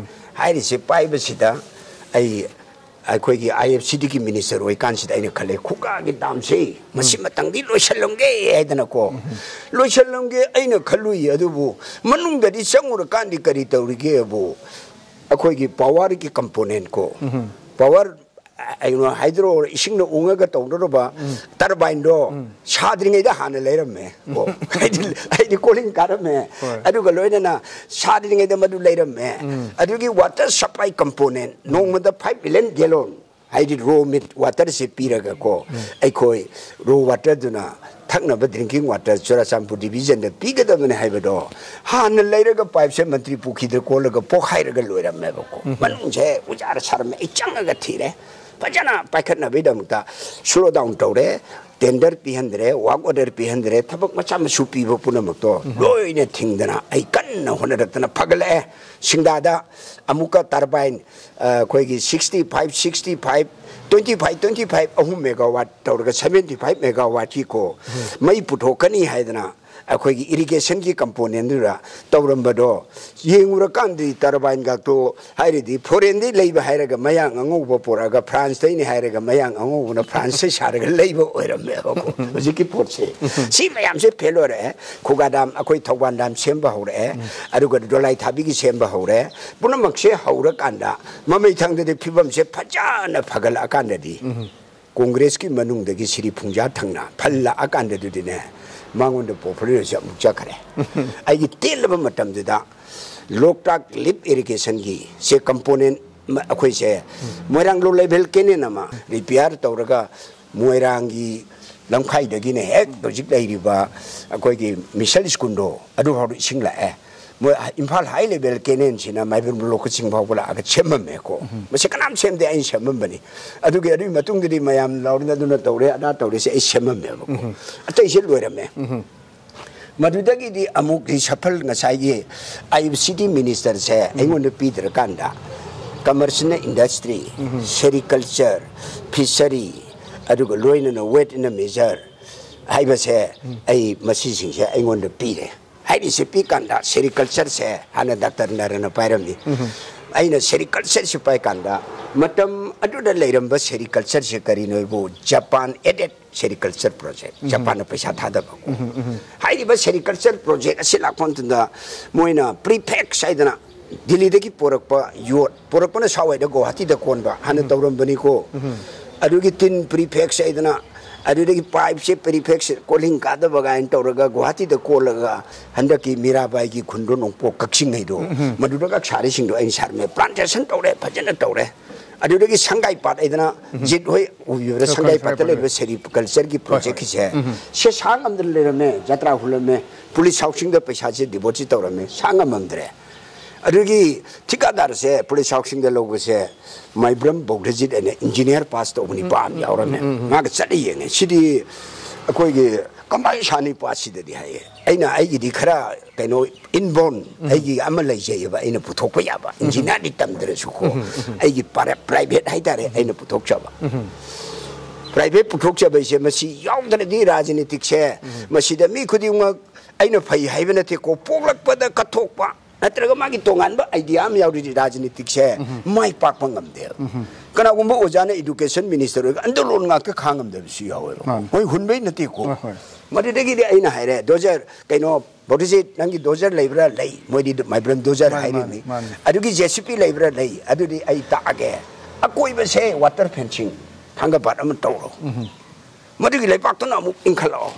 ꯍꯥꯏꯔꯤꯁꯦ ꯄꯥꯏꯕꯁꯤꯗ ꯑꯩ ꯑꯩꯈꯣꯏꯒꯤ ꯑꯥꯏ ꯑꯦꯐ ꯁꯤꯗꯒꯤ ꯃꯤꯅꯤꯁꯇꯔ ꯑꯣꯏꯀꯥꯟꯁꯤꯗ ꯑꯩꯅ ꯈꯜꯂꯦ, ꯈꯨꯒꯥꯒꯤ ꯗꯥꯝꯁꯦ ꯃꯁꯤ ꯃꯇꯪꯗꯤ ꯂꯣꯏꯁꯜꯂꯝꯒꯦ ꯍꯥꯏꯗꯅꯀꯣ꯫ ꯂꯣꯏꯁꯜꯂꯝꯒꯦ ꯑꯩꯅ ꯈꯜꯂꯨꯏ, ꯑꯗꯨꯕꯨ ꯃꯅꯨꯡꯗꯗꯤ ꯆꯪꯉꯨꯔꯀꯥꯟꯗꯤ ꯀꯔꯤ ꯇꯧꯔꯤꯒꯦꯕꯨ, ꯑꯩꯈꯣꯏꯒꯤ ꯄꯋꯥꯔꯒꯤ ꯀꯝꯄꯣꯅꯦꯟ ꯀꯣ, ꯄꯋꯥꯔ, ꯀꯩꯅꯣ, ꯍꯥꯏꯗ꯭ꯔꯣ, ꯏꯁꯤꯡꯅ ꯎꯪꯉꯒ ꯇꯧꯅꯔꯨꯕ ꯇꯔꯕꯥꯏꯟꯗꯣ ꯁꯥꯗ꯭ꯔꯤꯉꯩꯗ ꯍꯥꯟꯅ ꯂꯩꯔꯝꯃꯦ ꯀꯣ꯫ ꯍꯥꯏꯗꯤ, ꯍꯥꯏꯗꯤ ꯀꯣꯂꯤꯡ ꯀꯥꯔꯝꯃꯦ꯫ ꯍꯣꯏ꯫ ꯑꯗꯨꯒ ꯂꯣꯏꯅꯅ ꯁꯥꯗ꯭ꯔꯤꯉꯩꯗ ꯃꯗꯨ ꯂꯩꯔꯝꯃꯦ꯫ ꯑꯗꯨꯒꯤ ꯋꯥꯇꯔ ꯁꯄ꯭ꯂꯥꯏ ꯀꯝꯄꯣꯅꯦꯟ ꯅꯣꯡꯃꯗ ꯐꯥꯏꯚ ꯃꯤꯂꯤꯌꯟ ꯒꯦꯂꯣꯟ ꯍꯥꯏꯗꯤ ꯔꯣ ꯃꯤꯠ ꯋꯥꯇꯔꯁꯦ ꯄꯤꯔꯒꯀꯣ, ꯑꯩꯈꯣꯏ ꯔꯣ ꯋꯥꯇꯔꯗꯨꯅ ꯊꯛꯅꯕ ꯗ꯭ꯔꯤꯡꯀꯤꯡ ꯋꯥꯇꯔ ꯆꯨꯔꯥꯆꯥꯟꯄꯨꯔ ꯗꯤꯕꯤꯖꯟꯗ ꯄꯤꯒꯗꯕꯅꯤ ꯍꯥꯏꯕꯗꯣ ꯍꯥꯟꯅ ꯂꯩꯔꯒ ꯄꯥꯏꯞꯁꯦ ꯃꯟꯇ꯭ꯔꯤ ꯄꯨꯈ꯭ꯔꯤꯗ ꯀꯣꯜꯂꯒ ꯄꯣꯛꯈꯥꯏꯔꯒ ꯂꯣꯏꯔꯝꯃꯦꯕꯀꯣ꯫ ꯃꯅꯨꯡꯁꯦ ꯎꯖꯥꯔ ꯁꯥꯔꯝꯃꯦ꯫ ꯑꯩ ꯆꯪꯉꯒ ꯊꯤꯔꯦ꯫ ꯐꯖꯅ ꯄꯥꯏꯈꯠꯅꯕꯒꯤꯗꯃꯛꯇ ꯁ꯭ꯂꯣ ꯗꯥꯎꯟ ꯇꯧꯔꯦ, ꯇꯦꯟꯗꯔ ꯄꯤꯍꯟꯗ꯭ꯔꯦ, ꯋꯥꯔꯛ ꯑꯣꯔꯗꯔ ꯄꯤꯍꯟꯗ꯭ꯔꯦ, ꯊꯕꯛ ꯃꯆꯥ ꯃꯁꯨ ꯄꯤꯕ ꯄꯨꯝꯅꯃꯛꯇꯣ ꯂꯣꯏꯅ ꯊꯤꯡꯗꯅ ꯑꯩ ꯀꯟꯅ ꯍꯣꯠꯅꯔꯛꯇꯅ ꯐꯒꯠꯂꯛꯑꯦ꯫ ꯁꯤꯡꯗꯥꯗ ꯑꯃꯨꯛꯀ ꯇꯔꯕꯥꯏꯟ, ꯑ, ꯑꯩꯈꯣꯏꯒꯤ sixty five, sixty five, twenty five, twenty five, ꯑꯍꯨꯝ megawatt ꯇꯧꯔꯒ seventy five megawattꯀꯤ ꯀꯣ ꯃꯩ ꯄꯨꯊꯣꯛꯀꯅꯤ ꯍꯥꯏꯗꯅ ꯑꯩꯈꯣꯏꯒꯤ ꯏꯔꯤꯒꯦꯁꯟꯒꯤ ꯀꯝꯄꯣꯅꯦꯟꯗꯨꯗ ꯇꯧꯔꯝꯕꯗꯣ ꯌꯦꯡꯉꯨꯔꯀꯥꯟꯗꯗꯤ ꯇꯔꯕꯥꯏꯟꯒꯥꯛꯇꯣ ꯍꯥꯏꯔꯗꯤ ꯐꯣꯔꯦꯟꯗꯩ ꯂꯩꯕ ꯍꯥꯏꯔꯒ ꯃꯌꯥꯡ ꯑꯉꯧꯕ ꯄꯨꯔꯛꯑꯒ ꯐ꯭ꯔꯥꯟꯁꯇꯩꯅꯤ ꯍꯥꯏꯔꯒ ꯃꯌꯥꯡ ꯑꯉꯧꯕꯅ ꯐ꯭ꯔꯥꯟꯁꯇꯩ ꯁꯥꯔꯒ ꯂꯩꯕ ꯑꯣꯏꯔꯝꯃꯦꯕꯀꯣ꯫ ꯍꯧꯖꯤꯛꯀꯤ ꯄꯣꯠꯁꯦ, ꯁꯤ ꯃꯌꯥꯝꯁꯦ ꯐꯦꯜ ꯑꯣꯏꯔꯛꯑꯦ꯫ ꯈꯨꯒꯥ ꯗꯥꯝ, ꯑꯩꯈꯣꯏ ꯊꯧꯕꯥꯜ ꯗꯥꯝ ꯁꯦꯝꯕ ꯍꯧꯔꯛꯑꯦ, ꯑꯗꯨꯒ ꯗꯣꯂꯥꯏ ꯊꯥꯕꯤꯒꯤ ꯁꯦꯝꯕ ꯍꯧꯔꯦ꯫ ꯄꯨꯝꯅꯃꯛꯁꯦ ꯍꯧꯔꯀꯥꯟꯗ ꯃꯃꯩꯊꯪꯗꯗꯤ ꯐꯤꯕꯝꯁꯦ ꯐꯖꯅ ꯐꯒꯠꯂꯛꯑꯀꯥꯟꯗꯗꯤ ꯀꯣꯡꯒ꯭ꯔꯦꯁꯀꯤ ꯃꯅꯨꯡꯗꯒꯤ ꯁꯤꯔꯤ ꯐꯨꯡꯖꯥ ꯊꯪꯅ ꯐꯜꯂꯛꯑꯀꯥꯟꯗꯗꯨꯗꯤꯅꯦ, ꯃꯉꯣꯟꯗ ꯄꯣꯄꯨꯂꯔꯁꯦ ꯑꯃꯨꯛ ꯆꯠꯈ꯭ꯔꯦ꯫ ꯑꯩꯒꯤ ꯇꯦꯜꯂꯕ ꯃꯇꯝꯗꯨꯗ ꯂꯣꯛꯇꯥꯛ ꯂꯤꯞ ꯏꯔꯤꯒꯦꯁꯟꯒꯤ ꯁꯦ ꯀꯝꯄꯣꯅꯦꯟ ꯑꯩꯈꯣꯏꯁꯦ ꯃꯣꯏꯔꯥꯡ ꯂꯣ ꯂꯦꯚꯦꯜ ꯀꯦꯅꯦꯜ ꯑꯃ ꯔꯤꯄꯤꯌꯥꯔ ꯇꯧꯔꯒ ꯃꯣꯏꯔꯥꯡꯒꯤ ꯂꯝꯈꯥꯏꯗꯒꯤꯅꯦ ꯍꯦꯛ ꯍꯧꯖꯤꯛ ꯂꯩꯔꯤꯕ ꯑꯩꯈꯣꯏꯒꯤ ꯃꯤꯁꯜ ꯁ꯭ꯀꯨꯜꯗꯣ ꯑꯗꯨ ꯐꯥꯎꯗ ꯏꯁꯤꯡ ꯂꯥꯛꯑꯦ꯫ ꯃꯣꯏ ꯏꯝꯐꯥꯜ ꯍꯥꯏ ꯂꯦꯚꯦꯜ ꯀꯦꯅꯦꯜꯁꯤꯅ ꯃꯥꯏꯕꯝ ꯂꯣꯛꯀ ꯆꯤꯡ ꯐꯥꯎꯕ ꯂꯥꯛꯑꯒ ꯁꯦꯝꯃꯝꯃꯦꯀꯣ꯫ ꯃꯁꯤ ꯀꯅꯥꯝ ꯁꯦꯝꯗꯦ, ꯑꯩꯅ ꯁꯦꯝꯃꯝꯕꯅꯤ꯫ ꯑꯗꯨꯒꯤ ꯑꯗꯨꯒꯤ ꯃꯇꯨꯡꯗꯗꯤ ꯃꯌꯥꯝ ꯂꯥꯎꯔꯅ ꯑꯗꯨꯅ ꯇꯧꯔꯦ, ꯑꯗꯥ ꯇꯧꯔꯦꯁꯦ ꯑꯩ ꯁꯦꯝꯃꯝꯃꯦꯕꯀꯣ꯫ ꯑꯇꯩꯁꯦ ꯂꯣꯏꯔꯝꯃꯦ꯫ ꯃꯗꯨꯗꯒꯤꯗꯤ ꯑꯃꯨꯛ ꯔꯤꯁꯐꯜ ꯉꯁꯥꯏꯒꯤ ꯑꯩ ꯁꯤꯇꯤ ꯃꯤꯅꯤꯁꯇꯔꯁꯦ ꯑꯩꯉꯣꯟꯗ ꯄꯤꯗ꯭ꯔꯀꯥꯟꯗ ꯀꯃꯔꯁꯅꯦꯜ ꯏꯟꯗꯁꯇ꯭ꯔꯤ, ꯁꯦꯔꯤꯀꯜꯆꯔ, ꯐꯤꯁꯔꯤ, ꯑꯗꯨꯒ ꯂꯣꯏꯅꯅ ꯋꯦꯠ ꯑꯦꯟ ꯃꯦꯖꯔ ꯍꯥꯏꯕꯁꯦ ꯑꯩ ꯃꯁꯤꯁꯤꯡꯁꯦ ꯑꯩꯉꯣꯟꯗ ꯄꯤꯔꯦ꯫ ꯍꯥꯏꯔꯤꯁꯦ ꯄꯤꯀꯥꯟꯗ ꯁꯦꯔꯤꯀꯜꯆꯔꯁꯦ ꯍꯥꯟꯅ ꯗꯥꯛꯇꯔ ꯅꯔꯅ ꯄꯥꯏꯔꯝꯃꯤ꯫ ꯑꯩꯅ ꯁꯦꯔꯤꯀꯜꯆꯔꯁꯤ ꯄꯥꯏꯀꯥꯟꯗ ꯃꯇꯝ ꯑꯗꯨꯗ ꯂꯩꯔꯝꯕ ꯁꯦꯔꯤꯀꯜꯆꯔꯁꯦ ꯀꯔꯤꯅꯣ ꯍꯥꯏꯕꯨ ꯖꯄꯥꯟ ꯑꯦꯗꯦꯠ ꯁꯦꯔꯤꯀꯜꯆꯔ ꯄ꯭ꯔꯣꯖꯦꯛ, ꯖꯄꯥꯟꯅ ꯄꯩꯁꯥ ꯊꯥꯗꯕꯀꯣ꯫ ꯍꯥꯏꯔꯤꯕ ꯁꯦꯔꯤꯀꯜꯆꯔ ꯄ꯭ꯔꯣꯖꯦꯛ ꯑꯁꯤ ꯂꯥꯛꯄ ꯃꯇꯝꯗ ꯃꯣꯏꯅ ꯄ꯭ꯔꯤꯐꯦꯛꯁ ꯍꯥꯏꯗꯅ ꯗꯤꯜꯂꯤꯗꯒꯤ ꯄꯣꯔꯛꯄ ꯌꯣꯠ, ꯄꯣꯔꯛꯄꯅ ꯁꯥꯋꯥꯏꯗ ꯒꯨꯋꯥꯍꯥꯇꯤꯗ ꯀꯣꯟꯕ ꯍꯥꯟꯅ ꯇꯧꯔꯝꯕꯅꯤꯀꯣ꯫ ꯑꯗꯨꯒꯤ ꯇꯤꯟ ꯄ꯭ꯔꯤꯐꯦꯛꯁ ꯍꯥꯏꯗꯅ, ꯑꯗꯨꯗꯒꯤ ꯄꯥꯏꯞꯁꯦ ꯄ꯭ꯔꯤꯐꯦꯛꯁ ꯀꯣꯜꯍꯤꯡ ꯀꯥꯗꯕ ꯀꯥꯏꯅ ꯇꯧꯔꯒ ꯒꯨꯋꯥꯍꯥꯇꯤꯗ ꯀꯣꯜꯂꯒ ꯍꯟꯗꯛꯀꯤ ꯃꯤꯔꯥꯕꯥꯏꯒꯤ ꯈꯨꯟꯗ꯭ꯔꯣ ꯅꯣꯡꯄꯣꯛ ꯀꯛꯆꯤꯡ ꯍꯥꯏꯗꯣ ꯃꯗꯨꯗꯒ ꯁꯥꯔꯤꯁꯤꯡꯗꯣ ꯑꯩꯅ ꯁꯥꯔꯝꯃꯦ꯫ ꯄ꯭ꯂꯥꯟꯇꯦꯁꯟ ꯇꯧꯔꯦ, ꯐꯖꯅ ꯇꯧꯔꯦ꯫ ꯑꯗꯨꯗꯒꯤ ꯁꯪꯒꯥꯏ ꯄꯥꯠ ꯍꯥꯏꯗꯅ ꯖꯤꯠ ꯍꯣꯏ ꯎꯕꯤꯕ꯭ꯔꯥ? ꯁꯪꯒꯥꯏ ꯄꯥꯠꯇ ꯂꯩꯕ ꯁꯦꯔꯤꯀꯜꯆꯔꯒꯤ ꯄ꯭ꯔꯣꯖꯦꯛꯀꯤꯁꯦ, ꯁꯦ ꯁꯥ ꯉꯝꯗꯅ ꯂꯩꯔꯝꯃꯦ꯫ ꯖꯇ꯭ꯔꯥ ꯍꯨꯜꯂꯝꯃꯦ꯫ ꯄꯨꯂꯤꯁ ꯍꯥꯎꯁꯤꯡꯗ ꯄꯩꯁꯥꯁꯦ ꯗꯤꯄꯣꯖꯤꯠ ꯇꯧꯔꯝꯃꯦ, ꯁꯥ ꯉꯝꯃꯝꯗ꯭ꯔꯦ꯫ ꯑꯗꯨꯒꯤ ꯊꯤꯀꯥꯗꯥꯔꯁꯦ ꯄꯨꯂꯤꯁ ꯍꯥꯎꯁꯤꯡꯗ ꯂꯧꯕꯁꯦ ꯃꯥꯏꯕ꯭ꯔꯝ ꯕꯧꯙꯖꯤꯠ ꯑꯅ ꯏꯟꯖꯤꯅꯤꯌꯥꯔ ꯄꯥꯁ ꯇꯧꯕ ꯅꯤꯄꯥ ꯑꯃ ꯌꯥꯎꯔꯝꯃꯦ꯫ ꯃꯥꯒ ꯆꯠꯂ ꯌꯦꯡꯉꯦ꯫ ꯁꯤꯗꯤ ꯑꯩꯈꯣꯏꯒꯤ ꯀꯃꯥꯏ ꯁꯥꯅꯤ ꯄꯥꯠꯁꯤꯗꯗꯤ ꯍꯥꯏꯌꯦ꯫ ꯑꯩꯅ ꯑꯩꯒꯤꯗꯤ ꯈꯔ ꯀꯩꯅꯣ ꯏꯟꯕꯣꯔꯟ ꯑꯩꯒꯤ ꯑꯃ ꯂꯩꯖꯩꯑꯕ, ꯑꯩꯅ ꯄꯨꯊꯣꯛꯄ ꯌꯥꯕ, ꯏꯟꯖꯤꯅꯤꯌꯥꯔꯗꯤ ꯇꯝꯗ꯭ꯔꯁꯨꯀꯣ꯫ ꯑꯩꯒꯤ ꯄ꯭ꯔꯥꯏꯚꯦꯠ ꯍꯥꯏꯇꯥꯔꯦ, ꯑꯩꯅ ꯄꯨꯊꯣꯛꯆꯕ꯫ ꯄ꯭ꯔꯥꯏꯚꯦꯠ ꯄꯨꯊꯣꯛꯆꯕ ꯍꯥꯏꯁꯦ ꯃꯁꯤ ꯌꯥꯎꯗ꯭ꯔꯗꯤ ꯔꯥꯖꯅꯤꯇꯤꯛꯁꯦ ꯃꯁꯤꯗ ꯃꯤ ꯈꯨꯗꯤꯡꯃꯛ ꯑꯩꯅ ꯐꯩ ꯍꯥꯏꯕ ꯅꯠꯇꯦꯀꯣ, ꯄꯣꯛꯂꯛꯄꯗ ꯀꯠꯊꯣꯛꯄ ꯅꯠꯇ꯭ꯔꯒ ꯃꯥꯒꯤ ꯇꯣꯉꯥꯟꯕ ꯑꯥꯏꯗꯤꯌꯥ ꯑꯃ ꯌꯥꯎꯔꯗꯤ ꯔꯥꯖꯅꯤꯇꯤꯛꯁꯦ ꯃꯥꯏ ꯄꯥꯛꯄ ꯉꯝꯗꯦꯕ꯫ ꯀꯅꯥꯒꯨꯝꯕ ꯑꯣꯖꯥꯅ ꯏꯗꯨꯀꯦꯁꯟ ꯃꯤꯅꯤꯁꯇꯔ ꯑꯣꯏꯔꯒ ꯑꯟꯗꯣꯂꯣꯟ ꯉꯥꯛꯇ ꯈꯥꯡꯉꯝꯗꯕꯁꯨ ꯌꯥꯎꯋꯦꯕ꯫ ꯃꯣꯏ ꯍꯨꯟꯕꯩ ꯅꯠꯇꯦꯀꯣ꯫ ꯃꯗꯨꯗꯒꯤꯗꯤ ꯑꯩꯅ ꯍꯥꯏꯔꯦ, ꯗꯣꯖꯔ ꯀꯩꯅꯣ ꯕꯧꯙꯖꯤꯠ, ꯅꯪꯒꯤ ꯗꯣꯖꯔ ꯂꯩꯕ꯭ꯔꯥ? ꯂꯩ꯫ ꯃꯣꯏꯗꯤ ꯃꯥꯏꯕ꯭ꯔꯝ ꯗꯣꯖꯔ ꯍꯥꯏꯔꯤꯕꯅꯤ꯫ ꯑꯗꯨꯒꯤ ꯖꯦ ꯁꯤ ꯄꯤ ꯂꯩꯕ꯭ꯔꯥ? ꯂꯩ꯫ ꯑꯗꯨꯗꯤ ꯑꯩ ꯇꯥꯛꯑꯒꯦ, ꯑꯀꯣꯏꯕꯁꯦ ꯋꯥꯇꯔ ꯐꯦꯟꯁꯤꯡ, ꯊꯥꯡꯒꯄꯥꯠ ꯑꯃ ꯇꯧꯔꯣ꯫ ꯃꯗꯨꯒꯤ ꯂꯩꯕꯥꯛꯇꯨꯅ ꯑꯃꯨꯛ ꯏꯟꯈꯠꯂꯛꯑꯣ꯫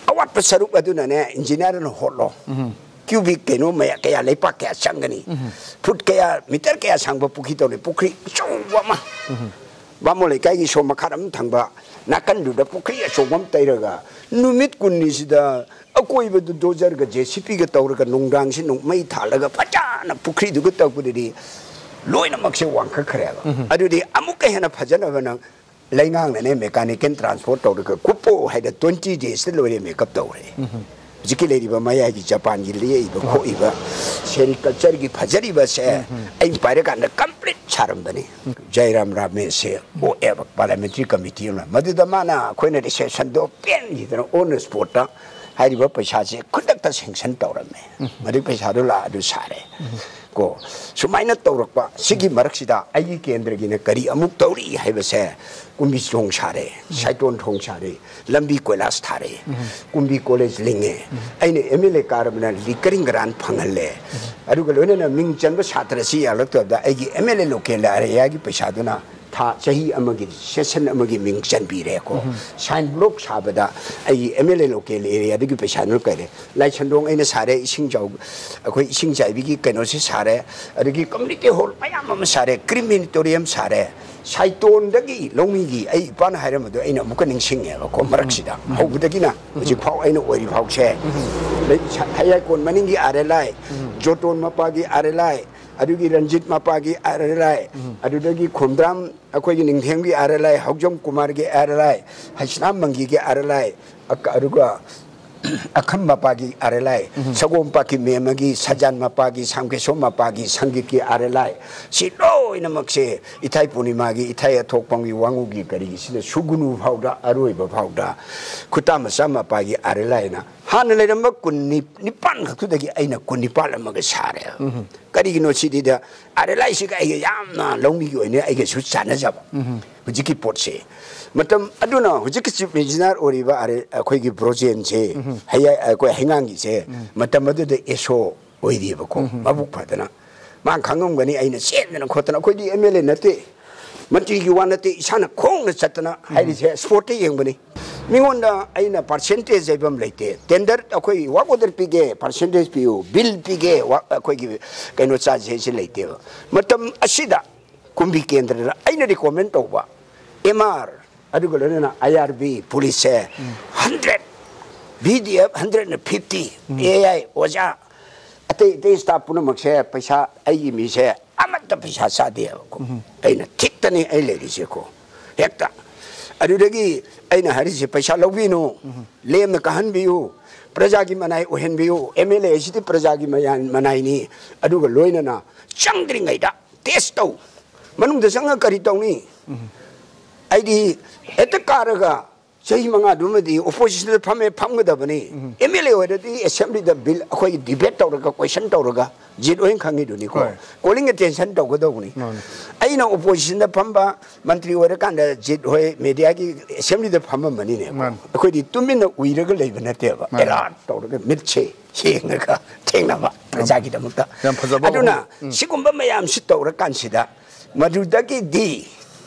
ꯑꯋꯥꯠꯄ ꯁꯔꯨꯛ ꯑꯗꯨꯅꯅꯦ ꯏꯟꯖꯤꯅꯤꯌꯥꯔꯅ ꯍꯣꯠꯂꯣ꯫ ꯀ꯭ꯌꯨꯕꯤꯛ ꯀꯩꯅꯣ ꯃꯌꯥ-, ꯀꯌꯥ, ꯂꯩꯄꯥꯛ ꯀꯌꯥ ꯆꯪꯒꯅꯤ? ꯐꯨꯠ ꯀꯌꯥ, ꯃꯤꯇꯔ ꯀꯌꯥ ꯁꯥꯡꯕ ꯄꯨꯈ꯭ꯔꯤ ꯇꯧꯅꯤ? ꯄꯨꯈ꯭ꯔꯤ ꯑꯆꯧꯕ ꯑꯃ꯫ ꯕꯥꯃꯣꯟ ꯂꯩꯀꯥꯏꯒꯤ ꯁꯣꯝ ꯃꯈꯥ ꯑꯃ ꯊꯪꯕ ꯅꯥꯀꯟꯗꯨꯗ ꯄꯨꯈ꯭ꯔꯤ ꯑꯆꯧꯕ ꯑꯃ ꯇꯩꯔꯒ ꯅꯨꯃꯤꯠ ꯀꯨꯟꯅꯤꯁꯤꯗ ꯑꯀꯣꯏꯕꯗꯨ ꯗꯣꯖꯔꯒ ꯖꯦ ꯁꯤ ꯄꯤꯒ ꯇꯧꯔꯒ ꯅꯨꯡꯗꯥꯡꯁꯤ ꯅꯣꯡꯃꯩ ꯊꯥꯜꯂꯒ ꯐꯖꯅ ꯄꯨꯈ꯭ꯔꯤꯗꯨꯒ ꯇꯧꯕꯗꯗꯤ ꯂꯣꯏꯅꯃꯛꯁꯦ ꯋꯥꯡꯈꯠꯈ꯭ꯔꯦꯕ꯫ ꯑꯗꯨꯗꯤ ꯑꯃꯨꯛꯀ ꯍꯦꯟꯅ ꯐꯖꯅꯕ ꯅꯪ ꯂꯩꯉꯥꯛꯅꯅꯦ ꯃꯦꯀꯥꯅꯤꯀꯦꯜ ꯇ꯭ꯔꯥꯟꯁꯄꯣꯔꯠ ꯇꯧꯔꯒ ꯀꯨꯞꯄꯣ ꯍꯥꯏꯗ ꯇ꯭ꯋꯦꯟꯇꯤ ꯗꯦꯖꯇ ꯂꯣꯏꯔꯦ ꯃꯦꯀꯞ ꯇꯧꯔꯦ꯫ ꯍꯧꯖꯤꯛꯀꯤ ꯂꯩꯔꯤꯕ ꯃꯌꯥꯏꯒꯤ ꯖꯄꯥꯟꯒꯤ ꯂꯦꯛꯏꯕ ꯈꯣꯠꯂꯤꯕ ꯁꯦꯔꯤꯀꯜꯆꯔꯒꯤ ꯐꯖꯔꯤꯕꯁꯦ ꯑꯩ ꯄꯥꯏꯔꯀꯥꯟꯗ ꯀꯝꯄ꯭ꯂꯤꯠ ꯁꯥꯔꯝꯕꯅꯤ꯫ ꯖꯌꯔꯥꯝ ꯔꯥꯃꯦꯁꯁꯦ ꯑꯣꯛꯑꯦꯕ ꯄꯥꯔꯂꯤꯌꯥꯃꯦꯟꯇꯔꯤ ꯀꯃꯤꯇꯤ ꯑꯃ꯫ ꯃꯗꯨꯗ ꯃꯥꯅ ꯑꯩꯈꯣꯏꯅ ꯔꯤꯁꯦꯞꯁꯟꯗꯣ ꯄꯦꯟꯈꯤꯗꯅ ꯑꯣꯟ ꯗ ꯁ꯭ꯄꯣꯠꯇ ꯍꯥꯏꯔꯤꯕ ꯄꯩꯁꯥꯁꯦ ꯈꯨꯗꯛꯇ ꯁꯦꯡꯁꯟ ꯇꯧꯔꯝꯃꯦ꯫ ꯃꯗꯨꯒꯤ ꯄꯩꯁꯥꯗꯣ ꯂꯥꯛꯑ ꯑꯗꯨ ꯁꯥꯔꯦ꯫ ꯀꯣ, ꯁꯨꯃꯥꯏꯅ ꯇꯧꯔꯛꯄ ꯁꯤꯒꯤ ꯃꯔꯛꯁꯤꯗ ꯑꯩꯒꯤ ꯀꯦꯟꯗ꯭ꯔꯒꯤꯅ ꯀꯔꯤ ꯑꯃꯨꯛ ꯇꯧꯔꯤ ꯍꯥꯏꯕꯁꯦ, ꯀꯨꯝꯕꯤ ꯊꯣꯡ ꯁꯥꯔꯦ, ꯁꯥꯏꯇꯣꯟ ꯊꯣꯡ ꯁꯥꯔꯦ, ꯂꯝꯕꯤ ꯀꯣꯏꯂꯥꯁ ꯊꯥꯔꯦ, ꯀꯨꯝꯕꯤ ꯀꯣꯂꯦꯖ ꯂꯤꯡꯉꯦ꯫ ꯑꯩꯅ ꯑꯦꯝ ꯑꯦꯜ ꯑꯦ ꯀꯥꯔꯕꯅ ꯂꯤꯀꯔꯤꯡ ꯒ꯭ꯔꯥꯟ ꯐꯪꯍꯜꯂꯦ꯫ ꯑꯗꯨꯒ ꯂꯣꯏꯅꯅ ꯃꯤꯡ ꯆꯟꯕ ꯁꯥꯇ꯭ꯔꯁꯤ ꯌꯥꯜꯂꯛꯇꯕꯗ ꯑꯩꯒꯤ ꯑꯦꯝ ꯑꯦꯜ ꯑꯦ ꯂꯣꯀꯦꯜ ꯑꯦꯔꯤꯌꯥꯒꯤ ꯄꯩꯁꯥꯗꯨꯅ ꯊꯥ ꯆꯍꯤ ꯑꯃꯒꯤ ꯁꯦꯁꯟ ꯑꯃꯒꯤ ꯃꯤꯡ ꯆꯟꯕꯤꯔꯦꯀꯣ꯫ ꯁꯥꯏꯟ ꯕ꯭ꯂꯣꯛ ꯁꯥꯕꯗ ꯑꯩꯒꯤ ꯑꯦꯝ ꯑꯦꯜ ꯑꯦ ꯂꯣꯀꯦꯜ ꯑꯦꯔꯤꯌꯥꯗꯒꯤ ꯄꯩꯁꯥ ꯅꯨꯡ ꯀꯩꯔꯦ, ꯂꯥꯏꯁꯟꯗꯣꯡ ꯑꯩꯅ ꯁꯥꯔꯦ, ꯏꯁꯤꯡ ꯆꯥꯎ, ꯑꯩꯈꯣꯏ ꯏꯁꯤꯡ ꯆꯥꯏꯕꯤꯒꯤ ꯀꯩꯅꯣꯁꯤ ꯁꯥꯔꯦ, ꯑꯗꯒꯤ ꯀꯝꯃ꯭ꯌꯨꯅꯤꯇꯤ ꯍꯣꯜ ꯃꯌꯥꯝ ꯑꯃ ꯁꯥꯔꯦ, ꯀ꯭ꯔꯤꯃꯤꯅꯤꯇꯣꯔꯤꯌꯝ ꯁꯥꯔꯦ꯫ ꯁꯥꯏꯇꯣꯟꯗꯒꯤ ꯂꯧꯃꯤꯒꯤ ꯑꯩ ꯏꯄꯥꯅ ꯍꯥꯏꯔꯝꯕꯗꯣ ꯑꯩꯅ ꯑꯃꯨꯛꯀ ꯅꯤꯡꯁꯤꯡꯉꯦꯕꯀꯣ꯫ ꯃꯔꯛꯁꯤꯗ ꯍꯧꯕꯗꯒꯤꯅ ꯍꯧꯖꯤꯛ ꯐꯥꯎ ꯑꯩꯅ ꯑꯣꯏꯔꯤ ꯐꯥꯎꯁꯦ, ꯂꯩ-, ꯁ-, ꯍꯩꯌꯥꯏꯀꯣꯟ ꯃꯅꯤꯡꯒꯤ ꯑꯥꯔ ꯑꯦꯜ ꯑꯥꯏ, ꯖꯣꯇꯣꯟ ꯃꯄꯥꯒꯤ ꯑꯥꯔ ꯑꯦꯜ ꯑꯥꯏ, ꯑꯗꯨꯒꯤ ꯔꯟꯖꯤꯠ ꯃꯄꯥꯒꯤ ꯑꯥꯔ ꯑꯦꯜ ꯑꯥꯏ, ꯑꯗꯨꯗꯒꯤ ꯈꯣꯝꯗ꯭ꯔꯥꯝ ꯑꯩꯈꯣꯏꯒꯤ ꯅꯤꯡꯊꯦꯝꯒꯤ ꯑꯥꯔ ꯑꯦꯜ ꯑꯥꯏ, ꯍꯧꯖꯝ ꯀꯨꯃꯥꯔꯒꯤ ꯑꯥꯔ ꯑꯦꯜ ꯑꯥꯏ, ꯍꯩꯁꯅꯥꯝ ꯃꯪꯒꯤꯒꯤ ꯑꯥꯔ ꯑꯦꯜ ꯑꯥꯏ, ꯑꯗꯨꯒ ꯑꯈꯝ ꯃꯄꯥꯒꯤ ꯑꯥꯔ ꯑꯦꯜ ꯑꯥꯏ, ꯁꯒꯣꯝ ꯄꯥꯛꯀꯤ ꯃꯦꯝꯃꯒꯤ, ꯁꯖꯥꯟ ꯃꯄꯥꯒꯤ, ꯁꯥꯝꯈꯦꯁꯣꯝ ꯃꯄꯥꯒꯤ, ꯁꯪꯒꯤꯠꯀꯤ ꯑꯥꯔ ꯑꯦꯜ ꯑꯥꯏ, ꯁꯤ ꯂꯣꯏꯅꯃꯛꯁꯦ ꯏꯊꯥꯏ ꯄꯨꯔꯅꯤꯃꯥꯒꯤ, ꯏꯊꯥꯏ ꯑꯊꯣꯛꯄꯝꯒꯤ, ꯋꯥꯉꯨꯒꯤ, ꯀꯔꯤꯒꯤꯁꯤꯗ ꯁꯨꯒꯨꯅꯨ ꯐꯥꯎꯗ, ꯑꯔꯣꯏꯕ ꯐꯥꯎꯗ, ꯈꯨꯇꯥ ꯃꯆꯥ ꯃꯄꯥꯒꯤ ꯑꯥꯔ ꯑꯦꯜ ꯑꯥꯏꯅ ꯍꯥꯟꯅ ꯂꯩꯔꯝꯕ ꯀꯨꯟ ꯅꯤꯄꯥꯟ ꯈꯛꯇꯨꯗꯒꯤ ꯑꯩꯅ ꯀꯨꯟ ꯅꯤꯄꯥꯟ ꯑꯃꯒ ꯁꯥꯔꯦ꯫ ꯀꯔꯤꯒꯤꯅꯣ ꯁꯤꯗꯤꯗ ꯑꯥꯔ ꯑꯦꯜ ꯑꯥꯏꯁꯤꯒ ꯑꯩꯒ ꯌꯥꯝꯅ ꯂꯧꯃꯤꯒꯤ ꯑꯣꯏꯅ ꯑꯩꯒꯁꯨ ꯆꯥꯟꯅꯖꯕ꯫ ꯍꯧꯖꯤꯛꯀꯤ ꯄꯣꯠꯁꯦ ꯃꯇꯝ ꯑꯗꯨꯅ ꯍꯧꯖꯤꯛꯀꯤ ꯆꯤꯐ ꯏꯟꯖꯤꯅꯤꯌꯥꯔ ꯑꯣꯏꯔꯤꯕ ꯑꯥꯔ-, ꯑꯩꯈꯣꯏꯒꯤ ꯕ꯭ꯔꯣꯖꯦꯟꯁꯦ, ꯍꯌꯥꯏ-, ꯑꯩꯈꯣꯏ ꯍꯩꯉꯥꯡꯒꯤꯁꯦ ꯃꯇꯝ ꯑꯗꯨꯗ ꯑꯦꯁ ꯑꯣ ꯑꯣꯏꯔꯤꯕꯀꯣ, ꯃꯕꯨꯛ ꯐꯗꯅ꯫ ꯃꯥ ꯈꯪꯉꯝꯒꯅꯤ, ꯑꯩꯅ ꯆꯦꯟꯗꯅ ꯈꯣꯠꯇꯅ, ꯑꯩꯈꯣꯏꯗꯤ ꯑꯦꯝ ꯑꯦꯜ ꯑꯦ ꯅꯠꯇꯦ, ꯃꯟꯇ꯭ꯔꯤꯒꯤ ꯋꯥ ꯅꯠꯇꯦ, ꯏꯁꯥꯅ ꯈꯣꯡꯅ ꯆꯠꯇꯅ ꯍꯥꯏꯔꯤꯁꯦ ꯁ꯭ꯄꯣꯔꯠꯇ ꯌꯦꯡꯕꯅꯤ꯫ ꯃꯤꯉꯣꯟꯗ ꯑꯩꯅ ꯄꯥꯔꯁꯦꯟꯇꯦꯖ ꯍꯥꯏꯕ ꯑꯃ ꯂꯩꯇꯦ꯫ ꯇꯦꯟꯗꯔ, ꯑꯩꯈꯣꯏ ꯋꯥꯔꯛ ꯑꯣꯔꯗꯔ ꯄꯤꯒꯦ, ꯄꯥꯔꯁꯦꯟꯇꯦꯖ ꯄꯤꯌꯨ, ꯕꯤꯜ ꯄꯤꯒꯦ, ꯋꯥ-, ꯑꯩꯈꯣꯏꯒꯤ ꯀꯩꯅꯣ ꯆꯥꯁꯦ ꯍꯥꯏꯁꯦ ꯂꯩꯇꯦꯕ꯫ ꯃꯇꯝ ꯑꯁꯤꯗ ꯀꯨꯝꯕꯤ ꯀꯦꯟꯗ꯭ꯔꯗ ꯑꯩꯅ ꯔꯤꯀꯣꯃꯦꯟ ꯇꯧꯕ ꯑꯦꯝ ꯑꯥꯔ, ꯑꯗꯨꯒ ꯂꯣꯏꯅꯅ ꯑꯥꯏ ꯑꯥꯔ ꯕꯤ, ꯄꯨꯂꯤꯁꯁꯦ ꯍꯟꯗ꯭ꯔꯦꯠ, ꯚꯤ ꯗꯤ ꯑꯦꯐ ꯍꯟꯗ꯭ꯔꯦꯠꯅ ꯐꯤꯐꯇꯤ, ꯑꯦ ꯑꯥꯏ, ꯑꯣꯖꯥ, ꯑꯇꯩ ꯑꯇꯩ ꯁ꯭ꯇꯥꯐ ꯄꯨꯝꯅꯃꯛꯁꯦ ꯄꯩꯁꯥ, ꯑꯩꯒꯤ ꯃꯤꯁꯦ ꯑꯃꯠꯇ ꯄꯩꯁꯥ ꯆꯥꯗꯦꯕꯀꯣ꯫ ꯑꯩꯅ ꯊꯤꯛꯇꯅꯤ ꯑꯩ ꯂꯩꯔꯤꯁꯦꯀꯣ꯫ ꯍꯦꯛꯇ ꯑꯗꯨꯗꯒꯤ ꯑꯩꯅ ꯍꯥꯏꯔꯤꯁꯦ, ꯄꯩꯁꯥ ꯂꯧꯕꯤꯅꯨ, ꯂꯦꯝꯅ ꯀꯥꯍꯟꯕꯤꯌꯨ, ꯄ꯭ꯔꯖꯥꯒꯤ ꯃꯅꯥꯏ ꯑꯣꯏꯍꯟꯕꯤꯌꯨ꯫ ꯑꯦꯝ ꯑꯦꯜ ꯑꯦ ꯑꯁꯤꯗꯤ ꯄ꯭ꯔꯖꯥꯒꯤ ꯃꯌꯥ-, ꯃꯅꯥꯏꯅꯤ꯫ ꯑꯗꯨꯒ ꯂꯣꯏꯅꯅ ꯆꯪꯗ꯭ꯔꯤꯉꯩꯗ ꯇꯦꯁ ꯇꯧ꯫ ꯃꯅꯨꯡꯗ ꯆꯪꯉꯒ ꯀꯔꯤ ꯇꯧꯅꯤ? ꯑꯩꯗꯤ ꯍꯦꯛꯇ ꯀꯥꯔꯒ ꯆꯍꯤ ꯃꯉꯥꯗꯨꯃꯗꯤ ꯑꯣꯄꯣꯖꯤꯁꯟꯗ ꯐꯝꯃꯦ, ꯐꯝꯒꯗꯕꯅꯤ꯫ ꯑꯦꯝ ꯑꯦꯜ ꯑꯦ ꯑꯣꯏꯔꯗꯤ ꯑꯦꯁꯦꯝꯕ꯭ꯂꯤꯗ ꯕꯤꯜ ꯑꯩꯈꯣꯏ ꯗꯤꯕꯦꯠ ꯇꯧꯔꯒ, ꯀꯣꯏꯁꯟ ꯇꯧꯔꯒ, ꯖꯤꯠ ꯍꯣꯏꯅ ꯈꯪꯉꯤꯗꯨꯅꯤꯀꯣ, ꯍꯣꯏ꯫ ꯀꯣꯂꯤꯡ ꯑꯦꯇꯦꯟꯁꯟ ꯇꯧꯒꯗꯧꯕꯅꯤ꯫ ꯃꯥꯅꯤ꯫ ꯑꯩꯅ ꯑꯣꯄꯣꯖꯤꯁꯟꯗ ꯐꯝꯕ ꯃꯟꯇ꯭ꯔꯤ ꯑꯣꯏꯔꯀꯥꯟꯗ ꯖꯤꯠ ꯍꯣꯏ ꯃꯦꯗꯤꯌꯥꯒꯤ ꯑꯦꯁꯦꯝꯕ꯭ꯂꯤꯗ ꯐꯝꯃꯝꯕꯅꯤꯅꯦ꯫ ꯃꯥꯅꯤ꯫ ꯑꯩꯈꯣꯏꯗꯤ ꯇꯨꯃꯤꯟꯅ ꯎꯏꯔꯒ ꯂꯩꯕ ꯅꯠꯇꯦꯕ, ꯃꯥꯅꯤ꯫ ꯑꯦꯂꯥꯔꯠ ꯇꯧꯔꯒ ꯃꯤꯠꯁꯦ ꯌꯦꯡꯉꯒ ꯊꯦꯡꯅꯕ ꯌꯥꯝ, ꯄ꯭ꯔꯖꯥꯒꯤꯗꯃꯛꯇ꯫ ꯌꯥꯝ ꯐꯖꯕ ꯑꯗꯨꯅ ꯋꯥꯐꯝ꯫ ꯎꯝ꯫ ꯁꯤꯒꯨꯝꯕ ꯃꯌꯥꯝꯁꯤ ꯇꯧꯔꯀꯥꯟꯁꯤꯗ ꯃꯗꯨꯗꯒꯤꯗꯤ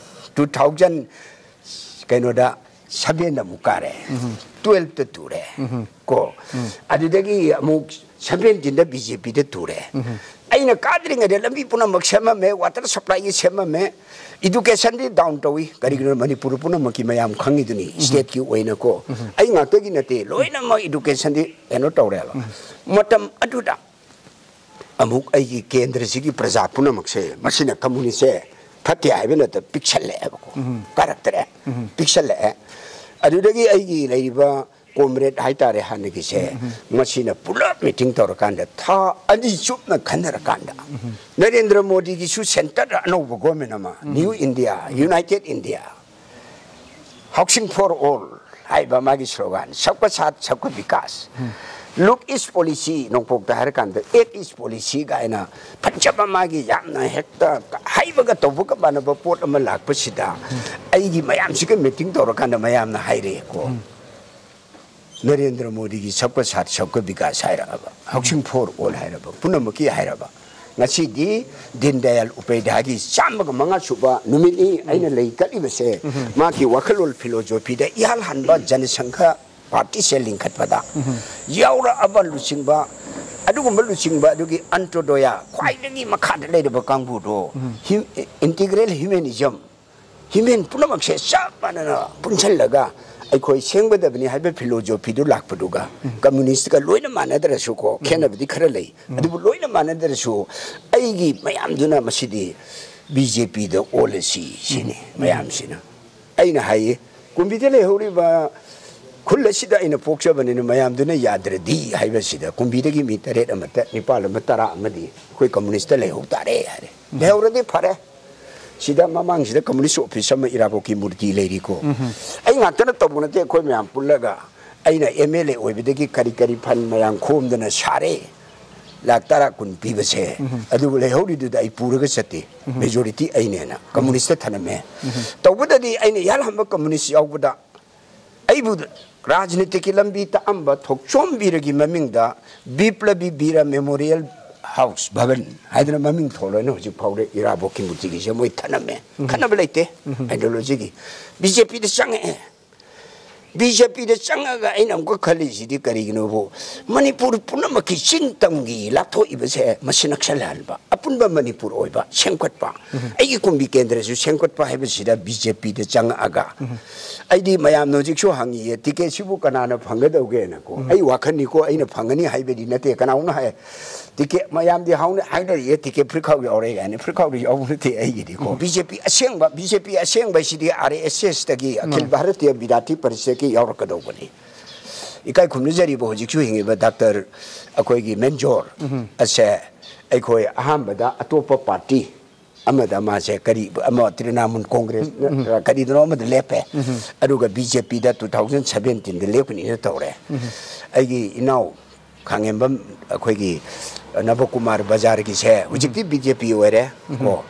ꯇꯨ ꯊꯥꯎꯖꯟ ꯀꯩꯅꯣꯗ ꯁꯚꯦꯟꯗ ꯑꯃꯨꯛ ꯀꯥꯔꯦ, ꯇꯨꯋꯦꯜꯐꯇ ꯇꯨꯔꯦ ꯀꯣ꯫ ꯑꯗꯨꯗꯒꯤ ꯑꯃꯨꯛ ꯁꯚꯦꯟꯇꯤꯟꯗ ꯕꯤ ꯖꯦ ꯄꯤꯗ ꯇꯨꯔꯦ꯫ ꯑꯩꯅ ꯀꯥꯗ꯭ꯔꯤꯉꯩꯗ ꯂꯝꯕꯤ ꯄꯨꯝꯅꯃꯛ ꯁꯦꯝꯃꯝꯃꯦ, ꯋꯥꯇꯔ ꯁꯄ꯭ꯂꯥꯏꯒꯤ ꯁꯦꯝꯃꯝꯃꯦ, ꯏꯗꯨꯀꯦꯁꯟꯗꯤ ꯗꯥꯎꯟ ꯇꯧꯏ꯫ ꯀꯔꯤꯒꯤꯅꯣ, ꯃꯅꯤꯄꯨꯔ ꯄꯨꯝꯅꯃꯛꯀꯤ ꯃꯌꯥꯝ ꯈꯪꯉꯤꯗꯨꯅꯤ, ꯁ꯭ꯇꯦꯠꯀꯤ ꯑꯣꯏꯅꯀꯣ꯫ ꯑꯩ ꯉꯥꯛꯇꯒꯤ ꯅꯠꯇꯦ, ꯂꯣꯏꯅꯃꯛ ꯏꯗꯨꯀꯦꯁꯟꯗꯤ ꯀꯩꯅꯣ ꯇꯧꯔꯦꯕ꯫ ꯃꯇꯝ ꯑꯗꯨꯗ ꯑꯃꯨꯛ ꯑꯩꯒꯤ ꯀꯦꯟꯗ꯭ꯔꯁꯤꯒꯤ ꯄ꯭ꯔꯖꯥ ꯄꯨꯝꯅꯃꯛꯁꯦ, ꯃꯁꯤꯅ ꯀꯝꯃꯨꯅꯤꯁꯁꯦ ꯐꯠꯇꯦ ꯍꯥꯏꯕ ꯅꯠꯇ, ꯄꯤꯛꯁꯜꯂꯛꯑꯦꯕꯀꯣ꯫ ꯀꯥꯔꯛꯇꯔꯦ, ꯄꯤꯛꯁꯜꯂꯛꯑꯦ꯫ ꯑꯗꯨꯗꯒꯤ ꯑꯩꯒꯤ ꯂꯩꯔꯤꯕ ꯀꯣꯝꯔꯦꯗ ꯍꯥꯏꯇꯥꯔꯦ ꯍꯥꯟꯅꯒꯤꯁꯦ, ꯃꯁꯤꯅ ꯄꯨꯂꯞ ꯃꯤꯇꯤꯡ ꯇꯧꯔꯀꯥꯟꯗ ꯊꯥ ꯑꯅꯤ ꯆꯨꯞꯅ ꯈꯟꯅꯔꯀꯥꯟꯗ, ꯅꯔꯦꯟꯗ꯭ꯔ ꯃꯣꯗꯤꯒꯤꯁꯨ ꯁꯦꯟꯇꯔꯗ ꯑꯅꯧꯕ ꯒꯣꯔꯃꯦꯟ ꯑꯃ, new India, united India, housing for all ꯍꯥꯏꯕ ꯃꯥꯒꯤ ꯁ꯭ꯂꯣꯒꯥꯟ, "ꯁꯕꯀꯥ ꯁꯥꯊ ꯁꯕꯀꯥ ꯕꯤꯀꯥꯁ", "ꯂꯨꯛ ꯏꯁ ꯄꯣꯂꯤꯁꯤ", ꯅꯣꯡꯄꯣꯛꯇ ꯍꯥꯏꯔꯀꯥꯟꯗ "ꯑꯦꯛ ꯏꯁ ꯄꯣꯂꯤꯁꯤ" ꯀꯥꯏꯅ ꯐꯖꯕ, ꯃꯥꯒꯤ ꯌꯥꯝꯅ ꯍꯦꯛꯇ ꯍꯥꯏꯕꯒ ꯇꯧꯕꯒ ꯃꯥꯟꯅꯕ ꯄꯣꯠ ꯑꯃ ꯂꯥꯛꯄꯁꯤꯗ, ꯑꯩꯒꯤ ꯃꯌꯥꯝꯁꯤꯒ ꯃꯤꯇꯤꯡ ꯇꯧꯔꯀꯥꯟꯗ ꯃꯌꯥꯝꯅ ꯍꯥꯏꯔꯛꯑꯦꯀꯣ, "ꯅꯔꯦꯟꯗ꯭ꯔ ꯃꯣꯗꯤꯒꯤ ꯁꯕꯀꯥ ꯁꯥꯊ ꯁꯕꯀꯥ ꯕꯤꯀꯥꯁ ꯍꯥꯏꯔꯛꯑꯕ, ꯍꯥꯎꯁꯤꯡ ꯐꯣꯔ ꯑꯣꯜ ꯍꯥꯏꯔꯕ, ꯄꯨꯝꯅꯃꯛꯀꯤ ꯍꯥꯏꯔꯕ, ꯉꯁꯤꯗꯤ ꯗꯤꯟ ꯗꯌꯥꯜ ꯎꯄꯥꯙ꯭ꯌꯥꯒꯤ ꯆꯥꯝꯃꯒ ꯃꯉꯥ ꯁꯨꯕ ꯅꯨꯃꯤꯠꯅꯤ꯫ ꯑꯩꯅ ꯂꯩ ꯀꯠꯂꯤꯕꯁꯦ ꯃꯥꯒꯤ ꯋꯥꯈꯜꯂꯣꯟ ꯐꯤꯂꯣꯖꯣꯐꯤꯗ ꯏꯍꯥꯟ ꯍꯥꯟꯕ ꯖꯅꯁꯪꯘ ꯄꯥꯔꯇꯤꯁꯦ ꯂꯤꯡꯈꯠꯄꯗ ꯌꯥꯎꯔꯛꯑꯕ ꯂꯨꯆꯤꯡꯕ, ꯑꯗꯨꯒꯨꯝꯕ ꯂꯨꯆꯤꯡꯕ ꯑꯗꯨꯒꯤ ꯑꯟꯇꯣꯗꯣꯌꯥ, ꯈ꯭ꯋꯥꯏꯗꯒꯤ ꯃꯈꯥꯗ ꯂꯩꯔꯕ ꯀꯥꯡꯕꯨꯗꯣ, ꯍ꯭ꯌꯨ-, ꯏꯟꯇꯤꯒ꯭ꯔꯦꯜ ꯍ꯭ꯌꯨꯃꯦꯅꯤꯖꯝ, ꯍ꯭ꯌꯨꯃꯦꯟ ꯄꯨꯝꯅꯃꯛꯁꯦ ꯆꯞ ꯃꯥꯟꯅꯅ ꯄꯨꯟꯁꯤꯜꯂꯒ ꯑꯩꯈꯣꯏ ꯁꯦꯝꯒꯗꯕꯅꯤ ꯍꯥꯏꯕ ꯐꯤꯂꯣꯖꯣꯐꯤꯗꯨ ꯂꯥꯛꯄꯗꯨꯒ, ꯀꯝꯃꯨꯅꯤꯁ꯭ꯠꯀ ꯂꯣꯏꯅ ꯃꯥꯟꯅꯗ꯭ꯔꯁꯨꯀꯣ, ꯈꯦꯠꯅꯕꯗꯤ ꯈꯔ ꯂꯩ, ꯑꯗꯨꯕꯨ ꯂꯣꯏꯅ ꯃꯥꯟꯅꯗ꯭ꯔꯁꯨ ꯑꯩꯒꯤ ꯃꯌꯥꯝꯗꯨꯅ ꯃꯁꯤꯗꯤ ꯕꯤ ꯖꯦ ꯄꯤꯗ ꯑꯣꯜꯂꯁꯤ ꯁꯤꯅꯤ ꯃꯌꯥꯝꯁꯤꯅ꯫ ꯑꯩꯅ ꯍꯥꯏꯌꯦ, ꯀꯨꯝꯕꯤꯗ ꯂꯩꯍꯧꯔꯤꯕ ꯈꯨꯜ ꯑꯁꯤꯗ ꯑꯩꯅ ꯄꯣꯛꯆꯕꯅꯤꯅ ꯃꯌꯥꯝꯗꯨꯅ ꯌꯥꯗ꯭ꯔꯗꯤ ꯍꯥꯏꯕꯁꯤꯗ, ꯀꯨꯝꯕꯤꯗꯒꯤ ꯃꯤ ꯇꯔꯦꯠ ꯑꯃ, ꯅꯤꯄꯥꯜ ꯑꯃ, ꯇꯔꯥ ꯑꯃꯗꯤ ꯑꯩꯈꯣꯏ ꯀꯝꯃꯨꯅꯤꯁ꯭ꯠꯇ ꯂꯩꯍꯧ ꯇꯥꯔꯦ ꯍꯥꯏꯔꯦ꯫ ꯂꯩꯍꯧꯔꯗꯤ ꯐꯔꯦ꯫ ꯁꯤꯗ ꯃꯃꯥꯡꯁꯤꯗ ꯀꯝꯃꯨꯅꯤꯁ꯭ꯠ ꯑꯣꯐꯤꯁ ꯑꯃ ꯏꯔꯥꯕꯣꯠꯀꯤ ꯃꯨꯔꯇꯤ ꯂꯩꯔꯤꯀꯣ꯫ ꯑꯩ ꯉꯥꯛꯇꯅ ꯇꯧꯕ ꯅꯠꯇꯦ, ꯑꯩꯈꯣꯏ ꯃꯌꯥꯝ ꯄꯨꯜꯂꯒ ꯑꯩꯅ ꯑꯦꯝ ꯑꯦꯜ ꯑꯦ ꯑꯣꯏꯕꯗꯒꯤ ꯀꯔꯤ ꯀꯔꯤ ꯐꯟ ꯃꯌꯥꯝ ꯈꯣꯝꯗꯅ ꯁꯥꯔꯦ꯫ ꯂꯥꯛ ꯇꯔꯥ ꯀꯨꯟ ꯄꯤꯕꯁꯦ꯫ ꯑꯗꯨꯕꯨ ꯂꯩꯍꯧꯔꯤꯗꯨꯗ ꯑꯩ ꯄꯨꯔꯒ ꯆꯠꯇꯦ꯫ ꯃꯦꯖꯣꯔꯤꯇꯤ ꯑꯩꯅꯦꯅ ꯀꯝꯃꯨꯅꯤꯁ꯭ꯠꯇ ꯊꯅꯝꯃꯦ꯫ ꯇꯧꯕꯗꯗꯤ ꯑꯩꯅ ꯏꯍꯥꯟ ꯍꯥꯟꯕ ꯀꯝꯃꯨꯅꯤꯁ꯭ꯠ ꯌꯥꯎꯕꯗ ꯑꯩꯕꯨ ꯔꯥꯖꯅꯤꯇꯤꯒꯤ ꯂꯝꯕꯤ ꯇꯥꯛꯑꯝꯕ ꯊꯣꯛꯆꯣꯝ ꯕꯤꯔꯒꯤ ꯃꯃꯤꯡꯗ ꯕꯤꯄ꯭ꯂꯕꯤ ꯕꯤꯔ ꯃꯦꯃꯣꯔꯤꯌꯦꯜ ꯍꯥꯎꯁ ꯚꯕꯟ ꯍꯥꯏꯗꯅ ꯃꯃꯤꯡ ꯊꯣꯜꯂꯣꯏꯅ ꯍꯧꯖꯤꯛ ꯐꯥꯎꯗ ꯏꯔꯥꯕꯣꯛꯀꯤ ꯃꯨꯔꯇꯤꯒꯤꯁꯦ ꯃꯣꯏ ꯊꯅꯝꯃꯦ꯫ ꯈꯟꯅꯕ ꯂꯩꯇꯦ꯫ ꯑꯥꯏꯗꯤꯌꯣꯂꯣꯖꯤꯒꯤ ꯕꯤ ꯖꯦ ꯄꯤꯗ ꯆꯪꯉꯛꯑꯦ꯫ ꯕꯤ ꯖꯦ ꯄꯤꯗ ꯆꯪꯉꯒ ꯑꯩꯅ ꯑꯃꯨꯛꯀ ꯈꯜꯂꯤꯁꯤꯗꯤ ꯀꯔꯤꯒꯤꯅꯣꯕꯨ, ꯃꯅꯤꯄꯨꯔ ꯄꯨꯝꯅꯃꯛꯀꯤ ꯆꯤꯡ ꯇꯝꯒꯤ ꯂꯥꯞꯊꯣꯛꯏꯕꯁꯦ ꯃꯁꯤ ꯅꯛꯁꯜꯍꯟꯕ, ꯑꯄꯨꯟꯕ ꯃꯅꯤꯄꯨꯔ ꯑꯣꯏꯕ ꯁꯦꯝꯒꯠꯄ, ꯑꯩꯒꯤ ꯀꯨꯝꯕꯤ ꯀꯦꯟꯗ꯭ꯔꯁꯨ ꯁꯦꯝꯒꯠꯄ ꯍꯥꯏꯕꯁꯤꯗ ꯕꯤ ꯖꯦ ꯄꯤꯗ ꯆꯪꯉꯛꯑꯒ ꯑꯩꯗꯤ ꯃꯌꯥꯝꯅ ꯍꯧꯖꯤꯛꯁꯨ ꯍꯪꯉꯤꯌꯦ, ꯇꯤꯀꯦꯠꯁꯤꯕꯨ ꯀꯅꯥꯅ ꯐꯪꯒꯗꯧꯒꯦꯅꯀꯣ꯫ ꯑꯩ ꯋꯥꯈꯜꯅꯤꯀꯣ, ꯑꯩꯅ ꯐꯪꯒꯅꯤ ꯍꯥꯏꯕꯗꯤ ꯅꯠꯇꯦ꯫ ꯀꯅꯥꯒꯨꯝꯅ ꯍꯥꯏ, ꯇꯤꯀꯦꯠ ꯃꯌꯥꯝꯗꯤ ꯍꯥꯎꯅ ꯍꯥꯏꯅꯔꯤꯌꯦ, ꯇꯤꯀꯦꯠ ꯐꯨꯔꯤꯠꯈꯥꯎ ꯌꯥꯎꯔꯦ ꯀꯥꯏꯅ꯫ ꯐꯨꯔꯤꯠꯈꯥꯎꯗꯤ ꯌꯥꯎꯕ ꯅꯠꯇꯦ ꯑꯩꯒꯤꯗꯤꯀꯣ꯫ ꯕꯤ ꯖꯦ ꯄꯤ ꯑꯁꯦꯡꯕ, ꯕꯤ ꯖꯦ ꯄꯤ ꯑꯁꯦꯡꯕꯁꯤꯗꯤ ꯑꯥꯔ ꯑꯦꯁ ꯑꯦꯁꯇꯒꯤ, ꯑꯈꯤꯜ ꯚꯥꯔꯇꯤꯌ ꯕꯤꯗ꯭ꯌꯥꯔꯊꯤ ꯄꯔꯤꯁꯠꯀꯤ ꯌꯥꯎꯔꯛꯀꯗꯧꯕꯅꯤ꯫ ꯏꯀꯥꯏ ꯈꯨꯝꯅꯖꯔꯤꯕ ꯍꯧꯖꯤꯛꯁꯨ ꯍꯤꯡꯉꯤꯕ ꯗꯥꯛꯇꯔ ꯑꯩꯈꯣꯏꯒꯤ ꯃꯦꯟꯖꯣꯔ ꯑꯁꯦ ꯑꯩꯈꯣꯏ ꯑꯍꯥꯟꯕꯗ ꯑꯇꯣꯞꯄ ꯄꯥꯔꯇꯤ ꯑꯃꯗ ꯃꯥꯁꯦ ꯀꯔꯤ, ꯑꯃ ꯇ꯭ꯔꯤꯅꯥꯃꯨꯜ ꯀꯣꯡꯒ꯭ꯔꯦꯁ ꯀꯔꯤꯗꯅꯣ ꯑꯃꯗ ꯂꯦꯞꯄꯦ꯫ ꯑꯗꯨꯒ ꯕꯤ ꯖꯦ ꯄꯤꯗ ꯇꯨ ꯊꯥꯎꯖꯟ ꯁꯚꯦꯟꯇꯤꯟꯗ ꯂꯦꯞꯀꯅꯤꯅ ꯇꯧꯔꯦ꯫ ꯑꯩꯒꯤ ꯏꯅꯥꯎ ꯈꯥꯡꯉꯦꯝꯕꯝ ꯑꯩꯈꯣꯏꯒꯤ ꯅꯕꯀꯨꯃꯥꯔ ꯕꯖꯥꯔꯒꯤꯁꯦ ꯍꯧꯖꯤꯛꯇꯤ ꯕꯤ ꯖꯦ ꯄꯤ ꯑꯣꯏꯔꯦ꯫ ꯀꯣ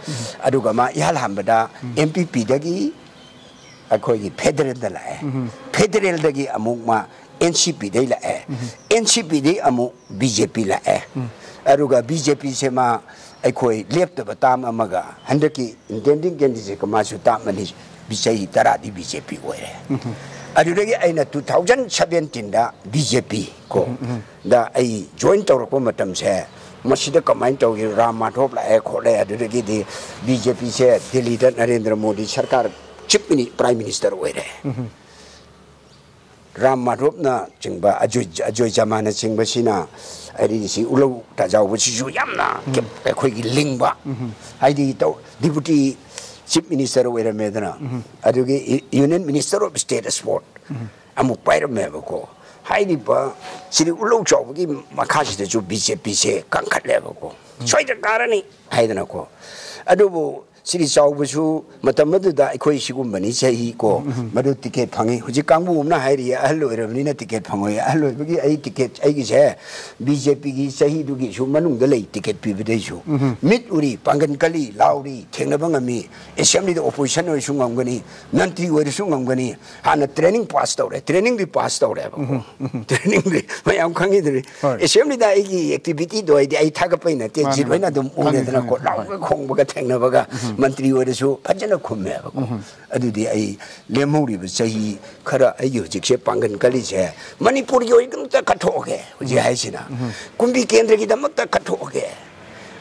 ꯑꯗꯨꯒ ꯃꯥ ꯏꯍꯥꯟ ꯍꯥꯟꯕꯗ ꯑꯦꯝ ꯄꯤ ꯄꯤꯗꯒꯤ ꯑꯩꯈꯣꯏꯒꯤ ꯐꯦꯗꯔꯦꯜꯗ ꯂꯥꯛꯑꯦ꯫ ꯐꯦꯗꯔꯦꯜꯗꯒꯤ ꯑꯃꯨꯛ ꯃꯥ ꯑꯦꯟ ꯁꯤ ꯄꯤꯗꯩ ꯂꯥꯛꯑꯦ꯫ ꯑꯦꯟ ꯁꯤ ꯄꯤꯗꯩ ꯑꯃꯨꯛ ꯕꯤ ꯖꯦ ꯄꯤ ꯂꯥꯛꯑꯦ꯫ ꯑꯗꯨꯒ ꯕꯤ ꯖꯦ ꯄꯤꯁꯦ ꯃꯥ ꯑꯩꯈꯣꯏ ꯂꯦꯞꯇꯕ ꯇꯥꯝ ꯑꯃꯒ ꯍꯟꯗꯛꯀꯤ ꯏꯟꯇꯦꯟꯗꯤꯡ ꯀꯦꯟꯗꯤꯗꯦꯠꯀ ꯃꯥꯁꯨ ꯇꯥꯝ ꯑꯅꯤ, ꯆꯍꯤ ꯇꯔꯥꯗꯤ ꯕꯤ ꯖꯦ ꯄꯤ ꯑꯣꯏꯔꯦ꯫ ꯑꯗꯨꯗꯒꯤ ꯑꯩꯅ ꯇꯨ ꯊꯥꯎꯖꯟ ꯁꯚꯦꯟꯇꯤꯟꯗ ꯕꯤ ꯖꯦ ꯄꯤ ꯀꯣ ꯗ ꯑꯩ ꯖꯣꯏꯟ ꯇꯧꯔꯛꯄ ꯃꯇꯝꯁꯦ ꯃꯁꯤꯗ ꯀꯃꯥꯏꯅ ꯇꯧꯒꯦ, ꯔꯥꯝ ꯃꯥꯙꯣꯞ ꯂꯥꯛꯑꯦ ꯈꯣꯠꯂꯦ, ꯑꯗꯨꯗꯒꯤꯗꯤ ꯕꯤ ꯖꯦ ꯄꯤꯁꯦ ꯗꯤꯜꯂꯤꯗ ꯅꯔꯦꯟꯗ꯭ꯔ ꯃꯣꯗꯤ ꯁꯔꯀꯥꯔ ꯆꯤꯞ ꯃꯤꯅꯤ-, ꯄ꯭ꯔꯥꯏꯝ ꯃꯤꯅꯤꯁꯇꯔ ꯑꯣꯏꯔꯦ꯫ ꯔꯥꯝ ꯃꯥꯙꯣꯞꯅ ꯆꯤꯡꯕ, ꯑꯖꯣꯏ, ꯑꯖꯣꯏ ꯖꯃꯥꯅ ꯆꯤꯡꯕꯁꯤꯅ, ꯍꯥꯏꯗꯤ ꯁꯤ ꯎꯂꯧ ꯇꯥꯖꯥꯎꯕꯁꯤꯁꯨ ꯌꯥꯝꯅ ꯑꯩꯈꯣꯏꯒꯤ ꯂꯤꯡꯕ, ꯍꯥꯏꯗꯤ ꯇꯧ-, ꯗꯤꯄꯨꯇꯤ ꯆꯤꯞ ꯃꯤꯅꯤꯁꯇꯔ ꯑꯣꯏꯔꯝꯃꯦꯗꯅ, ꯑꯗꯨꯒꯤ ꯏ-, union minister of state sport ꯑꯃꯨꯛ ꯄꯥꯏꯔꯝꯃꯦꯕꯀꯣ꯫ ꯍꯥꯏꯔꯤꯕ ꯁꯤꯗꯤ ꯎꯂꯧ ꯆꯥꯎꯕꯒꯤ ꯃꯈꯥꯁꯤꯗꯁꯨ ꯕꯤ ꯖꯦ ꯄꯤꯁꯦ ꯀꯟꯈꯠꯂꯦꯕꯀꯣ꯫ ꯁꯣꯏꯗꯅ ꯀꯥꯔꯅꯤ ꯍꯥꯏꯗꯅꯀꯣ꯫ ꯑꯗꯨꯕꯨ ꯁꯤꯗꯤ ꯆꯥꯎꯕꯁꯨ ꯃꯇꯝ ꯑꯗꯨꯗ ꯑꯩꯈꯣꯏ ꯁꯤꯒꯨꯝꯕꯅꯤ ꯆꯍꯤ ꯀꯣ꯫ ꯃꯗꯨ ꯇꯤꯀꯦꯠ ꯐꯪꯉꯤ꯫ ꯍꯧꯖꯤꯛ ꯀꯥꯡꯕꯨ ꯑꯃꯅ ꯍꯥꯏꯔꯤꯌꯦ, "ꯑꯍꯜ ꯑꯣꯏꯔꯕꯅꯤꯅ ꯇꯤꯀꯦꯠ ꯐꯪꯉꯣꯏ"꯫ ꯑꯍꯜ ꯑꯣꯏꯕꯒꯤ ꯑꯩ ꯇꯤꯀꯦꯠ ꯑꯩꯒꯤꯁꯦ ꯕꯤ ꯖꯦ ꯄꯤꯒꯤ ꯆꯍꯤꯗꯨꯒꯤꯁꯨ ꯃꯅꯨꯡꯗ ꯂꯩ꯫ ꯇꯤꯀꯦꯠ ꯄꯤꯕꯗꯩꯁꯨ ꯃꯤꯠ ꯎꯔꯤ, ꯄꯥꯡꯒꯟ ꯀꯜꯂꯤ, ꯂꯥꯎꯔꯤ, ꯊꯦꯡꯅꯕ ꯉꯝꯃꯤ꯫ ꯑꯦꯁꯦꯝꯕ꯭ꯂꯤꯗ ꯑꯣꯄꯣꯖꯤꯁꯟ ꯑꯣꯏꯔꯁꯨ ꯉꯝꯒꯅꯤ, ꯃꯟꯇ꯭ꯔꯤ ꯑꯣꯏꯔꯁꯨ ꯉꯝꯒꯅꯤ꯫ ꯍꯥꯟꯅ ꯇ꯭ꯔꯦꯅꯤꯡ ꯄꯥꯁ ꯇꯧꯔꯦ, ꯇ꯭ꯔꯦꯅꯤꯡꯗꯤ ꯄꯥꯁ ꯇꯧꯔꯦꯕꯀꯣ꯫ ꯇ꯭ꯔꯦꯅꯤꯡꯗꯤ ꯃꯌꯥꯝ ꯈꯪꯉꯤꯗꯨꯅꯤ꯫ ꯍꯣꯏ꯫ ꯑꯦꯁꯦꯝꯕ꯭ꯂꯤꯗ ꯑꯩꯒꯤ ꯑꯦꯛꯇꯤꯚꯤꯇꯤꯗꯣ ꯍꯥꯏꯗꯤ ꯑꯩ ꯊꯥꯒꯠꯄꯩ ꯅꯠꯇꯦ, ꯃꯥꯅꯦ, ꯖꯤꯠ ꯍꯣꯏꯅ ꯃꯥꯅꯦ꯫ ꯑꯗꯨꯝ ꯈꯪꯉꯦ, ꯎꯔꯦꯗꯅꯀꯣ꯫ ꯈꯪꯉꯦ꯫ ꯂꯥꯎꯔꯒ ꯈꯣꯡꯕꯒ ꯊꯦꯡꯅꯕꯒ ꯃꯟꯇ꯭ꯔꯤ ꯑꯣꯏꯔꯁꯨ ꯐꯖꯅ ꯈꯨꯝꯃꯦꯕꯀꯣ꯫ ꯑꯗꯨꯗꯤ ꯑꯩ ꯂꯦꯝꯍꯧꯔꯤꯕ ꯆꯍꯤ ꯈꯔ ꯑꯩꯒꯤ ꯍꯧꯖꯤꯛꯁꯦ ꯄꯥꯡꯒꯜ ꯀꯜꯂꯤꯁꯦ ꯃꯅꯤꯄꯨꯔꯒꯤ ꯑꯣꯏꯅ ꯑꯝꯇ ꯀꯠꯊꯣꯛꯑꯒꯦ ꯍꯧꯖꯤꯛ ꯍꯥꯏꯁꯤꯅ꯫ ꯀꯨꯝꯕꯤ ꯀꯦꯟꯗ꯭ꯔꯒꯤꯗꯃꯛꯇ ꯀꯠꯊꯣꯛꯑꯒꯦ꯫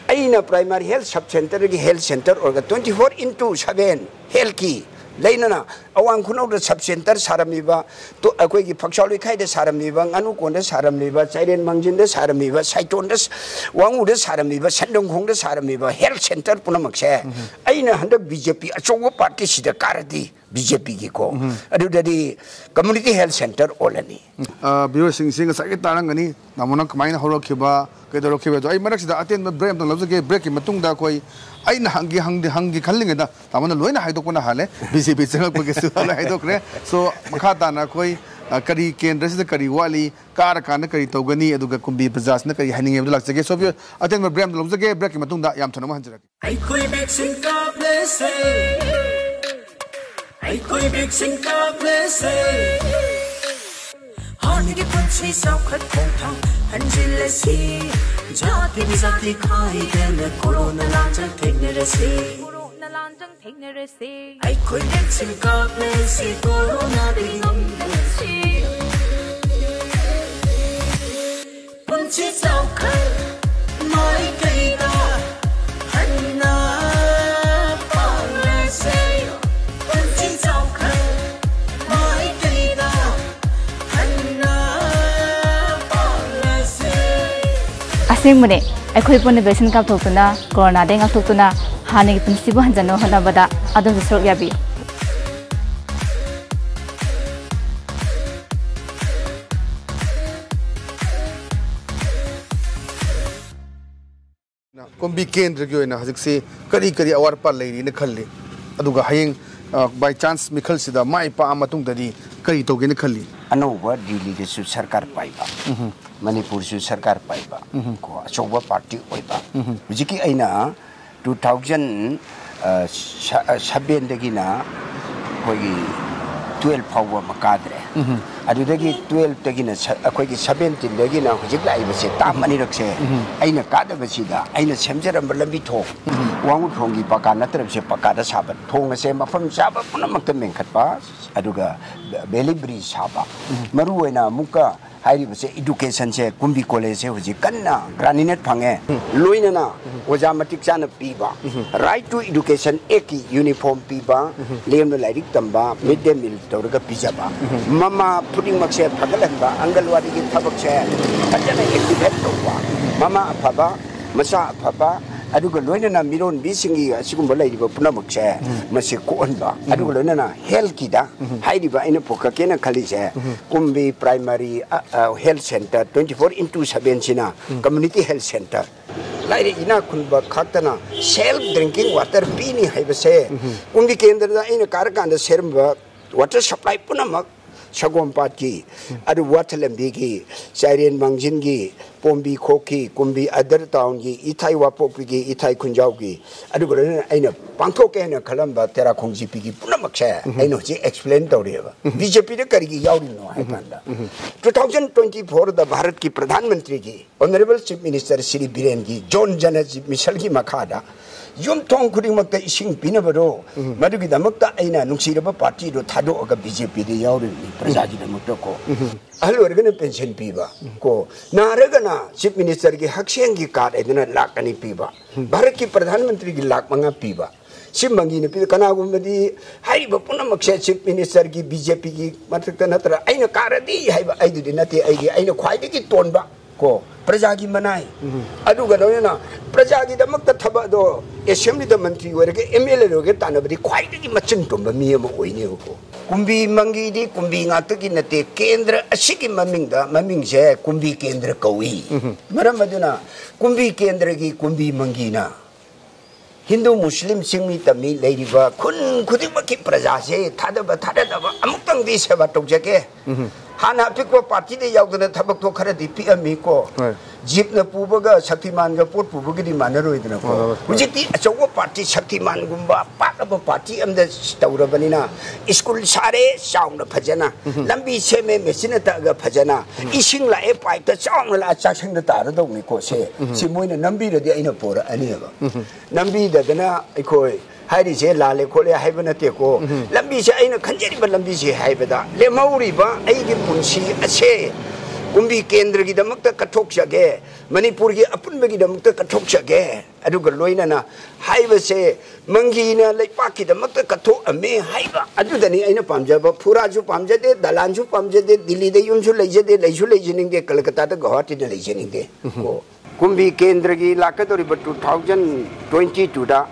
ꯑꯩꯅ ꯄ꯭ꯔꯥꯏꯃꯥꯔꯤ ꯍꯦꯜꯊ ꯁꯕ ꯁꯦꯟꯇꯔꯒꯤ ꯍꯦꯜꯊ ꯁꯦꯟꯇꯔ ꯑꯣꯏꯔꯒ twenty four into seven ꯍꯦꯜꯊꯀꯤ ꯂꯩꯅꯅ ꯑꯋꯥꯡ ꯈꯨꯅꯧꯗ ꯁꯕ ꯁꯦꯟꯇꯔ ꯁꯥꯔꯝꯃꯤꯕ, ꯇꯣ-, ꯑꯩꯈꯣꯏꯒꯤ ꯐꯛꯆꯥꯎ ꯂꯩꯈꯥꯏꯗ ꯁꯥꯔꯝꯃꯤꯕ, ꯉꯥꯅꯨꯀꯣꯟꯗ ꯁꯥꯔꯝꯃꯤꯕ, ꯆꯥꯏꯔꯦꯟ ꯃꯥꯡꯖꯤꯟꯗ ꯁꯥꯔꯝꯃꯤꯕ, ꯁꯥꯏꯇꯣꯟꯗ ꯁ-, ꯋꯥꯉꯨꯗ ꯁꯥꯔꯝꯃꯤꯕ, ꯁꯟꯗꯪꯈꯣꯡꯗ ꯁꯥꯔꯝꯃꯤꯕ ꯍꯦꯜꯊ ꯁꯦꯟꯇꯔ ꯄꯨꯝꯅꯃꯛꯁꯦ ꯑꯩꯅ ꯍꯟꯗꯛ ꯕꯤ ꯖꯦ ꯄꯤ ꯑꯆꯧꯕ ꯄꯥꯔꯇꯤꯁꯤꯗ ꯀꯥꯔꯗꯤ ꯕꯤ ꯖꯦ ꯄꯤꯒꯤꯀꯣ, ꯑꯗꯨꯗꯗꯤ ꯀꯝꯃ꯭ꯌꯨꯅꯤꯇꯤ ꯍꯦꯜꯊ ꯁꯦꯟꯇꯔ ꯑꯣꯜꯂꯅꯤ꯫ ꯚꯤꯌꯨꯋꯔꯁꯤꯡꯁꯤ ꯉꯁꯥꯏꯒꯤ ꯇꯥꯔꯝꯒꯅꯤ, ꯇꯥꯃꯣꯅ ꯀꯃꯥꯏꯅ ꯍꯧꯔꯛꯈꯤꯕ, ꯀꯩꯗꯧꯔꯛꯈꯤꯕ ꯑꯗꯣ꯫ ꯑꯩ ꯃꯔꯛꯁꯤꯗ ꯑꯇꯦꯟꯕ ꯕ꯭ꯔꯦꯛ ꯑꯝꯇꯪ ꯂꯧꯖꯒꯦ꯫ ꯕ꯭ꯔꯦꯛꯀꯤ ꯃꯇꯨꯡꯗ ꯑꯩꯈꯣꯏ, ꯑꯩꯅ ꯍꯪꯒꯦ, ꯍꯪꯗꯦ, ꯍꯪꯒꯦ ꯈꯜꯂꯤꯉꯩꯗ ꯇꯥꯃꯣꯅ ꯂꯣꯏꯅ ꯍꯥꯏꯗꯣꯛꯄꯅ ꯍꯥꯜꯂꯦ꯫ ꯕꯤ ꯖꯦ ꯄꯤ ꯆꯪꯉꯛꯄꯒꯤꯁꯨ ꯂꯣꯏ ꯍꯥꯏꯗꯣꯛꯈ꯭ꯔꯦ꯫ ꯁꯣ, ꯃꯈꯥ ꯇꯥꯅ ꯑꯩꯈꯣꯏ, ꯑ, ꯀꯔꯤ ꯀꯦꯟꯗ꯭ꯔꯁꯤꯗ ꯀꯔꯤ ꯋꯥꯠꯂꯤ, ꯀꯥꯔꯀꯥꯟꯗ ꯀꯔꯤ ꯇꯧꯒꯅꯤ, ꯑꯗꯨꯒ ꯀꯨꯝꯕꯤ ꯄ꯭ꯔꯖꯥꯁꯤꯅ ꯀꯔꯤ ꯍꯥꯏꯅꯤꯡꯉꯤ ꯍꯥꯏꯕꯗꯨ ꯂꯥꯛꯆꯒꯦ꯫ ꯁꯣ, ꯚꯤꯌꯨꯋꯔ, ꯑꯇꯦꯟꯕ ꯕ꯭ꯔꯦꯛ ꯑꯝꯇ ꯂꯧꯖꯒꯦ꯫ ꯕ꯭ꯔꯦꯛꯀꯤ ꯃꯇꯨꯡꯗ ꯌꯥꯝ ꯊꯨꯅ ꯑꯃꯨꯛ ꯍꯟꯖꯔꯛꯀꯦ꯫ ꯑꯩꯈꯣꯏ ꯚꯦꯛꯁꯤꯟ ꯀꯥꯞꯂꯁꯦ꯫ ꯑꯩꯈꯣꯏ ꯚꯦꯛꯁꯤꯟ ꯀꯥꯞꯂꯁꯦ꯫ ꯍꯥꯟꯅꯒꯤ ꯄꯨꯟꯁꯤ ꯆꯥꯎꯈꯠ ꯈꯣꯡꯊꯥꯡ ꯍꯟꯖꯤꯜꯂꯁꯤ꯫ ꯖꯥꯇꯤ ꯖꯥꯇꯤ ꯈꯥꯏꯗꯅ ꯀꯣꯔꯣꯅꯥ ꯂꯥꯟꯖꯪ ꯊꯦꯡꯅꯔꯁꯤ꯫ ꯀꯣꯔꯣꯅꯥ ꯂꯥꯟꯖꯪ ꯊꯦꯡꯅꯔꯁꯤ꯫ ꯑꯩꯈꯣꯏ ꯚꯦꯛꯁꯤꯟ ꯀꯥꯞꯂꯁꯤ, ꯀꯣꯔꯣꯅꯥꯗꯒꯤ ꯉꯝꯂꯁꯤ꯫ ꯄꯨꯟꯁꯤ ꯆꯥꯎꯈꯠ ꯃꯥꯏꯀꯩꯗ ꯍꯟꯅ ꯄꯥꯡꯂꯁꯦ꯫ ꯄꯨꯟꯁꯤ ꯆꯥꯎꯈꯠ ꯃꯥꯏꯀꯩꯗ ꯍꯟꯅ ꯄꯥꯡꯂꯁꯦ꯫ ꯑꯁꯦꯡꯕꯅꯦ, ꯑꯩꯈꯣꯏ ꯄꯨꯟꯅ ꯚꯦꯛꯁꯤꯟ ꯀꯥꯞꯊꯣꯛꯇꯨꯅ, ꯀꯣꯔꯣꯅꯥꯗꯒꯤ ꯉꯥꯛꯊꯣꯛꯇꯨꯅ, ꯍꯥꯟꯅꯒꯤ ꯄꯨꯟꯁꯤꯕꯨ ꯍꯟꯖꯟꯅꯕ ꯍꯣꯠꯅꯕꯗ ꯑꯗꯣꯝꯁꯨ ꯁꯔꯨꯛ ꯌꯥꯕꯤꯌꯨ꯫ ꯀꯨꯝꯕꯤ ꯀꯦꯟꯗ꯭ꯔꯒꯤ ꯑꯣꯏꯅ ꯍꯧꯖꯤꯛꯁꯤ ꯀꯔꯤ ꯀꯔꯤ ꯑꯋꯥꯠ ꯑꯄꯥ ꯂꯩꯔꯤꯅ ꯈꯜꯂꯤ? ꯑꯗꯨꯒ ꯍꯌꯦꯡ, ꯑ, by chance ꯃꯤꯈꯜꯁꯤꯗ ꯃꯥꯏ ꯄꯥꯛꯑ ꯃꯇꯨꯡꯗꯗꯤ ꯀꯔꯤ ꯇꯧꯒꯦꯅ ꯈꯜꯂꯤ? ꯑꯅꯧꯕ ꯗꯤꯜꯂꯤꯗꯁꯨ ꯁꯔꯀꯥꯔ ꯄꯥꯏꯕ, ꯃꯅꯤꯄꯨꯔꯁꯨ ꯁꯔꯀꯥꯔ ꯄꯥꯏꯕ, ꯀꯣ, ꯑꯆꯧꯕ ꯄꯥꯔꯇꯤ ꯑꯣꯏꯕ꯫ ꯍꯧꯖꯤꯛꯀꯤ ꯑꯩꯅ two thousand, ꯑ, ꯁ-, ꯑ, sevenꯗꯒꯤꯅ ꯑꯩꯈꯣꯏꯒꯤ twelve ꯐꯥꯎꯕ ꯑꯃ ꯀꯥꯗ꯭ꯔꯦ꯫ ꯑꯗꯨꯗꯒꯤ twelveꯇꯒꯤꯅ ꯁ-, ꯑꯩꯈꯣꯏꯒꯤ seventeenꯗꯒꯤꯅ ꯍꯧꯖꯤꯛ ꯂꯥꯛꯏꯕꯁꯦ, ꯇꯥꯝ ꯑꯅꯤꯔꯛꯁꯦ ꯑꯩꯅ ꯀꯥꯗꯕꯁꯤꯗ ꯑꯩꯅ ꯁꯦꯝꯖꯔꯝꯕ ꯂꯝꯕꯤ ꯊꯣꯡ, ꯋꯥꯉꯨ ꯊꯣꯡꯒꯤ ꯄꯀꯥ ꯅꯠꯇ꯭ꯔꯕꯁꯦ, ꯄꯀꯥꯗ ꯁꯥꯕ ꯊꯣꯡ ꯑꯁꯦ ꯃꯐꯝ ꯆꯥꯕ ꯄꯨꯝꯅꯃꯛꯇ ꯃꯦꯟꯈꯠꯄ, ꯑꯗꯨꯒ valley bridge ꯁꯥꯕ, ꯃꯔꯨ ꯑꯣꯏꯅ ꯑꯃꯨꯛꯀ ꯍꯥꯏꯔꯤꯕꯁꯦ educationꯁꯦ, ꯀꯨꯝꯕꯤ ꯀꯣꯂꯦꯖꯁꯦ ꯍꯧꯖꯤꯛ ꯀꯟꯅ grant in ꯐꯪꯉꯦ, ꯂꯣꯏꯅꯅ ꯑꯣꯖꯥ ꯃꯇꯤꯛ ꯆꯥꯅ ꯄꯤꯕ, Right to Education Actꯀꯤ uniform ꯄꯤꯕ, ꯂꯦꯝꯅ ꯂꯥꯏꯔꯤꯛ ꯇꯝꯕ, mid day meal ꯇꯧꯔꯒ ꯄꯤꯖꯕ, ꯃꯃꯥ ꯈꯨꯗꯤꯡꯃꯛꯁꯦ ꯐꯒꯠꯍꯟꯕ, ꯑꯪꯒꯜꯋꯥꯗꯤꯒꯤ ꯊꯕꯛꯁꯦ ꯐꯖꯅ activate ꯇꯧꯕ, ꯃꯃꯥ ꯑꯐꯕ, ꯃꯆꯥ ꯑꯐꯕ, ꯑꯗꯨꯒ ꯂꯣꯏꯅꯅ ꯃꯤꯔꯣꯟꯕꯤꯁꯤꯡꯒꯤ ꯑꯁꯤꯒꯨꯝꯕ ꯂꯩꯔꯤꯕ ꯄꯨꯝꯅꯃꯛꯁꯦ ꯃꯁꯤ ꯀꯣꯛꯍꯟꯕ, ꯑꯗꯨꯒ ꯂꯣꯏꯅꯅ healthꯀꯤꯗ ꯍꯥꯏꯔꯤꯕ ꯑꯩꯅ ꯐꯣꯀꯁ ꯀꯦꯅ ꯈꯜꯂꯤꯁꯦ, ꯀꯨꯝꯕꯤ primary, ꯑ, ꯑ, health centre twenty four into seven ꯁꯤꯅ community health centre꯫ ꯂꯥꯏꯔ ꯏꯅꯥꯛ ꯈꯨꯟꯕ ꯈꯛꯇꯅ self drinking water ꯄꯤꯅꯤ ꯍꯥꯏꯕꯁꯦ ꯀꯨꯝꯕꯤ ꯀꯦꯟꯗ꯭ꯔꯗ ꯑꯩꯅ ꯀꯥꯔꯀꯥꯟꯗ ꯁꯦꯝꯕ water supply ꯄꯨꯝꯅꯃꯛ ꯁꯒꯣꯝꯄꯥꯠꯀꯤ, ꯑꯗꯨ ꯋꯥꯊ ꯂꯝꯕꯤꯒꯤ, ꯆꯥꯏꯔꯦꯟ ꯃꯥꯡꯖꯤꯟꯒꯤ, ꯄꯣꯝꯕꯤ ꯈꯣꯛꯀꯤ, ꯀꯨꯝꯕꯤ other townꯒꯤ, ꯏꯊꯥꯏ ꯋꯥꯄꯣꯛꯄꯤꯒꯤ, ꯏꯊꯥꯏ ꯈꯨꯟꯖꯥꯎꯒꯤ, ꯑꯗꯨꯒ ꯂꯣꯏꯅꯅ ꯑꯩꯅ ꯄꯥꯡꯊꯣꯛꯀꯦ ꯍꯥꯏꯅ ꯈꯜꯂꯝꯕ ꯇꯦꯔꯥ ꯈꯣꯡꯖꯤꯄꯤꯒꯤ ꯄꯨꯝꯅꯃꯛꯁꯦ ꯑꯩꯅ ꯍꯧꯖꯤꯛ explain ꯇꯧꯔꯤꯑꯕ꯫ ꯕꯤ ꯖꯦ ꯄꯤꯗ ꯀꯔꯤꯒꯤ ꯌꯥꯎꯔꯤꯅꯣ ꯍꯥꯏ ꯀꯥꯟꯗ, two thousand twenty fourꯗ ꯚꯥꯔꯠꯀꯤ ꯄ꯭ꯔꯙꯥꯟ ꯃꯟꯇ꯭ꯔꯤꯒꯤ, Honourable Chief Minister ꯁ꯭ꯔꯤ ꯕꯤꯔꯦꯟꯒꯤ ꯖꯣꯟ ꯖꯅ ꯃꯤꯁꯟꯒꯤ ꯃꯈꯥꯗ ꯌꯨꯝꯊꯣꯡ ꯈꯨꯗꯤꯡꯃꯛꯇ ꯏꯁꯤꯡ ꯄꯤꯅꯕꯗꯣ, ꯃꯗꯨꯒꯤꯗꯃꯛꯇ ꯑꯩꯅ ꯅꯨꯡꯁꯤꯔꯕ ꯄꯥꯔꯇꯤꯗꯨ ꯊꯥꯗꯣꯛꯑꯒ ꯕꯤ ꯖꯦ ꯄꯤꯗ ꯌꯥꯎꯔꯤꯕꯅꯤ, ꯄ꯭ꯔꯖꯥꯒꯤꯗꯃꯛꯇ ꯀꯣ꯫ ꯑꯍꯜ ꯑꯣꯏꯔꯒꯅ ꯄꯦꯟꯁꯟ ꯄꯤꯕ ꯀꯣ, ꯅꯥꯔꯒꯅ ꯆꯤꯐ ꯃꯤꯅꯤꯁꯇꯔꯒꯤ ꯍꯛꯁꯦꯜꯒꯤ ꯀꯥꯔꯗ ꯍꯥꯏꯗꯅ ꯂꯥꯛ ꯑꯅꯤ ꯄꯤꯕ, ꯚꯥꯔꯠꯀꯤ ꯄ꯭ꯔꯙꯥꯟ ꯃꯟꯇ꯭ꯔꯤꯒꯤ ꯂꯥꯛ ꯃꯉꯥ ꯄꯤꯕ, ꯁꯤ ꯃꯪꯒꯤꯅ ꯄꯤꯕ꯫ ꯀꯅꯥꯒꯨꯝꯕꯗꯤ ꯍꯥꯏꯔꯤꯕ ꯄꯨꯝꯅꯃꯛꯁꯦ ꯆꯤꯐ ꯃꯤꯅꯤꯁꯇꯔꯒꯤ, ꯕꯤ ꯖꯦ ꯄꯤꯒꯤ ꯃꯊꯛꯇ ꯅꯠꯇ꯭ꯔ ꯑꯩꯅ ꯀꯥꯔꯗꯤ ꯍꯥꯏꯕ ꯑꯩꯗꯨꯗꯤ ꯅꯠꯇꯦ, ꯑꯩꯒꯤ, ꯑꯩꯅ ꯈ꯭ꯋꯥꯏꯗꯒꯤ ꯇꯣꯟꯕ ꯀꯣ, ꯄ꯭ꯔꯖꯥꯒꯤ ꯃꯅꯥꯏ꯫ ꯑꯗꯨꯒ ꯂꯣꯏꯅꯅ ꯄ꯭ꯔꯖꯥꯒꯤꯗꯃꯛꯇ ꯊꯕꯛ ꯑꯗꯣ, ꯑꯦꯁꯦꯝꯕ꯭ꯂꯤꯗ ꯃꯟꯇ꯭ꯔꯤ ꯑꯣꯏꯔꯒ, ꯑꯦꯝ ꯑꯦꯜ ꯑꯦ ꯑꯣꯏꯔꯒ ꯇꯥꯟꯅꯕꯗꯤ ꯈ꯭ꯋꯥꯏꯗꯒꯤ ꯃꯆꯤꯟ ꯇꯨꯝꯕ ꯃꯤ ꯑꯃ ꯑꯣꯏꯅꯦꯕꯀꯣ꯫ ꯀꯨꯝꯕꯤ ꯃꯪꯒꯤꯗꯤ ꯀꯨꯝꯕꯤ ꯉꯥꯛꯇꯒꯤ ꯅꯠꯇꯦ, ꯀꯦꯟꯗ꯭ꯔ ꯑꯁꯤꯒꯤ ꯃꯃꯤꯡꯗ, ꯃꯃꯤꯡꯁꯦ ꯀꯨꯝꯕꯤ ꯀꯦꯟꯗ꯭ꯔ ꯀꯧꯏ꯫ ꯃꯔꯝ ꯑꯗꯨꯅ ꯀꯨꯝꯕꯤ ꯀꯦꯟꯗ꯭ꯔꯒꯤ ꯀꯨꯝꯕꯤ ꯃꯪꯒꯤꯅ ꯍꯤꯟꯗꯨ, ꯃꯨꯁꯂꯤꯝ, ꯆꯤꯡꯃꯤ, ꯇꯝꯃꯤ ꯂꯩꯔꯤꯕ ꯈꯨꯟ ꯈꯨꯗꯤꯡꯃꯛꯀꯤ ꯄ꯭ꯔꯖꯥꯁꯦ ꯊꯥꯗꯕ ꯊꯥꯗꯗꯕ ꯑꯃꯨꯛꯇꯪꯗꯤ ꯁꯦꯕꯥ ꯇꯧꯖꯒꯦ꯫ ꯍꯥꯟꯅ ꯑꯄꯤꯛꯄ ꯄꯥꯔꯇꯤꯗ ꯌꯥꯎꯗꯅ ꯊꯕꯛꯇꯣ ꯈꯔꯗꯤ ꯄꯤꯛꯑꯝꯃꯤꯀꯣ꯫ ꯍꯣꯏ꯫ ꯖꯤꯞꯅ ꯄꯨꯕꯒ ꯁꯛꯇꯤꯃꯥꯟꯒ ꯄꯣꯠ ꯄꯨꯕꯒꯗꯤ ꯃꯥꯟꯅꯔꯣꯏꯗꯅꯀꯣ꯫ ꯃꯥꯟꯅꯔꯣꯏ꯫ ꯍꯧꯖꯤꯛꯇꯤ ꯑꯆꯧꯕ ꯄꯥꯔꯇꯤ, ꯁꯛꯇꯤꯃꯥꯟꯒꯨꯝꯕ ꯄꯥꯛꯂꯕ ꯄꯥꯔꯇꯤ ꯑꯃꯗ ꯇꯧꯔꯕꯅꯤꯅ, ꯁ꯭ꯀꯨꯜ ꯁꯥꯔꯦ ꯆꯥꯎꯅ ꯐꯖꯅ, ꯂꯝꯕꯤ ꯁꯦꯝꯃꯦ ꯃꯦꯆꯤꯟꯅ ꯇꯛꯑꯒ ꯐꯖꯅ, ꯏꯁꯤꯡ ꯂꯥꯛꯑꯦ ꯄꯥꯏꯞꯇ ꯆꯥꯎꯅ ꯂꯥꯛꯑ ꯆꯥꯛꯁꯪꯗ ꯇꯥꯔꯗꯧꯅꯤꯀꯣ꯫ ꯁꯦ, ꯁꯤ ꯃꯣꯏꯅ ꯅꯝꯕꯤꯔꯗꯤ ꯑꯩꯅ ꯄꯣꯔꯛꯑꯅꯦꯕ꯫ ꯅꯝꯕꯤꯗꯗꯅ ꯑꯩꯈꯣꯏ ꯍꯥꯏꯔꯤꯁꯦ ꯂꯥꯜꯂꯦ ꯈꯣꯠꯂꯦ ꯍꯥꯏꯕ ꯅꯠꯇꯦꯀꯣ꯫ ꯂꯝꯕꯤꯁꯦ, ꯑꯩꯅ ꯈꯟꯖꯔꯤꯕ ꯂꯝꯕꯤꯁꯦ ꯍꯥꯏꯕꯗ, ꯂꯦꯝꯍꯧꯔꯤꯕ ꯑꯩꯒꯤ ꯄꯨꯟꯁꯤ ꯑꯁꯦ ꯀꯨꯝꯕꯤ ꯀꯦꯟꯗ꯭ꯔꯒꯤꯗꯃꯛꯇ ꯀꯠꯊꯣꯛꯆꯒꯦ, ꯃꯅꯤꯄꯨꯔꯒꯤ ꯑꯄꯨꯟꯕꯒꯤꯗꯃꯛꯇ ꯀꯠꯊꯣꯛꯆꯒꯦ, ꯑꯗꯨꯒ ꯂꯣꯏꯅꯅ ꯍꯥꯏꯕꯁꯦ ꯃꯪꯒꯤꯅ ꯂꯩꯄꯥꯛꯀꯤꯗꯃꯛꯇ ꯀꯠꯊꯣꯛꯑꯝꯃꯦ ꯍꯥꯏꯕ ꯑꯗꯨꯗꯅꯤ ꯑꯩꯅ ꯄꯥꯝꯖꯕ꯫ ꯐꯨꯔꯥꯁꯨ ꯄꯥꯝꯖꯗꯦ, ꯗꯂꯥꯟꯁꯨ ꯄꯥꯝꯖꯗꯦ, ꯗꯤꯜꯂꯤꯗ ꯌꯨꯝꯁꯨ ꯂꯩꯖꯗꯦ, ꯂꯩꯁꯨ ꯂꯩꯖꯅꯤꯡꯗꯦ, ꯀꯂꯀꯇꯥꯗ, ꯒꯧꯍꯥꯇꯤꯗ ꯂꯩꯖꯅꯤꯡꯗꯦ꯫ ꯀꯣ꯫ ꯀꯨꯝꯕꯤ ꯀꯦꯟꯗ꯭ꯔꯒꯤ ꯂꯥꯛꯀꯗꯧꯔꯤꯕ two thousand twenty twoꯗ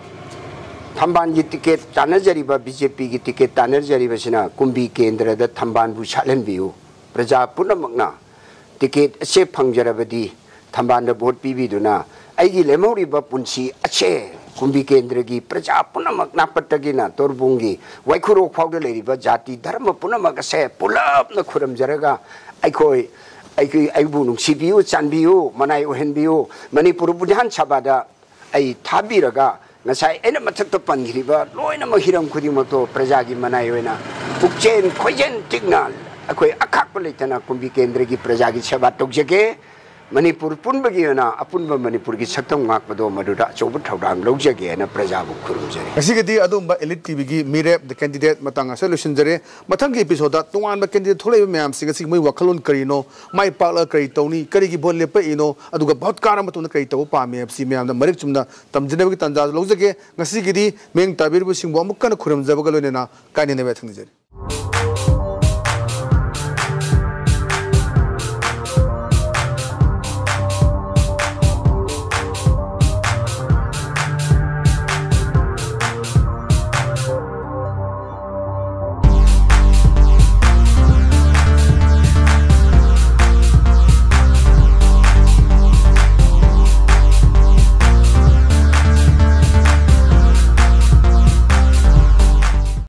ꯊꯝꯕꯥꯜꯒꯤ ꯇꯤꯀꯦꯠ ꯇꯥꯟꯅꯖꯔꯤꯕ, ꯕꯤ ꯖꯦ ꯄꯤꯒꯤ ꯇꯤꯀꯦꯠ ꯇꯥꯟꯅꯖꯔꯤꯕꯁꯤꯅ ꯀꯨꯝꯕꯤ ꯀꯦꯟꯗ꯭ꯔꯗ ꯊꯝꯕꯥꯜꯕꯨ ꯁꯥꯠꯍꯟꯕꯤꯌꯨ꯫ ꯄ꯭ꯔꯖꯥ ꯄꯨꯝꯅꯃꯛꯅ ꯇꯤꯀꯦꯠ ꯑꯁꯦ ꯐꯪꯖꯔꯕꯗꯤ ꯊꯝꯕꯥꯜꯗ ꯚꯣꯠ ꯄꯤꯕꯤꯗꯨꯅ ꯑꯩꯒꯤ ꯂꯦꯝꯍꯧꯔꯤꯕ ꯄꯨꯟꯁꯤ ꯑꯁꯦ ꯀꯨꯝꯕꯤ ꯀꯦꯟꯗ꯭ꯔꯒꯤ ꯄ꯭ꯔꯖꯥ ꯄꯨꯝꯅꯃꯛ, ꯅꯥꯄꯠꯇꯒꯤꯅ ꯇꯣꯔꯕꯨꯡꯒꯤ ꯋꯥꯏꯈꯨꯔꯣꯛ ꯐꯥꯎꯗ ꯂꯩꯔꯤꯕ ꯖꯥꯇꯤ ꯙꯔꯃ ꯄꯨꯝꯅꯃꯛ ꯑꯁꯦ ꯄꯨꯂꯞꯅ ꯈꯨꯔꯨꯝꯖꯔꯒ ꯑꯩꯈꯣꯏ, ꯑꯩꯈꯣꯏ, ꯑꯩꯕꯨ ꯅꯨꯡꯁꯤꯕꯤꯌꯨ, ꯆꯥꯟꯕꯤꯌꯨ, ꯃꯅꯥꯏ ꯑꯣꯏꯍꯟꯕꯤꯌꯨ꯫ ꯃꯅꯤꯄꯨꯔ ꯕꯤꯙꯥꯟ ꯁꯚꯥꯗ ꯑꯩ ꯊꯥꯕꯤꯔꯒ ꯉꯁꯥꯏ ꯑꯩꯅ ꯃꯊꯛꯇ ꯄꯟꯈ꯭ꯔꯤꯕ ꯂꯣꯏꯅꯃꯛ ꯍꯤꯔꯝ ꯈꯨꯗꯤꯡꯃꯛꯇꯣ ꯄ꯭ꯔꯖꯥꯒꯤ ꯃꯅꯥꯏ ꯑꯣꯏꯅ ꯄꯨꯛꯆꯦꯟ ꯈꯣꯏꯖꯦꯟ ꯇꯤꯛꯅ ꯑꯩꯈꯣꯏ ꯑꯈꯥꯛꯄ ꯂꯩꯇꯅ ꯀꯨꯝꯕꯤ ꯀꯦꯟꯗ꯭ꯔꯒꯤ ꯄ꯭ꯔꯖꯥꯒꯤ ꯁꯦꯕꯥ ꯇꯧꯖꯒꯦ꯫ ꯃꯅꯤꯄꯨꯔ ꯄꯨꯟꯕꯒꯤ ꯑꯣꯏꯅ ꯑꯄꯨꯟꯕ ꯃꯅꯤꯄꯨꯔꯒꯤ ꯁꯛꯇꯝ ꯉꯥꯛꯄꯗꯣ ꯃꯗꯨꯗ ꯑꯆꯧꯕ ꯊꯧꯗꯥꯡ ꯂꯧꯖꯒꯦ ꯍꯥꯏꯅ ꯄ꯭ꯔꯖꯥꯕꯨ ꯈꯨꯔꯨꯝꯖꯔꯤ꯫ ꯉꯁꯤꯒꯤꯗꯤ ꯑꯗꯨꯒꯨꯝꯕ Elite ꯇꯤ ꯚꯤꯒꯤ ꯃꯤꯔꯦꯞ, The Candidate ꯃꯇꯥꯡ ꯑꯁꯤꯗ ꯂꯣꯏꯁꯤꯟꯖꯔꯦ꯫ ꯃꯊꯪꯒꯤ episode ꯇꯣꯉꯥꯟꯕ candidate ꯊꯣꯛꯂꯛꯏꯕ ꯃꯌꯥꯝꯁꯤꯡ ꯑꯁꯤꯒꯤ ꯃꯣꯏ ꯋꯥꯈꯜꯂꯣꯟ ꯀꯔꯤꯅꯣ, ꯃꯥꯏ ꯄꯥꯛꯂꯒ ꯀꯔꯤ ꯇꯧꯅꯤ, ꯀꯔꯤꯒꯤ ꯚꯣꯠ ꯂꯦꯞꯄꯛꯏꯅꯣ, ꯑꯗꯨꯒ ꯚꯣꯠ ꯀꯥꯔ ꯃꯇꯨꯡꯗ ꯀꯔꯤ ꯇꯧꯕ ꯄꯥꯝꯃꯤ ꯍꯥꯏꯕꯁꯤ ꯃꯌꯥꯝꯅ ꯃꯔꯤꯛ ꯆꯨꯝꯅ ꯇꯝꯖꯅꯕꯒꯤ ꯇꯥꯟꯖꯥꯁꯨ ꯂꯧꯖꯒꯦ꯫ ꯉꯁꯤꯒꯤꯗꯤ ꯃꯤꯠꯌꯦꯡ ꯇꯥꯕꯤꯔꯤꯕꯁꯤꯡꯕꯨ ꯑꯃꯨꯛ ꯍꯟꯅ ꯈꯨꯔꯨꯝꯖꯕꯒ ꯂꯣꯏꯅꯅ ꯀꯥꯏꯅꯅꯕ ꯌꯥꯊꯪ ꯅꯤꯖꯔꯤ꯫